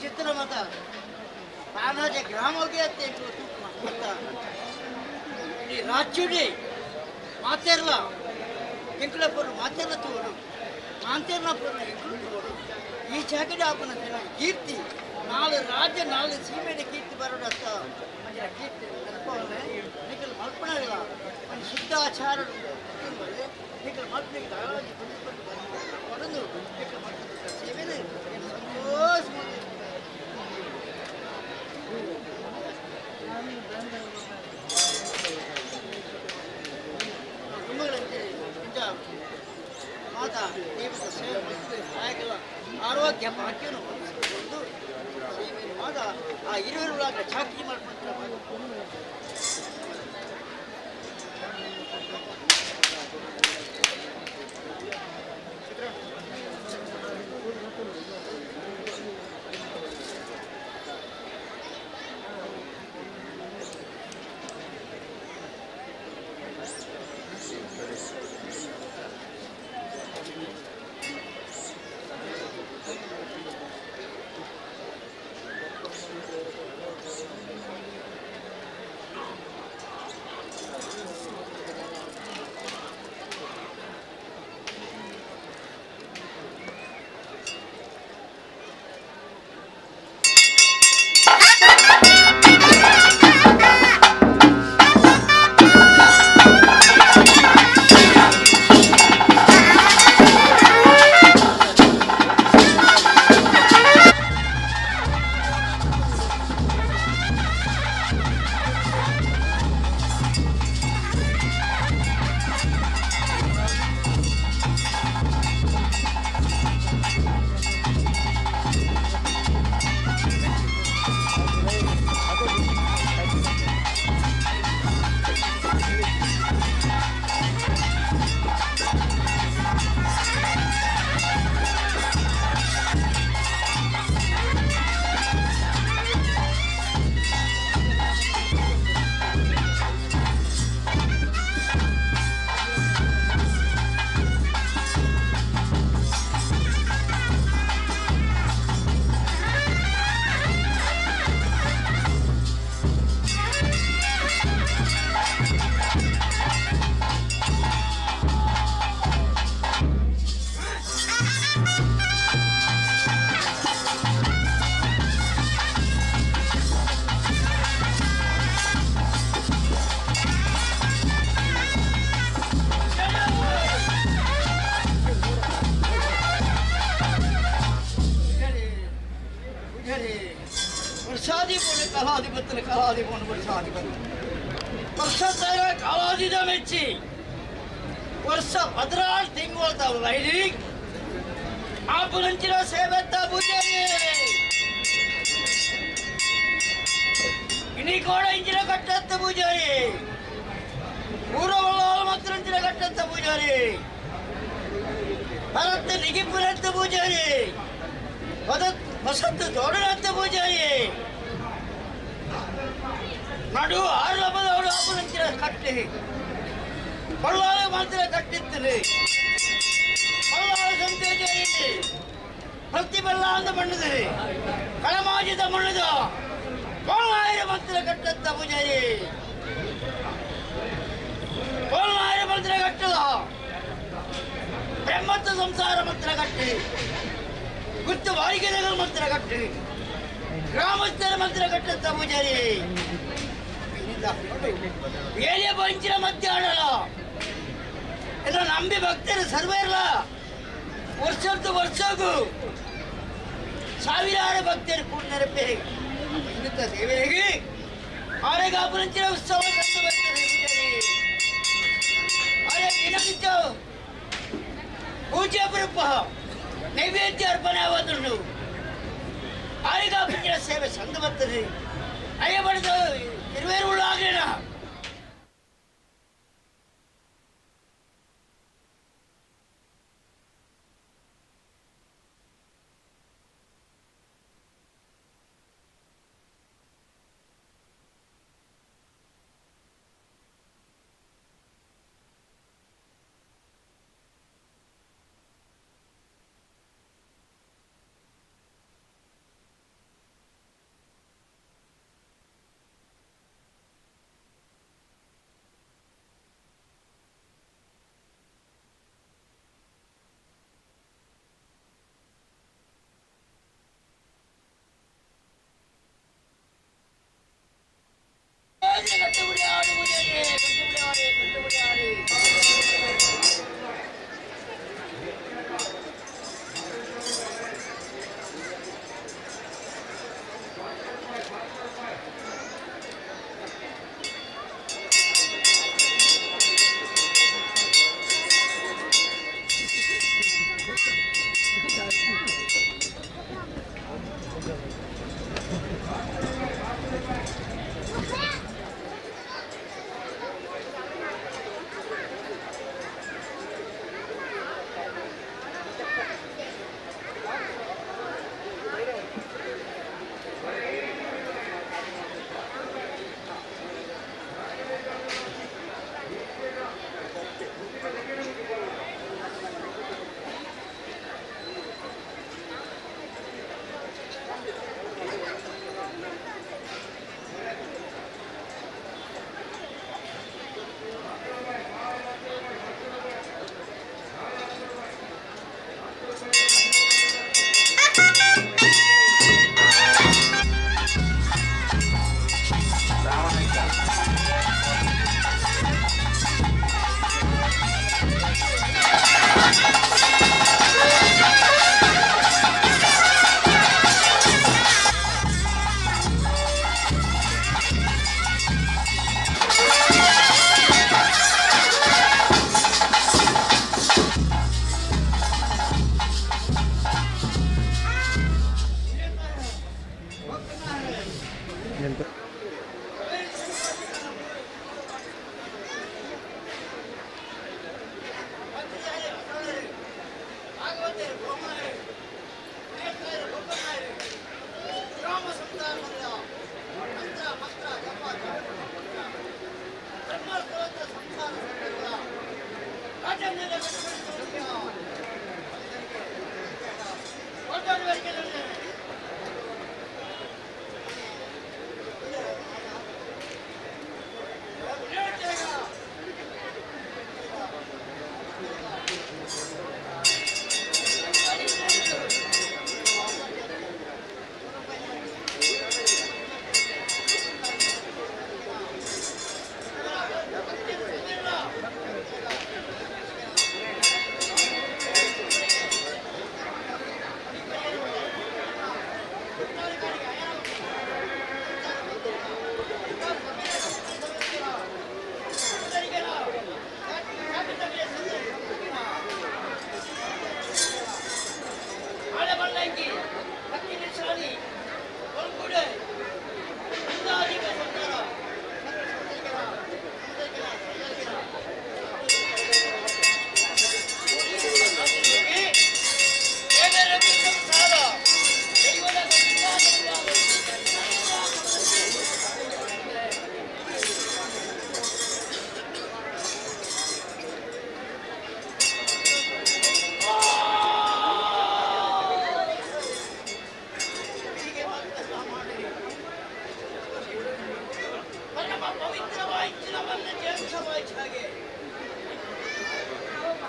ಚಿತ್ರಮತ ಪಾನಾಜೆ ಗ್ರಾಮಕ್ಕೆ ಮತ್ತ ಈ ರಾಜ್ಯಡಿ ಮಾತೆರ್ಲ ಎಂಕುಲಪುರ ಮಾತೆರ್ಲ ತೋಡು ಮಾಂತೇರ್ನಪುರ ಎಂಕುಲು ತೋಡು ಈ ಜಾಗಡೆ ಆಪನ ಕೀರ್ತಿ ನಾಲು ರಾಜ್ಯ ನಾಲು ಸೀಮೆಡೆ ಕೀರ್ತಿ ಬರೋಡತ್ತ ಮಂಜಿನ ಕೀರ್ತಿ ನೆನಪವನೆ ನಿಖಲ್ ಮಲ್ಪಣವಿಲ್ಲ ಒಂದು ಶುದ್ಧಾಚಾರ ನಿಖಲ್ ಮಲ್ಪನಿಗೆ ದಾರಾಜಿ ಕೊಡದು ನಿಖಲ್ ಮಲ್ಪದ ಸೇವೆನು ಸಂತೋಷ. ಮಾತಾ ದೇವದ ಸೇವೆ ನಾಯಕರ ಆರೋಗ್ಯ ಭಾಗ್ಯನು ಒಂದು ಸೇವೆ ಮಾತ ಆ ಇರುವರುಳಾಗ ಚಾಕರಿ ಮಾಡ್ಕೊಂತಾರೆ. ಕಲಾದಿ ಪೋಣೆ ಕಲಾದಿ ಬತ್ತನೆ ಕಲಾದಿ ಪೋಣೆ ವರ್ಷಾದಿ ಬಂತು ವರ್ಷ ಕಾಲಾದಿದ ಮೆಚ್ಚಿ ವರ್ಷ 14 ತಿಂಗಳು ತಾವು ರೈಲಿ ಆಪುನಂಚಿನ ಸೇವೆತ್ತ ಪೂಜಾರಿ ಇನಿ ಕೋಡ ಇಂಚಿನ ಕಟ್ಟತ್ತ ಪೂಜಾರಿ ಊರವಲ್ಲಾಲ ಮಾತ್ರ ಕಟ್ಟತ್ತ ಪೂಜಾರಿ ಭರತ್ ನಿಗಿಪುರತ್ತ ಪೂಜಾರಿ ವಸಂತ ತೋಡನತ್ತ ಪೂಜಾರಿ ನಡು ಆರು ಆಪುನಂಚಿನ ಕಟ್ಟಿ ಬಳ್ಳಾಳ ಮಾತ್ರ ಕಟ್ಟಿತ್ತು ಬಳ್ಳಾಳ ಸಂತೇಜಿ ಪ್ರತಿ ಬಲ್ಲಾಂದ ಮಣ್ಣದು ಕಳಮಾಜಿದ ಮಣ್ಣದು ಕೋಲಾಯಿರ ಮಂತ್ರ ಕಟ್ಟತ್ತ ಪೂಜಾರಿ ಕೋಲಾಯಿರ ಮಂತ್ರ ಕಟ್ಟದ ಬ್ರಹ್ಮತ್ತ ಸಂಸಾರ ಮಂತ್ರ ಕಟ್ಟಿ ಗುತ್ತು ವಾರಿಗೆಗಳ ಮಂತ್ರ ಕಟ್ಟಿ ಗ್ರಾಮಸ್ಥರ ಮಂತ್ರ ಕಟ್ಟತ್ತ ಪೂಜಾರಿ ಏಳಿಯ ಪಂಚಿನ ಮಧ್ಯಾಹ್ನ ಎಲ್ಲ ನಂಬಿ ಭಕ್ತರು ಸರ್ವೇರ್ಲ ವರ್ಷದ್ದು ವರ್ಷಕ್ಕೂ ಸಾವಿರಾರು ಭಕ್ತರು ಪೂರ್ಣರಪ್ಪೆ ಇನ್ನುತ್ತ ದೇವರಿಗೆ ಆರೆಗಾಪುರಂಚಿನ ಉತ್ಸವ ಕಂಡು ಬರ್ತದೆ ಪೂಜಾರಿ. ಆರೆ ದಿನನಿತ್ಯ ಪೂಜೆ ಬರಪ್ಪ ನೈವೇದ್ಯ ಅರ್ಪಣೆ ಆವದುಂಡು ಆರೆಗಾಪುರಂಚಿನ ಸೇವೆ ಸಂದು ಬರ್ತದೆ ಅಯ್ಯ ಬಡಿದ ಇರುವೇರು ಆಗಲಿಲ್ಲ. ಕಟ್ಟುಬಿಡಿ ಆಡು ಪೂಜಾರಿ, ಕಟ್ಟುಬಿಡಿ ಆಡು, ಕಟ್ಟುಬಿಡಿ ಆಡು.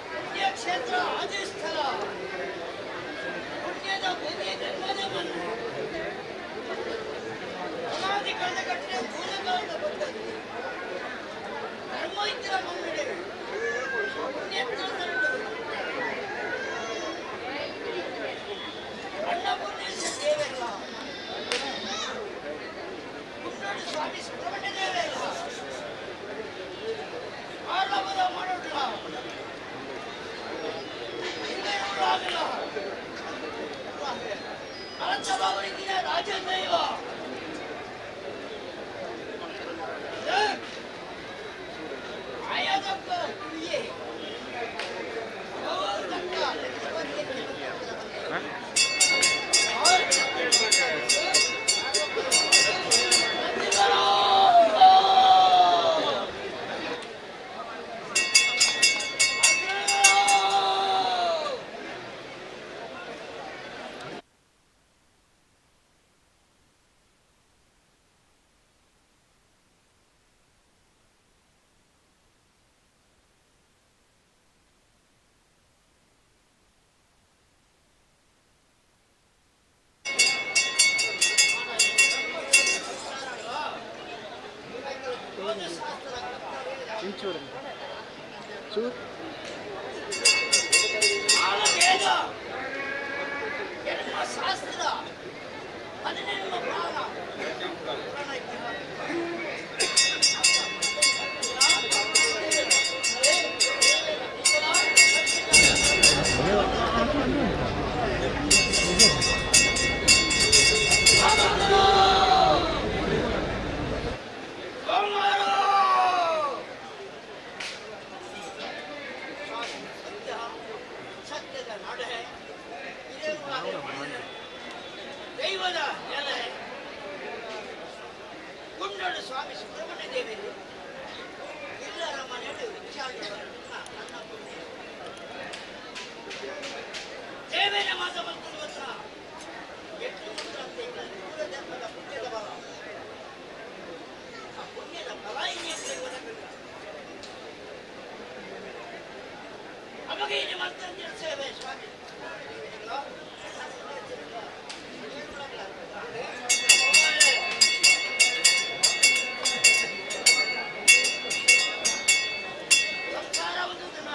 ಪುಣ್ಯಕ್ಷೇತ್ರ ಆದಿಸ್ಥಳ ಪುಣ್ಯದ ಭೂಮಿ ಧರ್ಮದ ಮಣ್ಣು ಅನಾದಿ ಕಾಲಗಟ್ಟಲೆ ದೂರಕಾಲದ ಬಂದದ್ದು ಧರ್ಮ ಇದ್ದಿರ ಮಣ್ಣು ಪುಣ್ಯಕ್ಷೇತ್ರ ಅನ್ನಪೂರ್ಣೇಶ್ವರ ದೇವರಲ್ಲ, ಕುಂಡೋಡು ಸ್ವಾಮಿ ಸುಬ್ರಹ್ಮಣ್ಯ ದೇವರಲ್ಲ, ಆರ್ಲಬದ ಮಾಡೋಡ್ಲ ಆಗಲ್ಲ. ಅರಸಬಾವಳಿಗಿನ ರಾಜದೈವ ಆಯಾದಪ್ಪ ಕುಡಿಯೇ ಶಾಸ್ತ್ರ 18 ಪುರಾಣ ಪುರಾಣ ಸತ್ಯ ಸತ್ಯದ ನಡೆ ದೈವದ ನೆಲೆ ಕುಂಡೋಡು ಸ್ವಾಮಿ ಸುಬ್ರಹ್ಮಣ್ಯ ದೇವರು ಎಲ್ಲರ ಮನೆಯಡು ಅನ್ನಪೂರ್ಣೆ ದೇವೇನ ಮಾತ ಮಂತ್ರ ಎಷ್ಟು ಮಂತ್ರ ಅಂತ ಇಲ್ಲ. ಮೂಲ ಧರ್ಮದ ಪುಣ್ಯದ ಬಲ, ಆ ಪುಣ್ಯದ ಫಲ ಇನ್ನೇನು ಒದಗಲ್ಲ. ನಮಗೆ ಇಲ್ಲಿ ಮಂತ್ರ ಸೇವೆ ಸ್ವಾಮಿ. ಸಂಸಾರ ಒಂದು ದಿನ.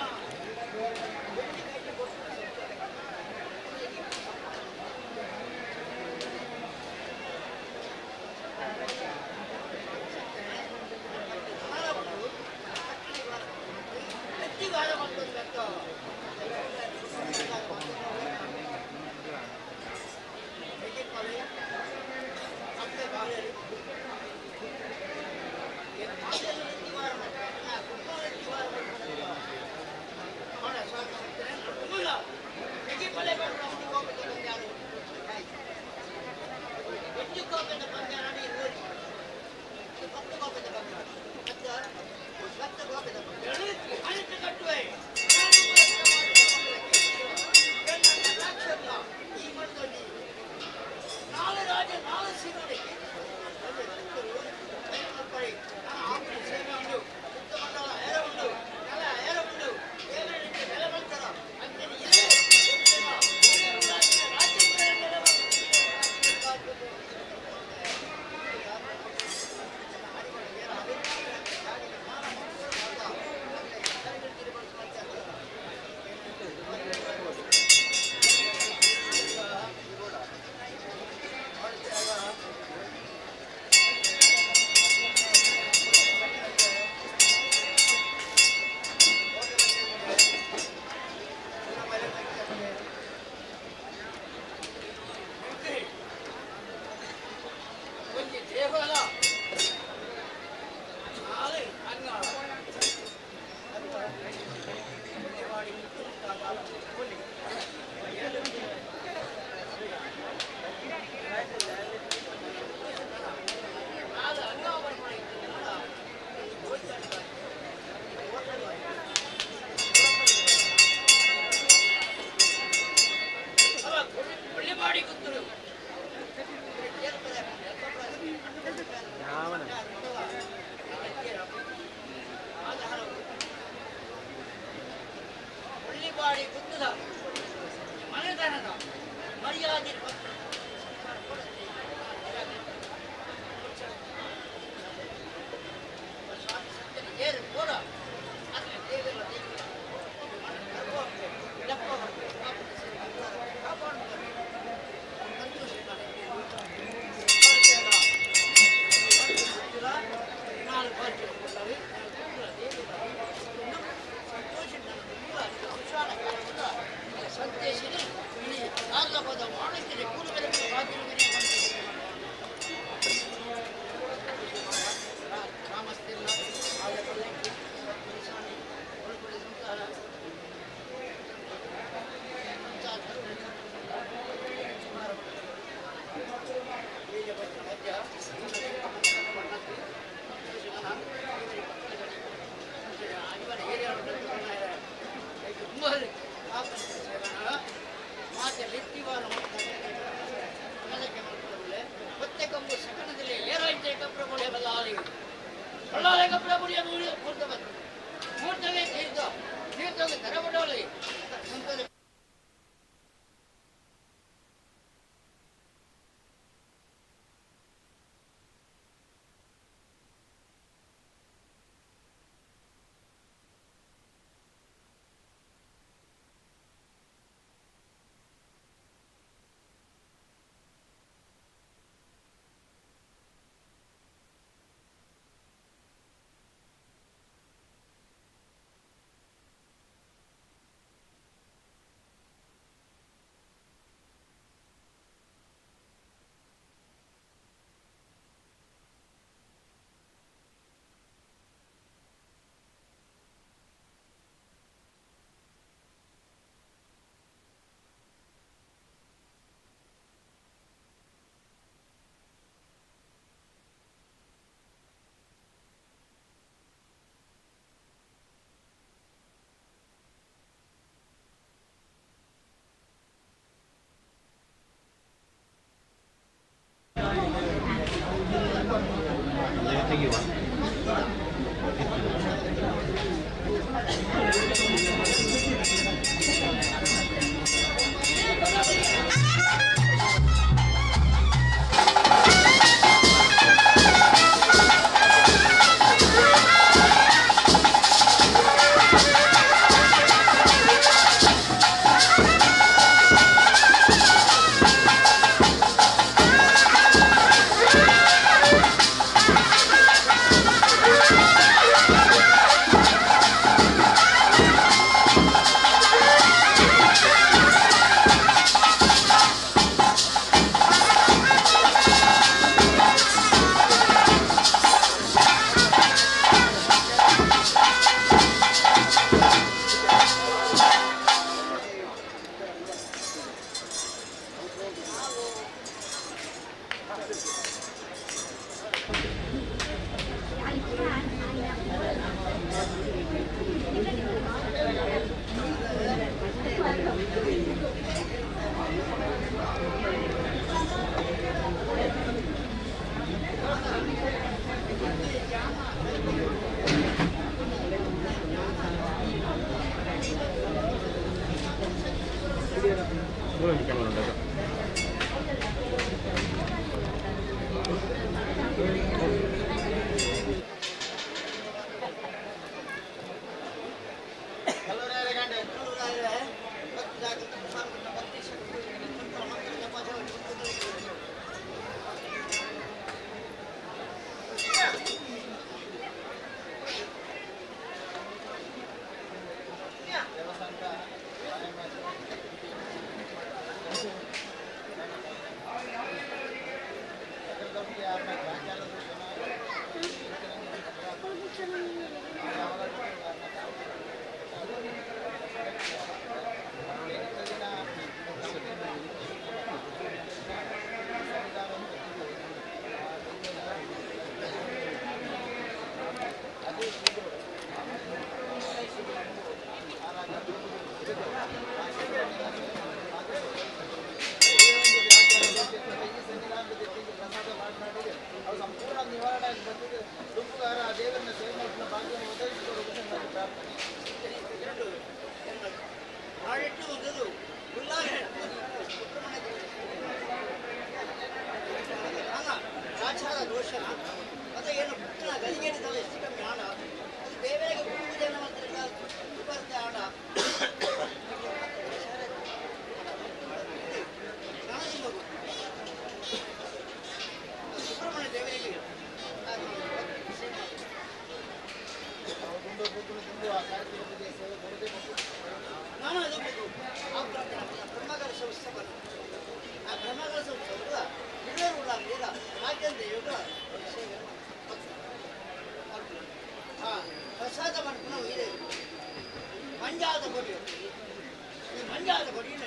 ಬಂಗಾರದ ಕೊಡಿನ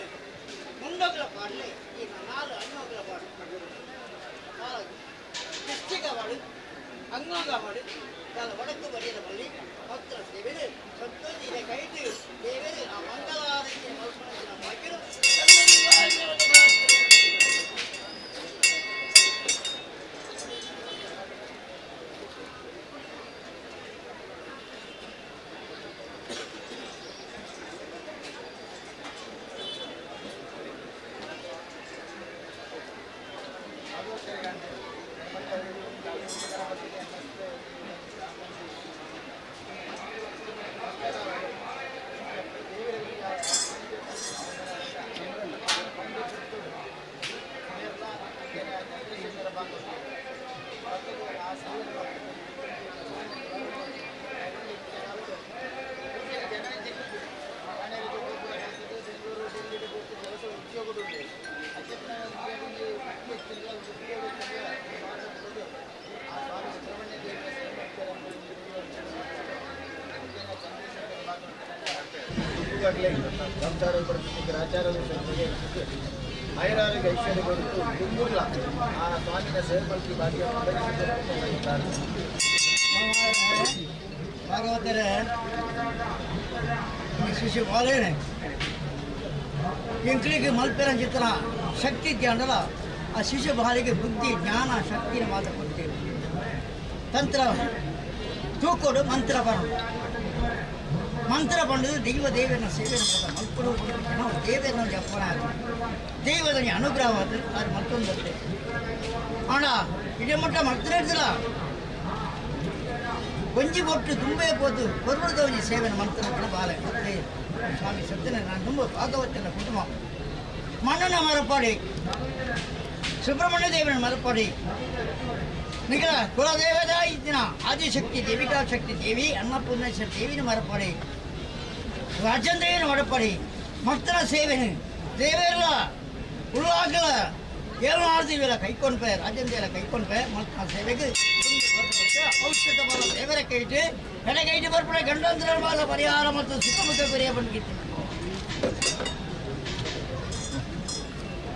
ಮುಂಡೋಗ್ಲ ಪಾಡಲೆ ಈ ನಾಲ್ ಅಣ್ಣೋಗ್ಲ ಪಾಡು ಕಷ್ಟಿಗವಾಡು ಅಂಗೋಗವಾಡು ದಾಲ ವಡಕು ಬಡಿಯದ ಬಲ್ಲಿ ಭಕ್ತರ ಸೇವೆದು ಸಂತೋಷ ಕೈದು ದೇವರು ಆ ಮಂಗಳಾರತಿ ಮಲ್ಪುನ ಭಾಗ್ಯರು. ಸಂಸಾರ ಆಚಾರ ಐರಾರಿಗೆ ಐಶ್ವರ್ಯ ಕೊಡುತ್ತು ದುಂಬುರ್ಲ ಆ ಸ್ವಾಮಿನ ಸೇರ್ಪಡಿಸಿ ಭಾಗ್ಯ. ಭಾಗವತರ ಶಿಷ್ಯ ಬಾಲೇನೆ ಎಂಕ್ಲಿಗೆ ಮಲ್ಪೆರ ಚಿತ್ರ ಶಕ್ತಿ ಇದ್ಯಾಂಡಲ ಆ ಶಿಷ್ಯ ಬಾಲಿಗೆ ಬುದ್ಧಿ ಜ್ಞಾನ ಶಕ್ತಿನ ಮಾತ್ರ ಕೊಡ್ತೇವೆ. ತಂತ್ರ ತೂಕೋಡು ಮಂತ್ರ ಬರೋದು ಮಂತ್ರ ಪಂಡದು ದೈವ ದೇವನ ಸೇವೆ ಮಲ್ಪಡು ನಾವು ದೇವರನ್ನ ಜಪ್ಪನ ದೈವದ ಅನುಗ್ರಹ ಅದು ಅದು ಮತ್ತೊಂದು ಆಣ ಇಡೀ ಮಟ್ಟ ಮಲ್ತ್ರ ಇಡ್ದಿಲ್ಲ ಒಂಜಿ ಬೊಟ್ಟು ತುಂಬೇ ಪೋತು ಕೊರ್ಬುಡದ ಒಂಜಿ ಸೇವೆನ ಮಂತ್ರ ಬಾಲೆ ಮತ್ತೆ ಸ್ವಾಮಿ ಸತ್ಯನ ನಾನು ತುಂಬ ಭಾಗವತನ ಕುಟುಂಬ ಮಣ್ಣನ ಮರಪಾಡಿ ಸುಬ್ರಹ್ಮಣ್ಯ ದೇವನ ಮರಪಾಡಿ ನಿಖಲ ಕುಲದೇವದ ಇದ್ದಿನ ಆದಿಶಕ್ತಿ ದೇವಿಕಾ ಶಕ್ತಿ ದೇವಿ ಅನ್ನಪೂರ್ಣೇಶ್ವರ ದೇವಿನ ಮರಪಾಡಿ ರಾಜೇಂದ್ರನ ಮರಪಾಡಿ ಮತ್ತನ ಸೇವೆನು ದೇವೇರ್ಲ ಉಳ್ಳಾಕಲ ಏಳು ಆಡ್ತೀವಲ್ಲ ಕೈಕೊಂಡ್ಪೆ ರಾಜೇಂದ್ರ ಕೈಕೊಂಡ್ಪೆ ಮತ್ತನ ಸೇವೆಗೆ ಔಷಧ ಬಲ ದೇವರ ಕೈಟು ಎಡಗೈಟು ಬರ್ಪಡೆ ಗಂಡಂತರ ಬಾಲ ಪರಿಹಾರ ಮತ್ತು ಸುತ್ತಮುತ್ತ ಪರಿಯ ಬಂದಿತ್ತು.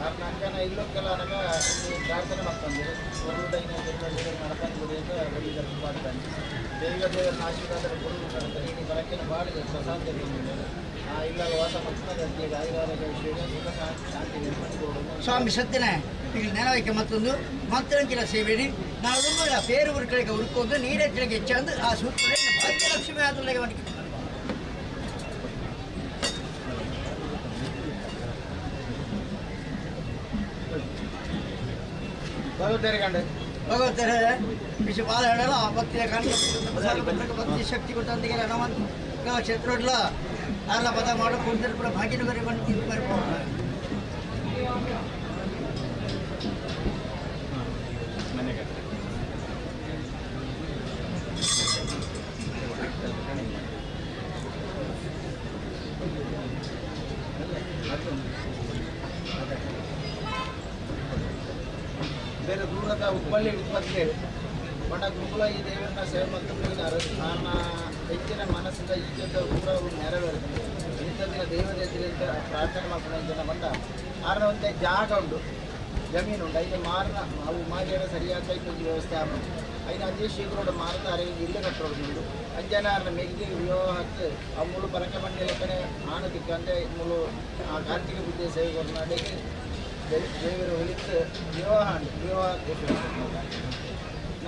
ಅಕ್ಕನ ಇಲ್ಲೊಕ್ಕೆಲ್ಲ ನಗ ಪ್ರಾರ್ಥನೆ ಮಾಡ್ತಂದೆ ಹೊರಡೈನ ದೇವರು ನಡಪಂದು ಅಂತ ಬಲಿ ಮಾಡ್ತಾನೆ ದೈವ ದೇವರನ್ನ ಆಶೀರ್ವಾದ ಗುರು ಮಾಡ್ತಾರೆ. ಇನ್ನು ಬರಕ್ಕಿನ ಬಾಳಿದೆ ಪ್ರಸಾದ ಆ ಇಲ್ಲ ವಾಸ ಮಾಡ್ತಾರೆ ಐರಾರೋಗ್ಯ ಐಶ್ವರ್ಯ ಸುಖ ಶಾಂತಿ ನೆಮ್ಮದಿ ಕೊಡು. ಸ್ವಾಮಿ ಸತ್ಯನ ಈಗ ನೆನವೈಕೆ ಮತ್ತೊಂದು ಮತ್ತೊಂದಿನ ಸೇವೆಡಿ ನಾವು ತುಂಬ ಪೇರು ಉರುಕಳಿಗೆ ಉರುಕೊಂಡು ನೀರೆಚ್ಚಳಿಗೆ ಹೆಚ್ಚಂದು ಆ ಸೂತ್ರ ಭಾಗ್ಯಲಕ್ಷ್ಮಿ ಆದೊಳಗೆ ಮಡಿಕೆ. ಭಗವತ್ತೇರಿಗಂಡೆ ಭಗವತರ ವಿಷ ಬಾಲ ಹೇಳಲ್ಲ ಭಕ್ತಿಯ ಕಾಣಿಕೆ ಭಕ್ತಿ ಶಕ್ತಿ ಕೊಟ್ಟಂದಿಗೆ ನಮ್ಮ ಕ್ಷೇತ್ರ ಅಲ್ಲ ಪದ ಮಾಡೋ ಕುಂದ್ರೆ ಕೂಡ ಭಾಗ್ಯನ ಬರಿ ಬಂದು ತಿಂದು ಬರ್ಬೋದು. ಬೇರೆ ದೂರದ ಹುಬ್ಬಳ್ಳಿ ಉತ್ಪತ್ತಿ ಬಣ್ಣ ಗುರುಕುಲ ಈ ದೇವರನ್ನ ಸೇವೆ ಮತ್ತು ಆರ್ನ ಹೆಚ್ಚಿನ ಮನಸ್ಸಿಂದ ಈ ಜೊತೆ ಪೂರ ನೆರವೇರುತ್ತದೆ. ಇಂಥದ್ದಿನ ದೈವದ ಪ್ರಾರ್ಥನೆ ಮಾಡ್ಕೊಂಡು ಜನ ಬಂದ ಆರ್ನ ಒಂದೇ ಜಾಗ ಉಂಟು, ಜಮೀನು ಉಂಟು. ಐದು ಮಾರನ ಅವು ಮಾರಿಯರ ಸರಿಯಾದ ಒಂಜಿ ವ್ಯವಸ್ಥೆ ಆಪುಂಡು. ಐನ ಅದೇ ಶೀಘ್ರೋಡು ಮಾರುತ್ತಾರೆ ಇಲ್ಲೇ ಕಟ್ಟೋಡು ಉಂಟು. ಅಂಜನ ಆರ್ನ ಮೆಗ್ಗಿ ವಿವಾಹಕ್ಕೆ ಆ ಮುಳು ಪರಕೆ ಬಂಡಿ ಲೆಕ್ಕನೆ ಆಣ ತಿಕ್ಕಂದೆ ಮುಳು ಆ ಕಾರ್ತಿಕ ಬುದ್ಧಿಯ ಸೇವೆ ಕೊರ್ನಾಡಿಗೆ ದೇವರು ಹೊಲಿತು ವಿವಾಹ ವಿವಾಹ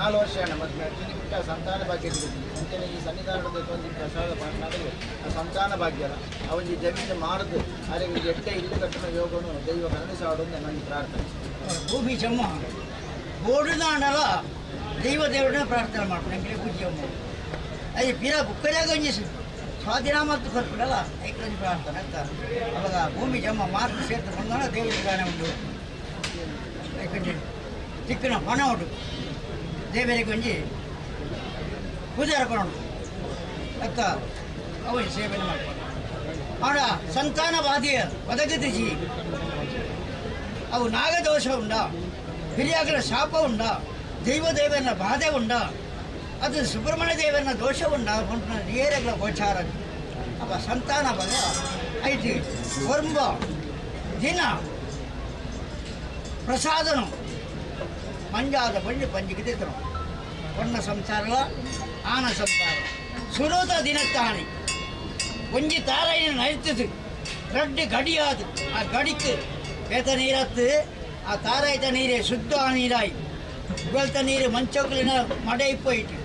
4 ವರ್ಷ ಅಣ್ಣ ಮತ್ತು ಮೆಟ್ಟಿನ ಬಿಟ್ಟ ಸಂತಾನ ಭಾಗ್ಯ ಅಂಚನೆ ಈ ಸನ್ನಿಧಾನದ ಒಂದು ಪ್ರಸಾದ ಪಾಠನಾಡಿಗೆ ಆ ಸಂತಾನ ಭಾಗ್ಯ ಅಲ್ಲ ಆ ಒಂಜಿ ಜಮೀನು ಮಾರದು ಅರೆ ಎಟ್ಟೆ ಇಲ್ಲು ಕಟ್ಟಣ ಯೋಗನು ದೈವ ಕರುಣಿಸಾಡು ನನ್ನ ಪ್ರಾರ್ಥನೆ. ಭೂಮಿ ಜಮ್ಮ ಬೋಡುದಾಂಡಲ ದೈವ ದೇವರನ್ನ ಪ್ರಾರ್ಥನೆ ಮಾಡ್ಕೊಂಡು ಎಂಕಲೆ ಪೂಜೆ ಅಮ್ಮ ಅಯ್ಯ ಪಿರ ಬುಕ್ಕದಾಗ ಒಂಜಿ ಸ್ವಾಧೀನ ಮತ್ತು ಕೊರ್ಪುಡಲ್ಲ ಐಕ್ಲೊಂಜಿ ಪ್ರಾರ್ಥನೆ ಅಂತ. ಅವಾಗ ಭೂಮಿ ಜಮ್ಮ ಮಾರ್ಗ ಸೇರ್ತು ಬಂದಾಗ ದೇವರಿಗೆ ಗಾನ ಉಂಟು. ಐಕೊಂಜಿ ತಿಕ್ಕನ ಪಣ ಉಂಟು. ದೇವರಿಗೆ ಒಂಜಿ ಪೂಜಾರ ಉಂಟು ಅತ್ತ ಅವು ಸೇವೆಯನ್ನು ಮಾಡ್ಕೊಂಡು ಆಡ ಸಂತಾನ ಬಾಧಿಯ ಒದಗಿದಿಸಿ ಅವು ನಾಗದೋಷ ಉಂಡ, ಹಿರಿಯಾಗಲ ಶಾಪ ಉಂಡ, ದೈವ ದೇವರನ್ನ ಬಾಧೆ ಉಂಡ, ಅದು ಸುಬ್ರಹ್ಮಣ್ಯ ದೇವರನ್ನ ದೋಷ ಉಂಡ ನೇರಗಳ ಗೋಚಾರ. ಅಪ್ಪ ಸಂತಾನ ಬಗ ಐತಿ ಒರ್ಂಬ ದಿನ ಪ್ರಸಾದನು ಮಂಜಾದ ಬಂಡಿ ಪಂಜಿಗೆ ತಿತ್ತನು ಪೊಣ್ಣ ಸಂಸಾರಲ ಆನ ಸಂಸಾರ ಸುರೂತ ದಿನತ್ತಾನೆ ಒಂಜಿ ತಾರೈನ ನರಿತದು ರಡ್ಡು ಗಡಿಯಾದು ಆ ಗಡಿಕ್ ಬೇತ ನೀರತ್ತು ಆ ತಾರಾಯ್ತ ನೀರೇ ಶುದ್ಧ ನೀರಾಯಿ ಉಗಲ್ತ ನೀರು ಮಂಚೋಕ್ಲಿನ ಮಡೆ ಪೋಯಿತು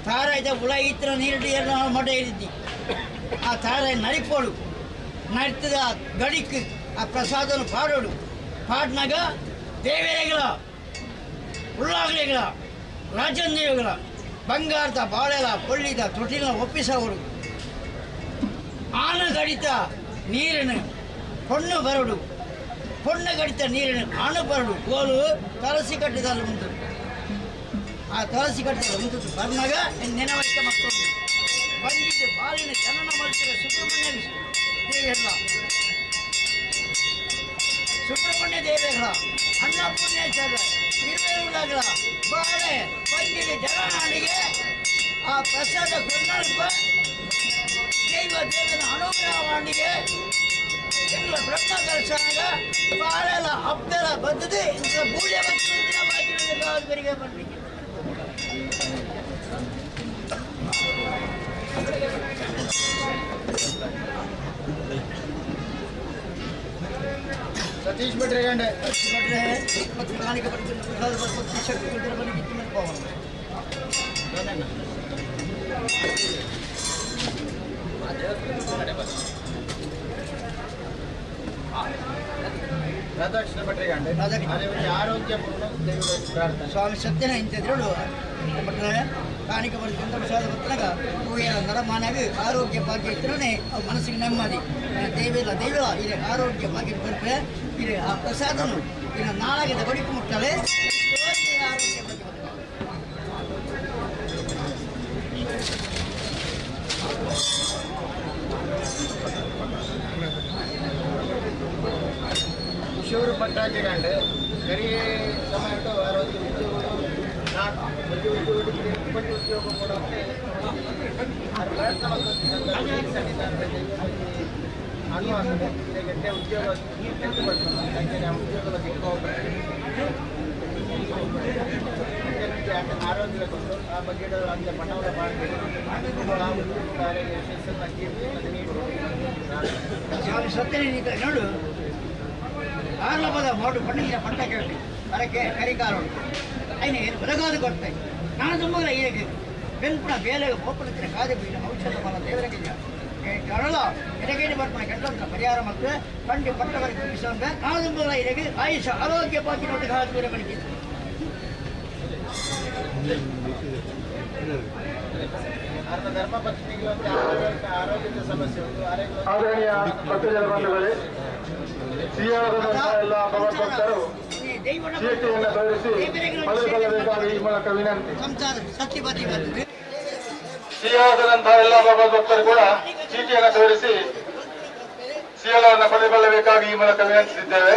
ತಾರಾಯ್ತ ಉಳ ಇತ್ರ ನೀರು ಎಲ್ಲ ಮಡೆ ಇದ್ದಿ ಆ ತಾರಾಯಿ ನರಿಪೋಡು ನರಿತದ ಆ ಗಡಿಕ್ ಆ ಪ್ರಸಾದನು ಪಾಡೋಡು ಪಾಡ್ನಾಗ ದೇವೇರೆಗಳ ಉಳ್ಳಾಗಲಿಗಳ ರಾಜಂದೇವಿಗಳ ಬಂಗಾರದ ಬಾಳೆಲ ಪೊಳ್ಳಿದ ತೊಟ್ಟಿನ ಒಪ್ಪಿಸವರು ಆನು ಗಡಿತ ನೀರಿನ பொண்ணு ಬರಡು பொண்ணு கடித்த ನೀರಿನ ಆಣು ಬರಡು ಗೋಲು ತುಳಸಿ ಕಟ್ಟಿದಲ್ಲಿ ಉಂಟು. ಆ ತುಳಸಿ ಕಟ್ಟಿದಲ್ಲಿ ಉಂಟು ಬರ್ನಾಗ ನೆನವೈತ ಮತ್ತೊಂದು ಬಂದಿದ್ದು ಬಾಲಿನ ಜನನ ಮಲ್ತಿರ ಸುಬ್ರಹ್ಮಣ್ಯ ದೇವೆಲ್ಲ ಸುಬ್ರಹ್ಮಣ್ಯ ದೇವೇಗಳ ಅನ್ನಪೂರ್ಣೇಶ್ವರ ಇರುವೆರುಳಗಳ ಬಾಳೆ ಬಂದಿದ ಜನನಾಡಿಗೆ ಆ ಪ್ರಸಾದ ಕೊನ್ನಲ್ಪ ದೈವ ದೇವನ ಅನುಗ್ರಹವಾಣಿಗೆ ಎಂಗ್ಲ ಬ್ರಹ್ಮ ದರ್ಶನಗ ಬಾಳೆಲ ಅಬ್ದಲ ಬದ್ದದೆ ಇಂಥ ಪೂಜೆ ಬಾಕಿ ಬರಲಿಕ್ಕೆ. ಸತೀಶ್ ಭಟ್ರೆ ಗಂಡೆ. ಭಟ್ರೆ ಮತ್ತು ಕಾಣಿಕೆ ಬರ್ತೀನಿ ಪ್ರಸಾದ ಬರ್ಬೋದು ಶಕ್ತಿ ಬನ್ನಿ ಕಿತ್ತು ಹೋಗೋಣ. ರಾಧಾಕೃಷ್ಣ ಭಟ್ರೆ ಗಂಡೆ. ರಾಧಾಕೃಷ್ಣ. ಅದೇ ಆರೋಗ್ಯ ಪೂರ್ಣ ದೈವದ ಪ್ರಾರ್ಥನೆ. ಸ್ವಾಮಿ ಸತ್ಯನ ಇಂತಿದ್ರು ಭಟ್ರೆ ಕಾಣಿಕೆ ಬರ್ತೀನಿ ಪ್ರಸಾದ ಬರ್ತಾಗ ಹೂವಿನ ನರಮಾನಾಗ ಆರೋಗ್ಯ ಭಾಗ್ಯ ಇದ್ರೇ ಅವು ಮನಸ್ಸಿಗೆ ನೆಮ್ಮದಿ. ದೈವಿಲ್ಲ ದೈವ ಇದೆ ಆರೋಗ್ಯ ಭಾಗ್ಯ ಬರ್ತಾರೆ ಇದೆ ಆ ಪ್ರಸಾದನು ಇನ್ನು ನಾಳಾಗಿದೆ ಬಡಿಕು ಮುಟ್ಟಲೆ ಆರೋಗ್ಯ ಭಾಗ್ಯ ಬರ್ತದೆ. ಕಿಶೋರ್ ಪಟ್ಟಾಜಿ ಗಂಡೆ ಕರಿ ಸಮಯ ಆರೋಗ್ಯ ಉದ್ಯೋಗ ನಾಲ್ಕು ಒಂದು ಉದ್ಯೋಗ ಇಪ್ಪತ್ತು ಉದ್ಯೋಗ ಕೊಡೋಕ್ಕೆ ಪ್ರಯತ್ನ ಅನುವಾಸನೆ ಗಂಟೆ ಉದ್ಯೋಗ ಹೆಚ್ಚು ಬರ್ತದೆ. ಯಾಕೆಂದರೆ ಆ ಉದ್ಯೋಗದ ಆರೋಗ್ಯ ಕೊಟ್ಟು ಆ ಬಗ್ಗೆ ಅಂತೆ ಪಣವರ ಮಾಡಬೇಕು ಯಶಸ್ಸನ್ನು ಕೀರ್ತಿಯನ್ನು ಸ್ವಾಮಿ ಸತ್ಯನ ನೋಡು ಆರ್ಲಪದ ಮಾಡು ಪಣ್ಣಿನ ಪಂಟ ಕೇಳಿ ಅದಕ್ಕೆ ಕರಿಕಾರು ಐನ ಏನು ಬರಗಾದು ಕೊಡ್ತೆ ನಾನು ತುಂಬ ಈಗ ಬೆನ್ಪುಣ ಬೇಲೆಗೆ ಪೋಪುಣತಿನ ಕಾದೆ ಬೀಜ ಔಷಧ ಬಲ ದೇವರಿಗೆ ಕರಳ ಎಡಗೈಡಿ ಬರ್ಪಣ ಕೆಟ್ಟಂತ ಪರಿಹಾರ ಮತ್ತು ಕಂಡು ಪಟ್ಟವರಿಗೆ ತುಂಬಿಸುವಂತ ನಾನು ತುಂಬ ಇದಕ್ಕೆ ಆಯುಷ ಆರೋಗ್ಯ ಬಾಕಿ ನೋಟಿ ಹಾಕಿ ಬಳಿಕೆ. ಅರ್ಧ ಧರ್ಮಪತ್ನಿಗೆ ಒಂದು ಆರೋಗ್ಯದ ಸಮಸ್ಯೆ ಉಂಟು ಆರೋಗ್ಯ. ಆದರಣೀಯ ಭಕ್ತಜನ ಬಂಧುಗಳೇ, ಸಿಯಾದಂತಹ ಎಲ್ಲ ಭಗವದ್ಭಕ್ತರು ಚೀಟಿಯನ್ನು ತೋರಿಸಿ ಪಡೆದುಕೊಳ್ಳಬೇಕಾಗಿ ಈ ಮೂಲಕ ವಿನಂತಿ. ಸಂಸಾರ ಸತ್ಯಪತಿ ಬರ್ತದೆ. ಸಿಯಾದಂತಹ ಎಲ್ಲ ಭಗವದ್ಭಕ್ತರು ಕೂಡ ಚೀಟಿಯನ್ನು ತೋರಿಸಿ ಸಿಎಲವನ್ನು ಪಡೆದುಕೊಳ್ಳಬೇಕಾಗಿ ಈ ಮೂಲಕ ವಿನಂತಿಸಿದ್ದೇವೆ.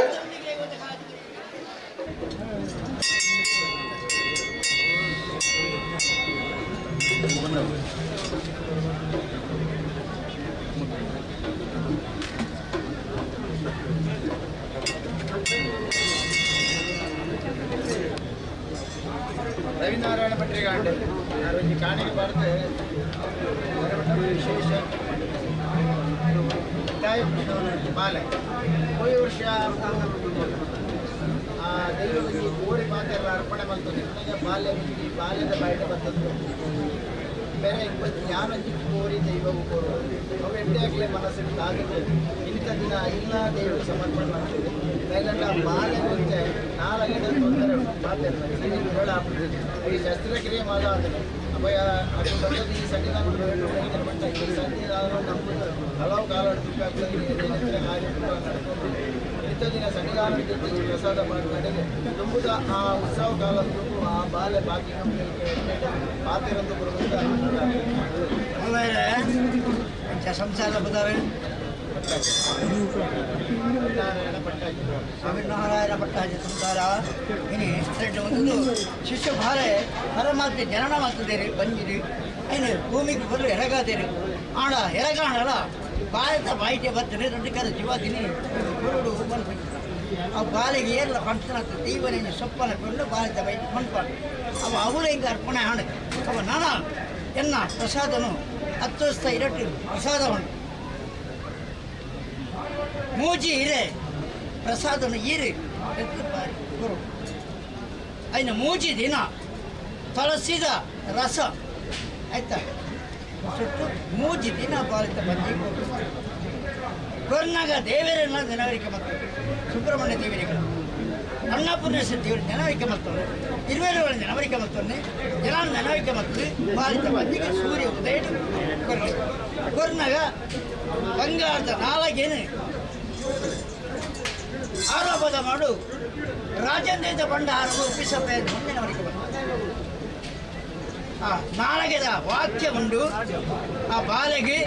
ರವಿನಾರಾಯಣ ಭಟ್ರಿಗಾಂಡೆ ಆರೋಗ್ಯ ಕಾಣಿಕೆ ಬಾರದೆ ವಿಶೇಷ ತಾಯಿ ಬಾಲೆ ಹೋಯ ವರ್ಷ ಆ ದೈವಕ್ಕೆ ಕೋರಿ ಮಾತೆಲ್ಲ ಅರ್ಪಣೆ ಮಾಡ್ತದೆ. ನನಗೆ ಬಾಲ್ಯ ಈ ಬಾಲ್ಯದ ಬಯಟ ಬರ್ತದೆ ಬೇರೆ ಇಪ್ಪತ್ತು ಜ್ಞಾನಕ್ಕೆ ಕೋರಿ ದೈವವು ಕೋರು ಅವು ಎಡ್ಡೆ ಆಗಲಿ ಮನಸ್ಸಿಗೆ ತಾಗಿದೆ ಇಂಥ ದಿನ ಇಲ್ಲ ದೈವ ಸಮರ್ಪಣೆ ಮಾಡ್ತದೆ. ದಯಗಂಡ ಬಾಲ್ಯ ಮುಂಚೆ ನಾಲ್ಕು ತೊಂದರೆ ಮಾತೆಲ್ಲ ಸರಿ ಹೇಳ ಈ ಶಸ್ತ್ರಕ್ರಿಯೆ ಮಾಡೋದ್ರೆ ಅಭಯ ಅದು ಬಂದದ್ದು ಈ ಸನ್ನಿಧಾನ ಬಟ್ ಈ ಸನ್ನಿಧಾನ ನಮ್ಮದು ಹಲವು ಕಾಲ ಕಾರ್ಯಕ್ರಮ ನಡ್ಕೊಂಡು ಇಂಥ ದಿನ ಸನ್ನಿಧಾನ ಪ್ರಸಾದ ಮಾಡಿ ತುಂಬುದ ಆ ಉತ್ಸವ ಕಾಲ ಆ ಬಾಲೆ ಬಾಕಿ ಪಾತಿರಂದು ಬರುವಂತ ಸಂಸಾರ ಬದಾವೆ ನಾರಾಯಣ ಪಟ್ಟಾಜಿ. ಸ್ವಾಮಿನಾರಾಯಣ ಪಟ್ಟಾಜಿ ಸಂಸಾರ ಇನಿ ಒಂದು ಶಿಷ್ಯ ಭಾರೆ ಪರಮಾತ್ಮ ಜನನ ಮಾಡ್ತಿದ್ದೀರಿ ಬಂದಿರಿ ಐನು ಭೂಮಿಗೆ ಬರಲು ಎಡಗಾದೇರಿ ಆಣ ಎಡಗಾಣಲ್ಲ. ಭಾರತ ಬಾಯಿಟೆ ಬರ್ತದೆ ರಡ್ಡು ಕರ ಜೀವಾದಿನಿ ಕುರುಡು ಮನ್ಪುಂಡು ಅವು ಬಾಲೆಗೆ ಏರ್ಲ ಪಂಚನ ದೈವನೇನು ಸೊಪ್ಪನ ಕೊಂಡು ಭಾರತ ಬೈಟ್ ಪನ್ಪಾಡು ಅವ ಅವಳು ಹಿಂಗೆ ಅರ್ಪಣೆ ಹಣ ಅವ ನಾನ ಎನ್ನ ಪ್ರಸಾದನು ಹತ್ತೋಸ್ತ ಇರಟ್ಟು ಪ್ರಸಾದ ಉಂಟು ಮೂಜಿ ಇರೆ ಪ್ರಸಾದನು ಈರು ಎತ್ತು ಬಾರಿ ಗುರು ಅಯ್ನ ಮೂಜಿ ದಿನ ತುಳಸಿದ ರಸ ಆಯ್ತಾ ಸುಟ್ಟು ಮೂಜಿ ದಿನ ಬಾಲಿತ ಬಂದು ಕೊರ್ನಾಗ ದೇವರನ್ನ ನೆನವರಿಕೆ ಮಾಡ್ತಾರೆ ಸುಬ್ರಹ್ಮಣ್ಯ ದೇವರಿಗೆ ಅನ್ನಪೂರ್ಣೇಶ್ವರ ದೇವರು ನೆನವರಿಕೆ ಮಾಡ್ತಾರೆ ಇರುವೆರುಗಳ ನೆನವರಿಕೆ ಮಾಡ್ತಾನೆ ಜನ ನೆನವರಿಕೆ ಮಾಡ್ತಾರೆ ಬಾಲಿತ ಬಂದಿಗೆ ಸೂರ್ಯ ಉದಯ ಕೊರ್ನ ಕೊರ್ನಾಗ ಬಂಗಾರದ ನಾಲಗೇನು ಆರೋಪದ ಮಾಡು ರಾಜೇಂದ್ರ ಭಂಡಾರ ಒಪ್ಪಿಸಬೆ ನೆನವರಿಕೆ ಮಾಡ್ತಾರೆ. ಆ ನಾಳಗೆದ ವಾಕ್ಯ ಉಂಡು ಆ ಬಾಲೆಗೆ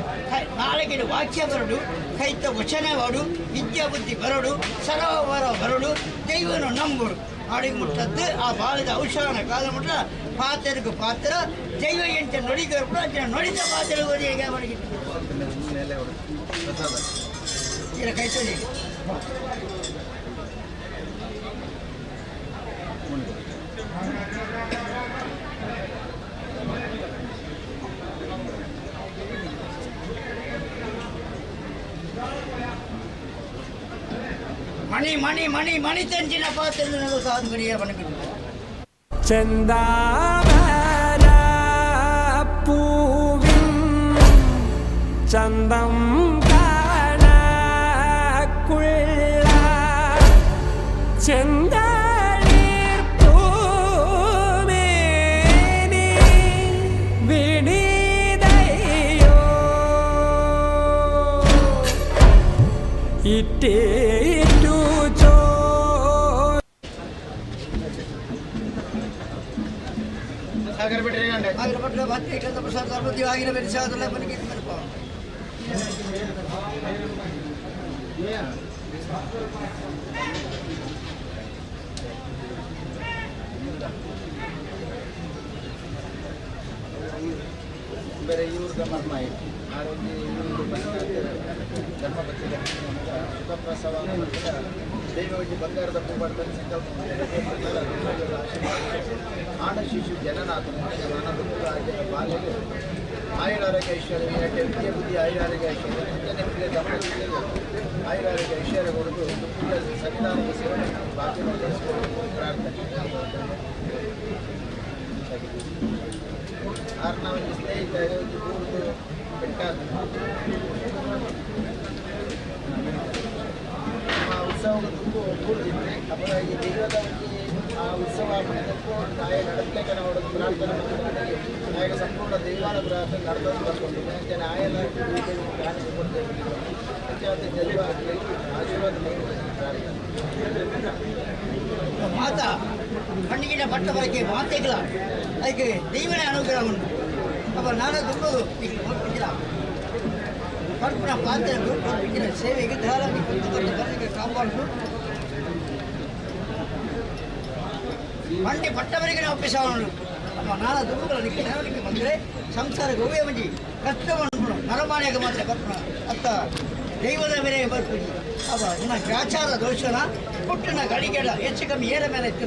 ನಾಳೆಗೆ ವಾಕ್ಯ ಬರಡು ಕೈತ ವಚನ ಬರಡು ವಿದ್ಯಾ ಬುದ್ಧಿ ಬರಡು ಸರೋವರ ಬರಡು ದೈವನು ನಂಬುಡು ಅಡಿಗೆ ಮುಟ್ಟದ್ದು ಆ ಬಾಲದ ಔಷಧನ ಕಾಲ ಮುಟ್ಟ ಪಾತ್ರಕ್ಕೆ ಪಾತ್ರ ದೈವ ಎಂಟ ನುಡಿಗೆ ಕೂಡ ನುಡಿದ ಪಾತ್ರ ಹೇಗೆ ಅವರಿಗೆ ಇಲ್ಲ ಕೈ ತೊಳಿ. ಮಣಿ ಮಣಿ ಮಣಿ ಮಣಿ ತಂಚಿನ ಪಾತ್ರ ಸಾಧುಗಡಿಯ ಬಣಗಿದ್ದು. ചെന്താമര പൂവിൻ ചന്തം കാണക്കുള്ള ചെന്തളിർ പൂമേനി വിനീതയോ ഇറ്റേറ്റു ചോ ಆಗಿನ ಪಟ್ಟ ಬಾತ್ಯ ಪ್ರಸಾದ ಧರ್ಮದಿ ಆಗಿನ ಬೆರೆಸಾದಲ್ಲ ಬನ್ನಿ ಬರ್ಪ. ಬೇರೆ ಇವ್ರದ ಮರ್ಮ ಐತಿ ಆರೋಗ್ಯ ಇವ್ರದ್ದು ಧರ್ಮಪತ್ರಿಕೆ ಸುಖಪ್ರಸವ ದೈವವಾಗಿ ಬಂಗಾರದ ಹೂ ಸಂಕಲ್ಪ ಆಣ ಶಿಶು ಜನನಾಥ ನಾನ ಬಾಲ್ಯಗೆ ಆಯುರಾರೋಗ್ಯ ಐಶ್ವರ್ಯ ವಿದ್ಯೆ ಬುದ್ಧಿ ಆಯುರಾರೋಗ್ಯ ಐಶ್ವರ್ಯ ಅಂಚನೆ ನಿಮಗೆ ದಂಪತಿಗಳಿಗೆ ಆಯುರಾರೋಗ್ಯ ಐಶ್ವರ್ಯ ಕೊಡೋದು ಸನ್ನಿಧಾನದ ಸೇವೆ ಭಾಗ್ಯ ಪ್ರಾರ್ಥನೆ. ಆರ್ನ ಒಂದು ಸ್ನೇಹಿತ ಒಂದು ಊರ್ದು ಬೆಟ್ಟ ಆ ಉತ್ಸವ ತುಂಬ ಕೂರ್ದಿತ್ತೆ ಅಪ್ಪರ ಈ ದೈವದ ಆ ಉತ್ಸವ ಆಪಣದಕ್ಕೂ ನಾಯ ನಡತ್ಲೆಕ್ಕ ನಾವು ಪ್ರಾರ್ಥನೆ ಮಾಡಿದ್ರೆ ನಾಯಕ ಸಂಪೂರ್ಣ ದೈವಾನ ಪ್ರಾರ್ಥನೆ ನಡೆದದ್ದು ಬರ್ಕೊಂಡು ಅಂಚನೆ ಆಯನ ಕಾಣಿಕೆ ಕೊಡ್ತೇವೆ ಅಂಚಾದ ಜಲ್ವ ಆಶೀರ್ವಾದ ಪ್ರಾರ್ಥನೆ. ಮಾತಾ ಪಂಡಿಗಿನ ಪಟ್ಟ ಬರಕ್ಕೆ ಮಾತೆಗಳ ಅದಕ್ಕೆ ದೈವನೇ ಅನುಗ್ರಹ ಉಂಟು. ಅಪ್ಪ ನಾನು ತುಂಬ ಮಲ್ಪಿದ್ದಿಲ್ಲ ಪರ್ಪುನ ಪಾತ್ರ ಪರ್ಪಿನ ಸೇವೆಗೆ ಧಾರಾಗಿ ಕುಂತುಕೊಂಡು ಬರಲಿಕ್ಕೆ ಕಾಪಾಡು ಮಂಡಿ ಪಟ್ಟವರಿಗೆ ನಾವು ಒಪ್ಪಿಸೋಣ. ಅಮ್ಮ ನಾನು ದುಡ್ಡುಗಳ ನೆನವಳಿಕೆ ಬಂದರೆ ಸಂಸಾರ ಗೋವೆ ಮಂಜಿ ಕಷ್ಟ ಮನ್ಪುಣ ನರಮಾನ್ಯಾಗ ಮಾತ್ರ ಬರ್ಪುಣ ಅತ್ತ ದೈವದ ಮೇಲೆ ಬರ್ಪುಜಿ. ಅವ ಇನ್ನ ಗ್ರಾಚಾರ ದೋಷನ ಪುಟ್ಟನ ಗಳಿಗೆಡ ಹೆಚ್ಚು ಕಮ್ಮಿ ಏರ ಮೇಲೆ ಇತ್ತು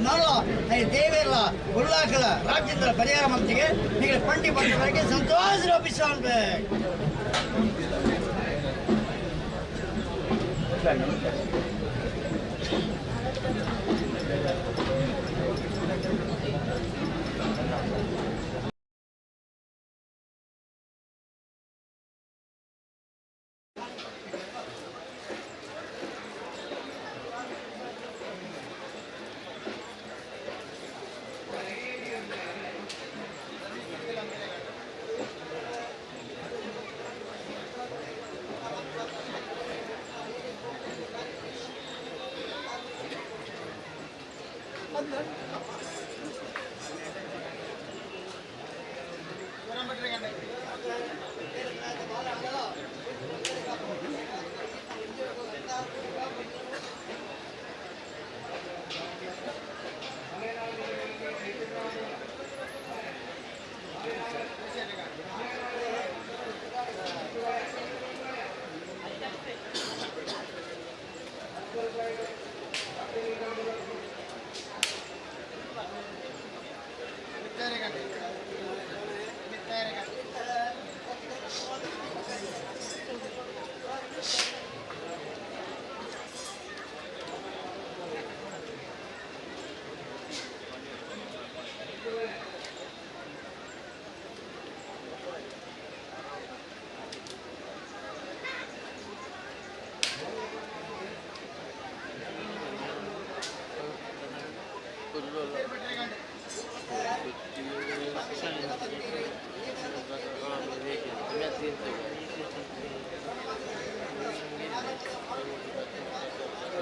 ದೇವೆಲ್ಲ ಉಲ್ಲಾಕಲ ರಾಜ್ಯದ ಪರಿಹಾರ ಮಂತ್ರಿಗೆ ನೀವು ಪಂಡಿ ಪಟ್ಟವರೆಗೆ ಸಂತೋಷ ಒಪ್ಪಿಸೋಣ.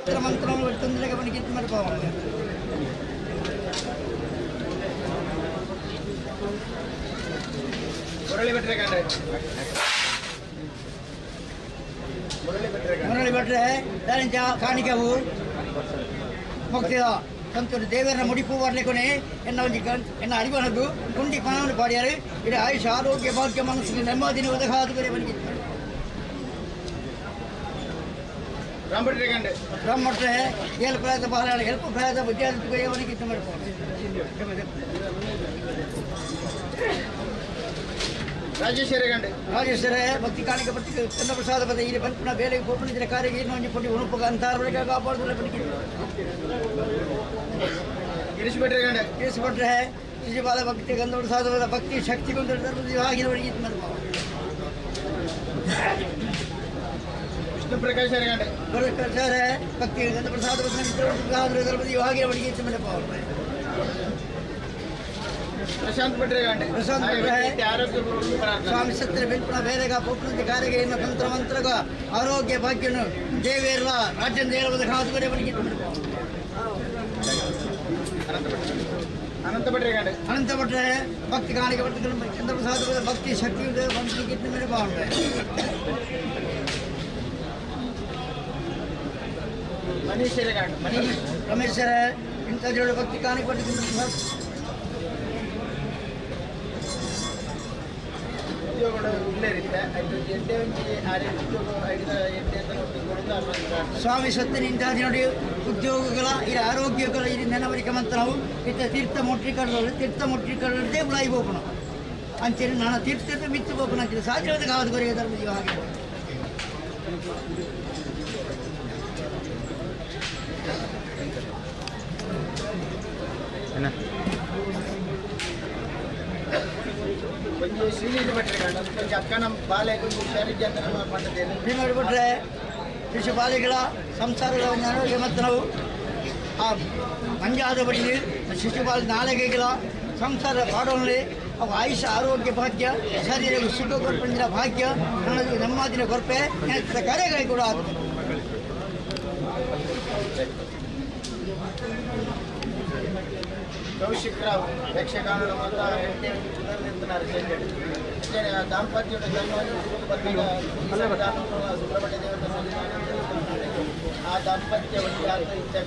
ಮಂತ್ರ ತೊಂದರೆ ಬನ್ನಿ ಮಾಡ್ಬೋದು. ಮುರಳಿ ಭಟ್ರೆ ಕಂಡ್ರೆ, ಮುರಳಿ ಭಟ್ರೆ. ಮುರಳಿ ಭಟ್ರೆ ದಾರಿಂಚ ಕಾಣಿಕೆವು ಮುಕ್ತಿದ ಸಂತೂರು ದೇವರ ಮುಡಿಪು ಬರ್ಲಿಕ್ಕನೆ ಎನ್ನ ಒಂಜಿ ಎನ್ನ ಅರಿವನದು ಕುಂಡಿ ಪಣವನ್ನು ಪಾಡ್ಯಾರು. ಇದು ಆಯುಷ್ ಆರೋಗ್ಯ ಭಾಗ್ಯ ಮನಸ್ಸಿಗೆ ನೆಮ್ಮದಿನ ಒದಗಾದು ಬೇರೆ ಬನ್ನಿ. ರಾಮ್ ಭಟ್ರೆ ಕಂಡ್ರೆ. ರಾಮ್ ಭಟ್ರೆ ಏಳು ಪ್ರಾಯದ ಬಾಲ ಎಲ್ಪ ಪ್ರಾಯದ ಬುದ್ಧಿ ಅವನಿಗೆ ಮಾಡ್ಬೋದು. ರಾಜೇಶ್ವರಿ ಕಂಡೆ. ರಾಜೇಶ್ವರೇ ಭಕ್ತಿ ಕಾಣಿಕೆ ಭಕ್ತಿ ಚಂದ್ರಪ್ರಸಾದ ಪದ ಇಲ್ಲಿ ಬಂಪುನ ಬೇಲೆಗೆ ಪೋಪುನ ಕಾರ್ಯ ಏನು ಒಂಜಿ ಪುಂಡಿ ಉಣುಪುಗ ಅಂತಾರ ಕಾಪಾಡುದಿಲ್ಲ ಬನ್ನಿ. ಗಿರೀಶ್ ಭಟ್ರೆ ಕಂಡೆ. ಗಿರೀಶ್ ಭಟ್ರೆ ಶಿಶುಪಾಲ ಭಕ್ತಿ ಗಂಧಪ್ರಸಾದ ಭಕ್ತಿ ಶಕ್ತಿ ಆಗಿನವರಿಗೆ ಮಾಡ್ಬೋದು. ವಿಷ್ಣು ಪ್ರಕಾಶ್ ಕಂಡೆ. ಪ್ರಕಾಶರೇ ಭಕ್ತಿ ಗಂಧಪ್ರಸಾದ ಆಗಿನವರಿಗೆ ಮಾಡ್ಬೋದು. ಪ್ರಶಾಂತ್ ಭಟ್ರೆ ಕಂಡೆ. ಪ್ರಶಾಂತ್ ಭಟ್ರೆ. ಆರೋಗ್ಯ ಸ್ವಾಮಿ ಸತ್ರ ಬೆಲ್ಪುನ ಬೇರೆಗ ಪೋಪುನ ಕಾರ್ಯಗೆ ಇನ್ನು ತಂತ್ರ ಮಂತ್ರಗ ಆರೋಗ್ಯ ಭಾಗ್ಯನು ದೇವೇರ್ಲ ರಾಜ್ಯ ದೇವರದ ಕಾದುಗಡೆ ಬನ್ನಿ. ಅನಂತ ಭಟ್ರೆ ಕಂಡೆ. ಅನಂತ ಭಟ್ರೆ ಭಕ್ತಿ ಕಾಣಿಕೆ ಭಕ್ತಿ ಚಂದ್ರಪ್ರಸಾದ ಭಕ್ತಿ ಶಕ್ತಿ ಬಂದು ಮೇಲೆ ಬಾಂಡೆ. ಮನೀಶ್ ಕಂಡೆ. ಮನೀಶ್ ರಮೇಶ್ವರ ಇಂಥ ಭಕ್ತಿ ಕಾಣಿಕೆ ಭಕ್ತಿ ಸ್ವಾಮಿ ಸತ್ಯನಿಂದ ನೋಡಿ ಉದ್ಯೋಗಗಳ ಇದು ಆರೋಗ್ಯಗಳ ಇದು ನೆನವರಿಕೆ ಮಂತ್ರವು ಇತ್ತ ತೀರ್ಥ ಮುಟ್ರಿಕಡಲು ತೀರ್ಥ ಮುಟ್ರಿಕಡಲದೇ ಬುಳಾಯಿ ಹೋಗೋಣ ಅಂಚೇಳಿ ನಾನು ತೀರ್ಥದ ಮಿತ್ತು ಹೋಗೋಣ ಅಂತೀನಿ ಸಾಧ್ಯವಾದ ಕಾವದು ಕೊರೆಗೆ ಧರ್ಮ ಹಾಗೆ. ಒಂಜಿ ಶ್ರೀನಿಧಿ ಭಟ್ರೆ ಕಂಡ ಒಂಜಿ ಅಕ್ಕನ ಬಾಲೆ ಒಂಜಿ ಹುಷಾರಿದ್ದೆ ಅಂತ ನಮ್ಮ ಪಂಡದೇನು. ಭೀಮರು ಬಿಟ್ಟರೆ ಶಿಶುಪಾಲಿಗಳ ಸಂಸಾರಗಳ ಒಂದು ಆರೋಗ್ಯ ಮತ್ತು ನಾವು ಆ ಮಂಜಾದ ಬಳಿ ಶಿಶುಪಾಲ ನಾಲಿಗೆಗಳ ಸಂಸಾರ ಪಾಡೋನಲ್ಲಿ ಅವು ಆಯುಷ ಆರೋಗ್ಯ ಭಾಗ್ಯ ಶರೀರ ಸುಖ ಕೊರ್ಪಂದಿನ ಭಾಗ್ಯ ನನ್ನದು ನೆಮ್ಮದಿನ ಕೊರಪೆ ಕಾರ್ಯಗಳಿಗೆ ಕೂಡ ಆಗ್ತದೆ. ಕೌಶಿಕ್ ರಾವ್ ಯಕ್ಷಗಾನದ ಮಾತ್ರ ಪುನರ್ನಿರ್ತನಾರು ಚೆಂಡೆಡು ಅಂಚನೆ ಆ ದಾಂಪತ್ಯದ ಜನ್ಮ ಸುಬ್ರಹ್ಮಣ್ಯ ದೇವರ ಸನ್ನಿಧಾನ ಆ ದಾಂಪತ್ಯ ಒಂದು ಆತ ಇಚ್ಛೆ.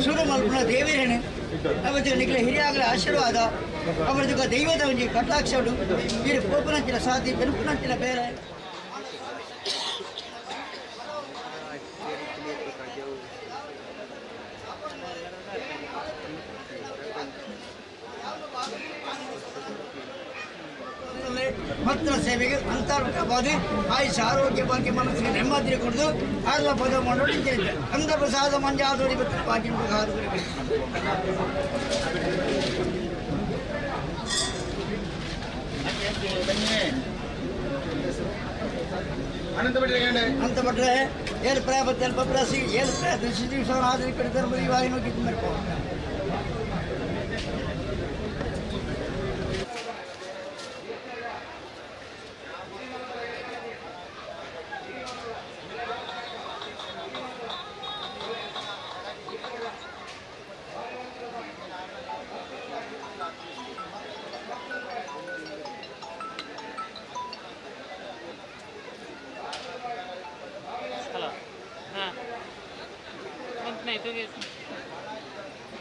ಶುರು ಮಲ್ಪುನ ದೇವೇರಣೆ ಅವತ್ತು ನಿಖಿಲ ಹಿರಿಯಾಗಲ ಆಶೀರ್ವಾದ ಅವರದ್ದು ದೈವದ ಒಂಜಿ ಕಟಾಕ್ಷಡು ಇರು ಪೋಪುನಂಚಿನ ಸಾಧಿ ಬೆನ್ಪುನಂಚಿನ ಬೇರೆ. ಭಕ್ತರ ಸೇವೆಗೆ ಅಂತಾರ್ಪಣವಾದ ಆಯುಷ ಆರೋಗ್ಯ ಭಾಗ್ಯ ಮನಸ್ಸಿಗೆ ನೆಮ್ಮದಿ ಕೊಡುದು ಆರ್ಲ ಪದ ಮಾಡೋದು ಅಂದ ಪ್ರಸಾದ ಮಂಜಾದೋಡಿ ಭಾಗ್ಯ. ಅನಂತ ಭಟ್ರೆ ಕಂಡೆ. ಅಂತ ಭಟ್ರೆ ಏಳು ಪ್ರಾಯ ಬತ್ತೇಳು ಪಪ್ರಾಸಿ ಏಳು ಪ್ರಾಯ ದೃಷ್ಟಿ ದಿವಸ ಆದ್ರೆ ಕಡೆ ಧರ್ಮದ ಇವಾಗ ನೋಗಿ ಮಾಡ್ಕೊ.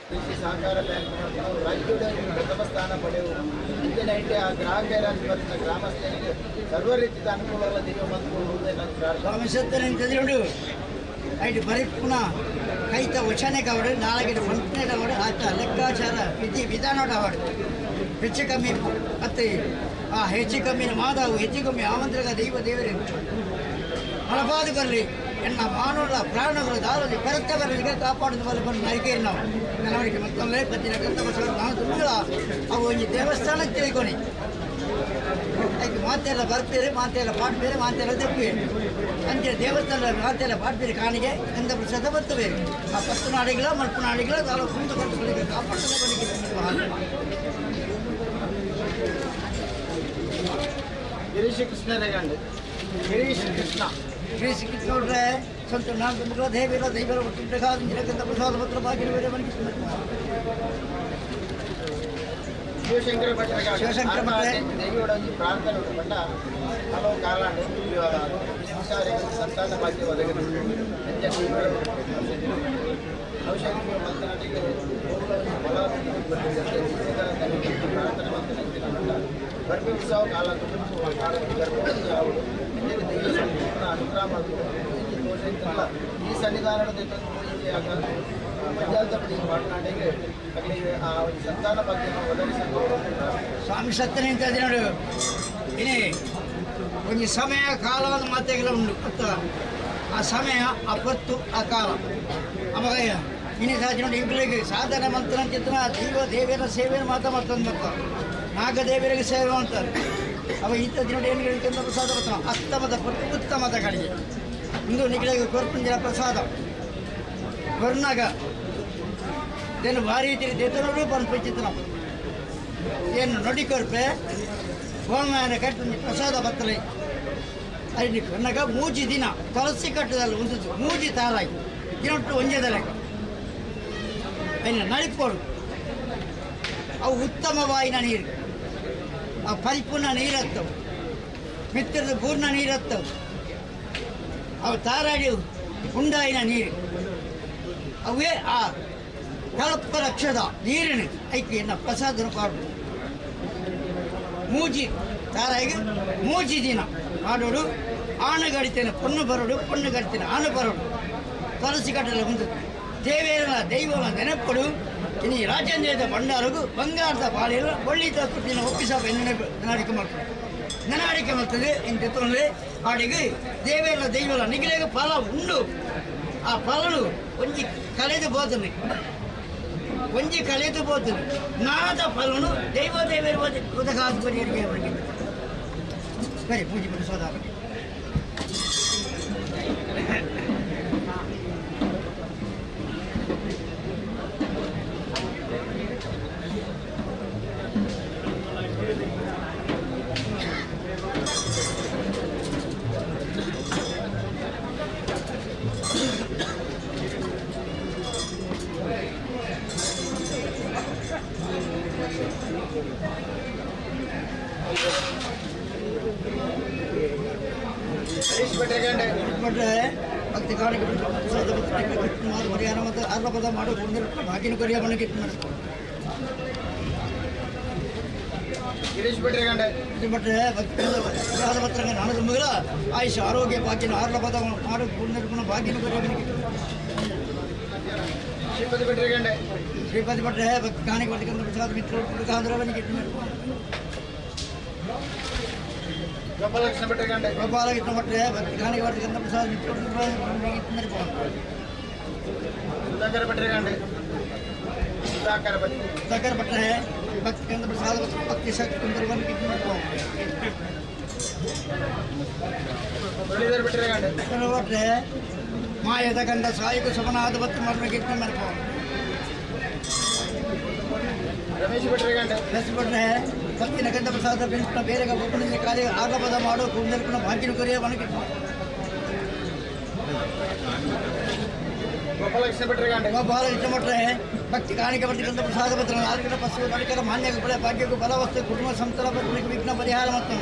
ಕೃಷಿ ಸಹಕಾರ ಬ್ಯಾಂಕ್ ರಾಜ್ಯದ ಪ್ರಥಮ ಸ್ಥಾನ ಪಡೆಯುವ ಅಂಚನೆ ಐಟೆ ಆ ಗ್ರಾಹಕರ ಮತ್ತು ಗ್ರಾಮಸ್ಥರಿಗೆ ಸರ್ವ ರೀತಿಯ ಅನುಕೂಲಗಳ ದೈವ ಬಂದು ನಾನು ಪ್ರಾರ್ಥನೆ. ಸ್ವಾಮಿ ಸತ್ತನೆ ಐಟ್ ಬರಿಪುನ ಕೈತ ವಚನೆ ಕಾವಡು ನಾಳೆಗೆ ಫಂಕ್ನೆ ಕಾವಡು ಆತ ಲೆಕ್ಕಾಚಾರ ವಿಧಿ ವಿಧಾನ ಆವಡು ಹೆಚ್ಚು ಕಮ್ಮಿ ಅತ್ತೆ ಆ ಹೆಚ್ಚು ಕಮ್ಮಿನ ಮಾದಾವು ಹೆಚ್ಚು ಕಮ್ಮಿ ಆಮಂತ್ರಕ ದೈವ ದೇವರೇ ಹಣಪಾದು ಬರಲಿ ಎನ್ನ ಮಾನವರ ಪ್ರಾಣಗಳ ದಾರದಿ ಕರೆಕ್ಟ ಬರಲಿಕ್ಕೆ ಕಾಪಾಡುದು ಬರಲಿ ಬಂದು ನರಿಕೆ ನಾವು ನನವರಿಗೆ ಮತ್ತೊಮ್ಮೆ ಪತ್ತಿನ ಕಂತ ಬಸವ ನಾನು ತುಂಬಲ ಅವು ಒಂಜಿ ದೇವಸ್ಥಾನ ತಿಳ್ಕೊನಿ. ಐಕ್ ಮಾತೆಲ್ಲ ಬರ್ಪೇರು ಮಾತೆಲ್ಲ ಪಾಡ್ಪೇರು ಮಾತೆಲ್ಲ ದೆಪ್ಪೇರು ಅಂಚೆ ದೇವಸ್ಥಾನ ಮಾತೆಲ್ಲ ಪಾಡ್ಪೇರು ಕಾಣಿಗೆ ಗಂಧ ಪ್ರಸಾದ ಬರ್ತವೇರು ಆ ಪತ್ತು ನಾಡಿಗಳ ಮಲ್ಪು ನಾಡಿಗಳ ತಾವು ಕುಂದು ಕೊಟ್ಟು ಕಾಪಾಡ್ತದೆ ಬನ್ನಿ. ಗಿರೀಶ್ ಕೃಷ್ಣ ರೇಗಂಡು ಗಿರೀಶ್ ಕೃಷ್ಣ. ಗಿರೀಶ್ ಕೃಷ್ಣ ನೋಡ್ರೆ ಸ್ವಂತ ನಾನು ಮಕ್ಕಳ ದೇವಿರ ದೈವರ ಒಟ್ಟು ಗಂಧ ಪ್ರಸಾದ ಪತ್ರ ಬಾಗಿಲು ಬೇರೆ ಬನ್ನಿ. ಶಿವಶಂಕರ ಭಟ್ರ. ಶಿವಶಂಕರ ಭಟ್ರೆ. ದೈವಡೊಂಜಿ ಪ್ರಾರ್ಥನೆ ಉಂಟು ಪಂಡ ಹಲವು ಕಾಲಾಂಡು ಸಂತಾನ ಭಾಗ್ಯ ಒದಗಿದ ಔಷಧಿ ಮಲ್ತನಾಟಿಗೆ ಫಲ ಪ್ರಾರ್ಥನೆ ಮಲ್ತನ ಪಂಡ ಗರ್ಭ ಉತ್ಸವ ಕಾಲ ಗರ್ಭವತಿ ಆವಡು ಅಂಚನೆ ದೈವ ಸಂಪೂರ್ಣ ಅನುಗ್ರಹ ಮಲ್ಪುಡು ದೋಷ ಇತ್ತಲ್ಲ ಈ ಸನ್ನಿಧಾನದ ಪೂಜೆಯಾಗ ಮಧ್ಯಾಹ್ನದ ಪಾಟ್ನಾಟಿಗೆ ಅಗಲಿಗೆ ಆ ಒಂದು ಸಂತಾನ ಭಾಗ್ಯವನ್ನು ಒದಗಿಸಲು. ಸ್ವಾಮಿ ಸತ್ತನೆ ಅಂತ ನೋಡು ಇನಿ ಒಂಜಿ ಸಮಯ ಕಾಲವಾದ ಮಾತೆಗಳ ಉಂಡು ಗೊತ್ತ ಆ ಸಮಯ ಆ ಪೊತ್ತು ಆ ಕಾಲ ಅವಾಗ ಇನಿ ಸಾಧ್ಯ ನೋಡಿ ಇಂಕ್ಲಿಗೆ ಸಾಧನೆ ಮಂತ್ರ ಅಂತಿತ್ತು ದೈವ ದೇವಿಯರ ಸೇವೆಯನ್ನು ಮಾತಾ ಮಾಡ್ತಂದು ಮತ್ತ ನಾಗದೇವಿಯರಿಗೆ ಸೇವೆ ಅಂತಾರೆ ಅವ ಇಂಥ ದಿನ ಏನು ಹೇಳ್ತಂದ್ರೆ ಪ್ರಸಾದ ಬರ್ತಾನೆ ಅತ್ತಮದ ಪೊತ್ತು ಉತ್ತಮದ ಕಡೆಗೆ ಇಂದು ನಿಗಳಿಗೆ ಕೊರ್ಪುಂಜಿನ ಪ್ರಸಾದ ಕೊರ್ನಾಗ ದೇನು ಭಾರಿ ತಿರಿ ದೇತನೋಡು ಪನ್ಪಂಚಿತ್ತನ ಏನು ನೊಡಿ ಕೊರ್ಪೆ ಸೋಮವಾರ ಕಟ್ಟು ಪ್ರಸಾದ ಬತ್ತಲೆ ಐದು ಕೊನ್ನಗ ಮೂಜಿ ದಿನ ತುಳಸಿ ಕಟ್ಟದಲ್ಲಿ ಒಂದು ಮೂಜಿ ತಾರಾಯಿ ದಿನೊಟ್ಟು ಒಂಜೆದ ಲೆಕ್ಕ ಐನ ನಳಿಪೋಡು ಅವು ಉತ್ತಮವಾಯಿನ ನೀರು ಆ ಪರಿಪೂರ್ಣ ನೀರತ್ತವು ಮಿತ್ರದ ಪೂರ್ಣ ನೀರತ್ತವು ಅವು ತಾರಾಡಿ ಉಂಡಾಯಿನ ನೀರು ಅವೇ ಆ ಕಳಪ ಲಕ್ಷದ ನೀರಿನ ಐಕೆ ಪ್ರಸಾದ ಪಾಡು ಮೂಜಿ ತಾರಾಯಿಗೆ ಮೂಜಿ ದಿನ ಮಾಡೋಡು ಆಣು ಗಡಿತೇನೆ ಪೊಣ್ಣು ಬರೋಡು ಪೊಣ್ಣು ಗಡಿತೇನೆ ಆಣು ಬರೋಡು ತುಳಸಿ ಕಟ್ಟಲ ಒಂದು ದೇವೇರನ ದೈವನ ನೆನಪಡು ಇನಿ ರಾಜೇಂದ್ರದ ಭಂಡಾರಗು ಬಂಗಾರದ ಬಾಳೆಲ್ಲ ಒಳ್ಳಿತ ಕೊಟ್ಟಿನ ಒಪ್ಪಿಸ ನೆನಡಿಕೆ ಮಾಡ್ತಾರೆ ನೆನಡಿಕೆ ಮಾಡ್ತದೆ ಇಂತ ತೊಂದರೆ ಆಡಿಗೆ ದೇವೇರ ದೈವನ ನಿಗಲೇಗ ಫಲ ಉಂಡು ಆ ಫಲನು ಒಂಜಿ ಕಳೆದು ಬೋಧನೆ ಒಂಜಿ ಕಳೆದು ಬೋಧನೆ ನಾದ ಫಲನು ದೈವ ದೇವೇರ ಉದಕಾಧಿಪತಿಯರಿಗೆ ಅವರಿಗೆ ಸರಿ ಪೂಜೆ ಬಿಡಿಸೋದ. ಹರೀಶ್ ಭಟ್ರೇಗಂಡೆ. ಬಿಟ್ರೆ ಭಕ್ತಿ ಕಾಣಿಕೆ ಪ್ರಸಾದ ಪರಿಹಾರ ಮತ್ತು ಅರ್ಧ ಮಾಡು ಭಾಗಿನ ಕೊರಿಯ ಮನೆಗೆ ಗಿರೀಶ್ ಭಟ್ರೇಗಂಡೆ. ಬಿಟ್ರೆ ಭಕ್ತಿ ಪ್ರಸಾದ ಪತ್ರ ನಾನು ತುಂಬಿಲ್ಲ ಆಯುಷ್ ಆರೋಗ್ಯ ಭಾಗ್ಯನ ಆರ್ಲ ಪದ ಮಾಡು ಪುಣ್ಯ ಭಾಗ್ಯನ ಕೊರಿಯ ಮನೆಗೆ. ಶ್ರೀಪತಿ ಭಟ್ರೇಗಂಡೆ. ಶ್ರೀಪತಿ ಭಟ್ರೆ ಭಕ್ತಿ ಕಾಣಿಕೆ ಪ್ರಸಾದ ಮಿತ್ರ ಮನೆಗೆ. ಗೋಪಾಲಕೃಷ್ಣ ಭಟ್ರೇಗಂಡೆ. ಗೋಪಾಲಕೃಷ್ಣ ಭಟ್ರೆ ಭಕ್ತಿ ಕಾಣಿಕೆ ಪ್ರಸಾದ ಮಿತ್ರ ಸುಧಾಕರ ಭಟ್ರೇಗಂಡೆ. ಸುಧಾಕರ ಭಟ್ ಸುಧಾಕರ ಭಟ್ರೆ ಭಕ್ತಿ ಕಂದ ಪ್ರಸಾದ ಭಕ್ತಿ ಶಕ್ತಿ ಮುರಳೀಧರ್ ಭಟ್ರೇಗಂಡೆ. ಭಟ್ರೆ ಮಾಯದ ಕಂದ ಸಾಯಿಕು ಸಮನಾದ ಭಕ್ತಿ ಮಾಡಬೇಕು ಮಾಡ್ಕೊ. ರಮೇಶ್ ಭಟ್ರೇಗಂಡೆ. ರಮೇಶ್ ಭಟ್ರೆ ಭಕ್ತಿ ನಗಂದ ಪ್ರಸಾದ ಬೆಂಕಿ ಬೇರೆ ಒಬ್ಬನಿಂದ ಕಾರ್ಯ ಆರ್ಲಪದ ಮಾಡು ಕುಂದರ್ಪಣ ಭಾಗ್ಯನ ಕೊರಿಯ ಮನಕ್ಕೆ. ಗೋಪಾಲಕೃಷ್ಣ ಭಟ್ರೇಗಂಡೆ. ಗೋಪಾಲಕೃಷ್ಣ ಭಟ್ರೆ ಭಕ್ತಿ ಕಾಣಿಕೆ ಬರ್ತಿಕ್ಕಂಥ ಪ್ರಸಾದ ಪತ್ರ ನಾಲ್ಕರ ಪಸ್ಸು ನಡಿಕರ ಮಾನ್ಯ ಬೆಳೆ ಭಾಗ್ಯಕ್ಕೂ ಬಲವಸ್ತು ಕುಟುಂಬ ಸಂತರ ವಿಘ್ನ ಪರಿಹಾರ ಮತ್ತು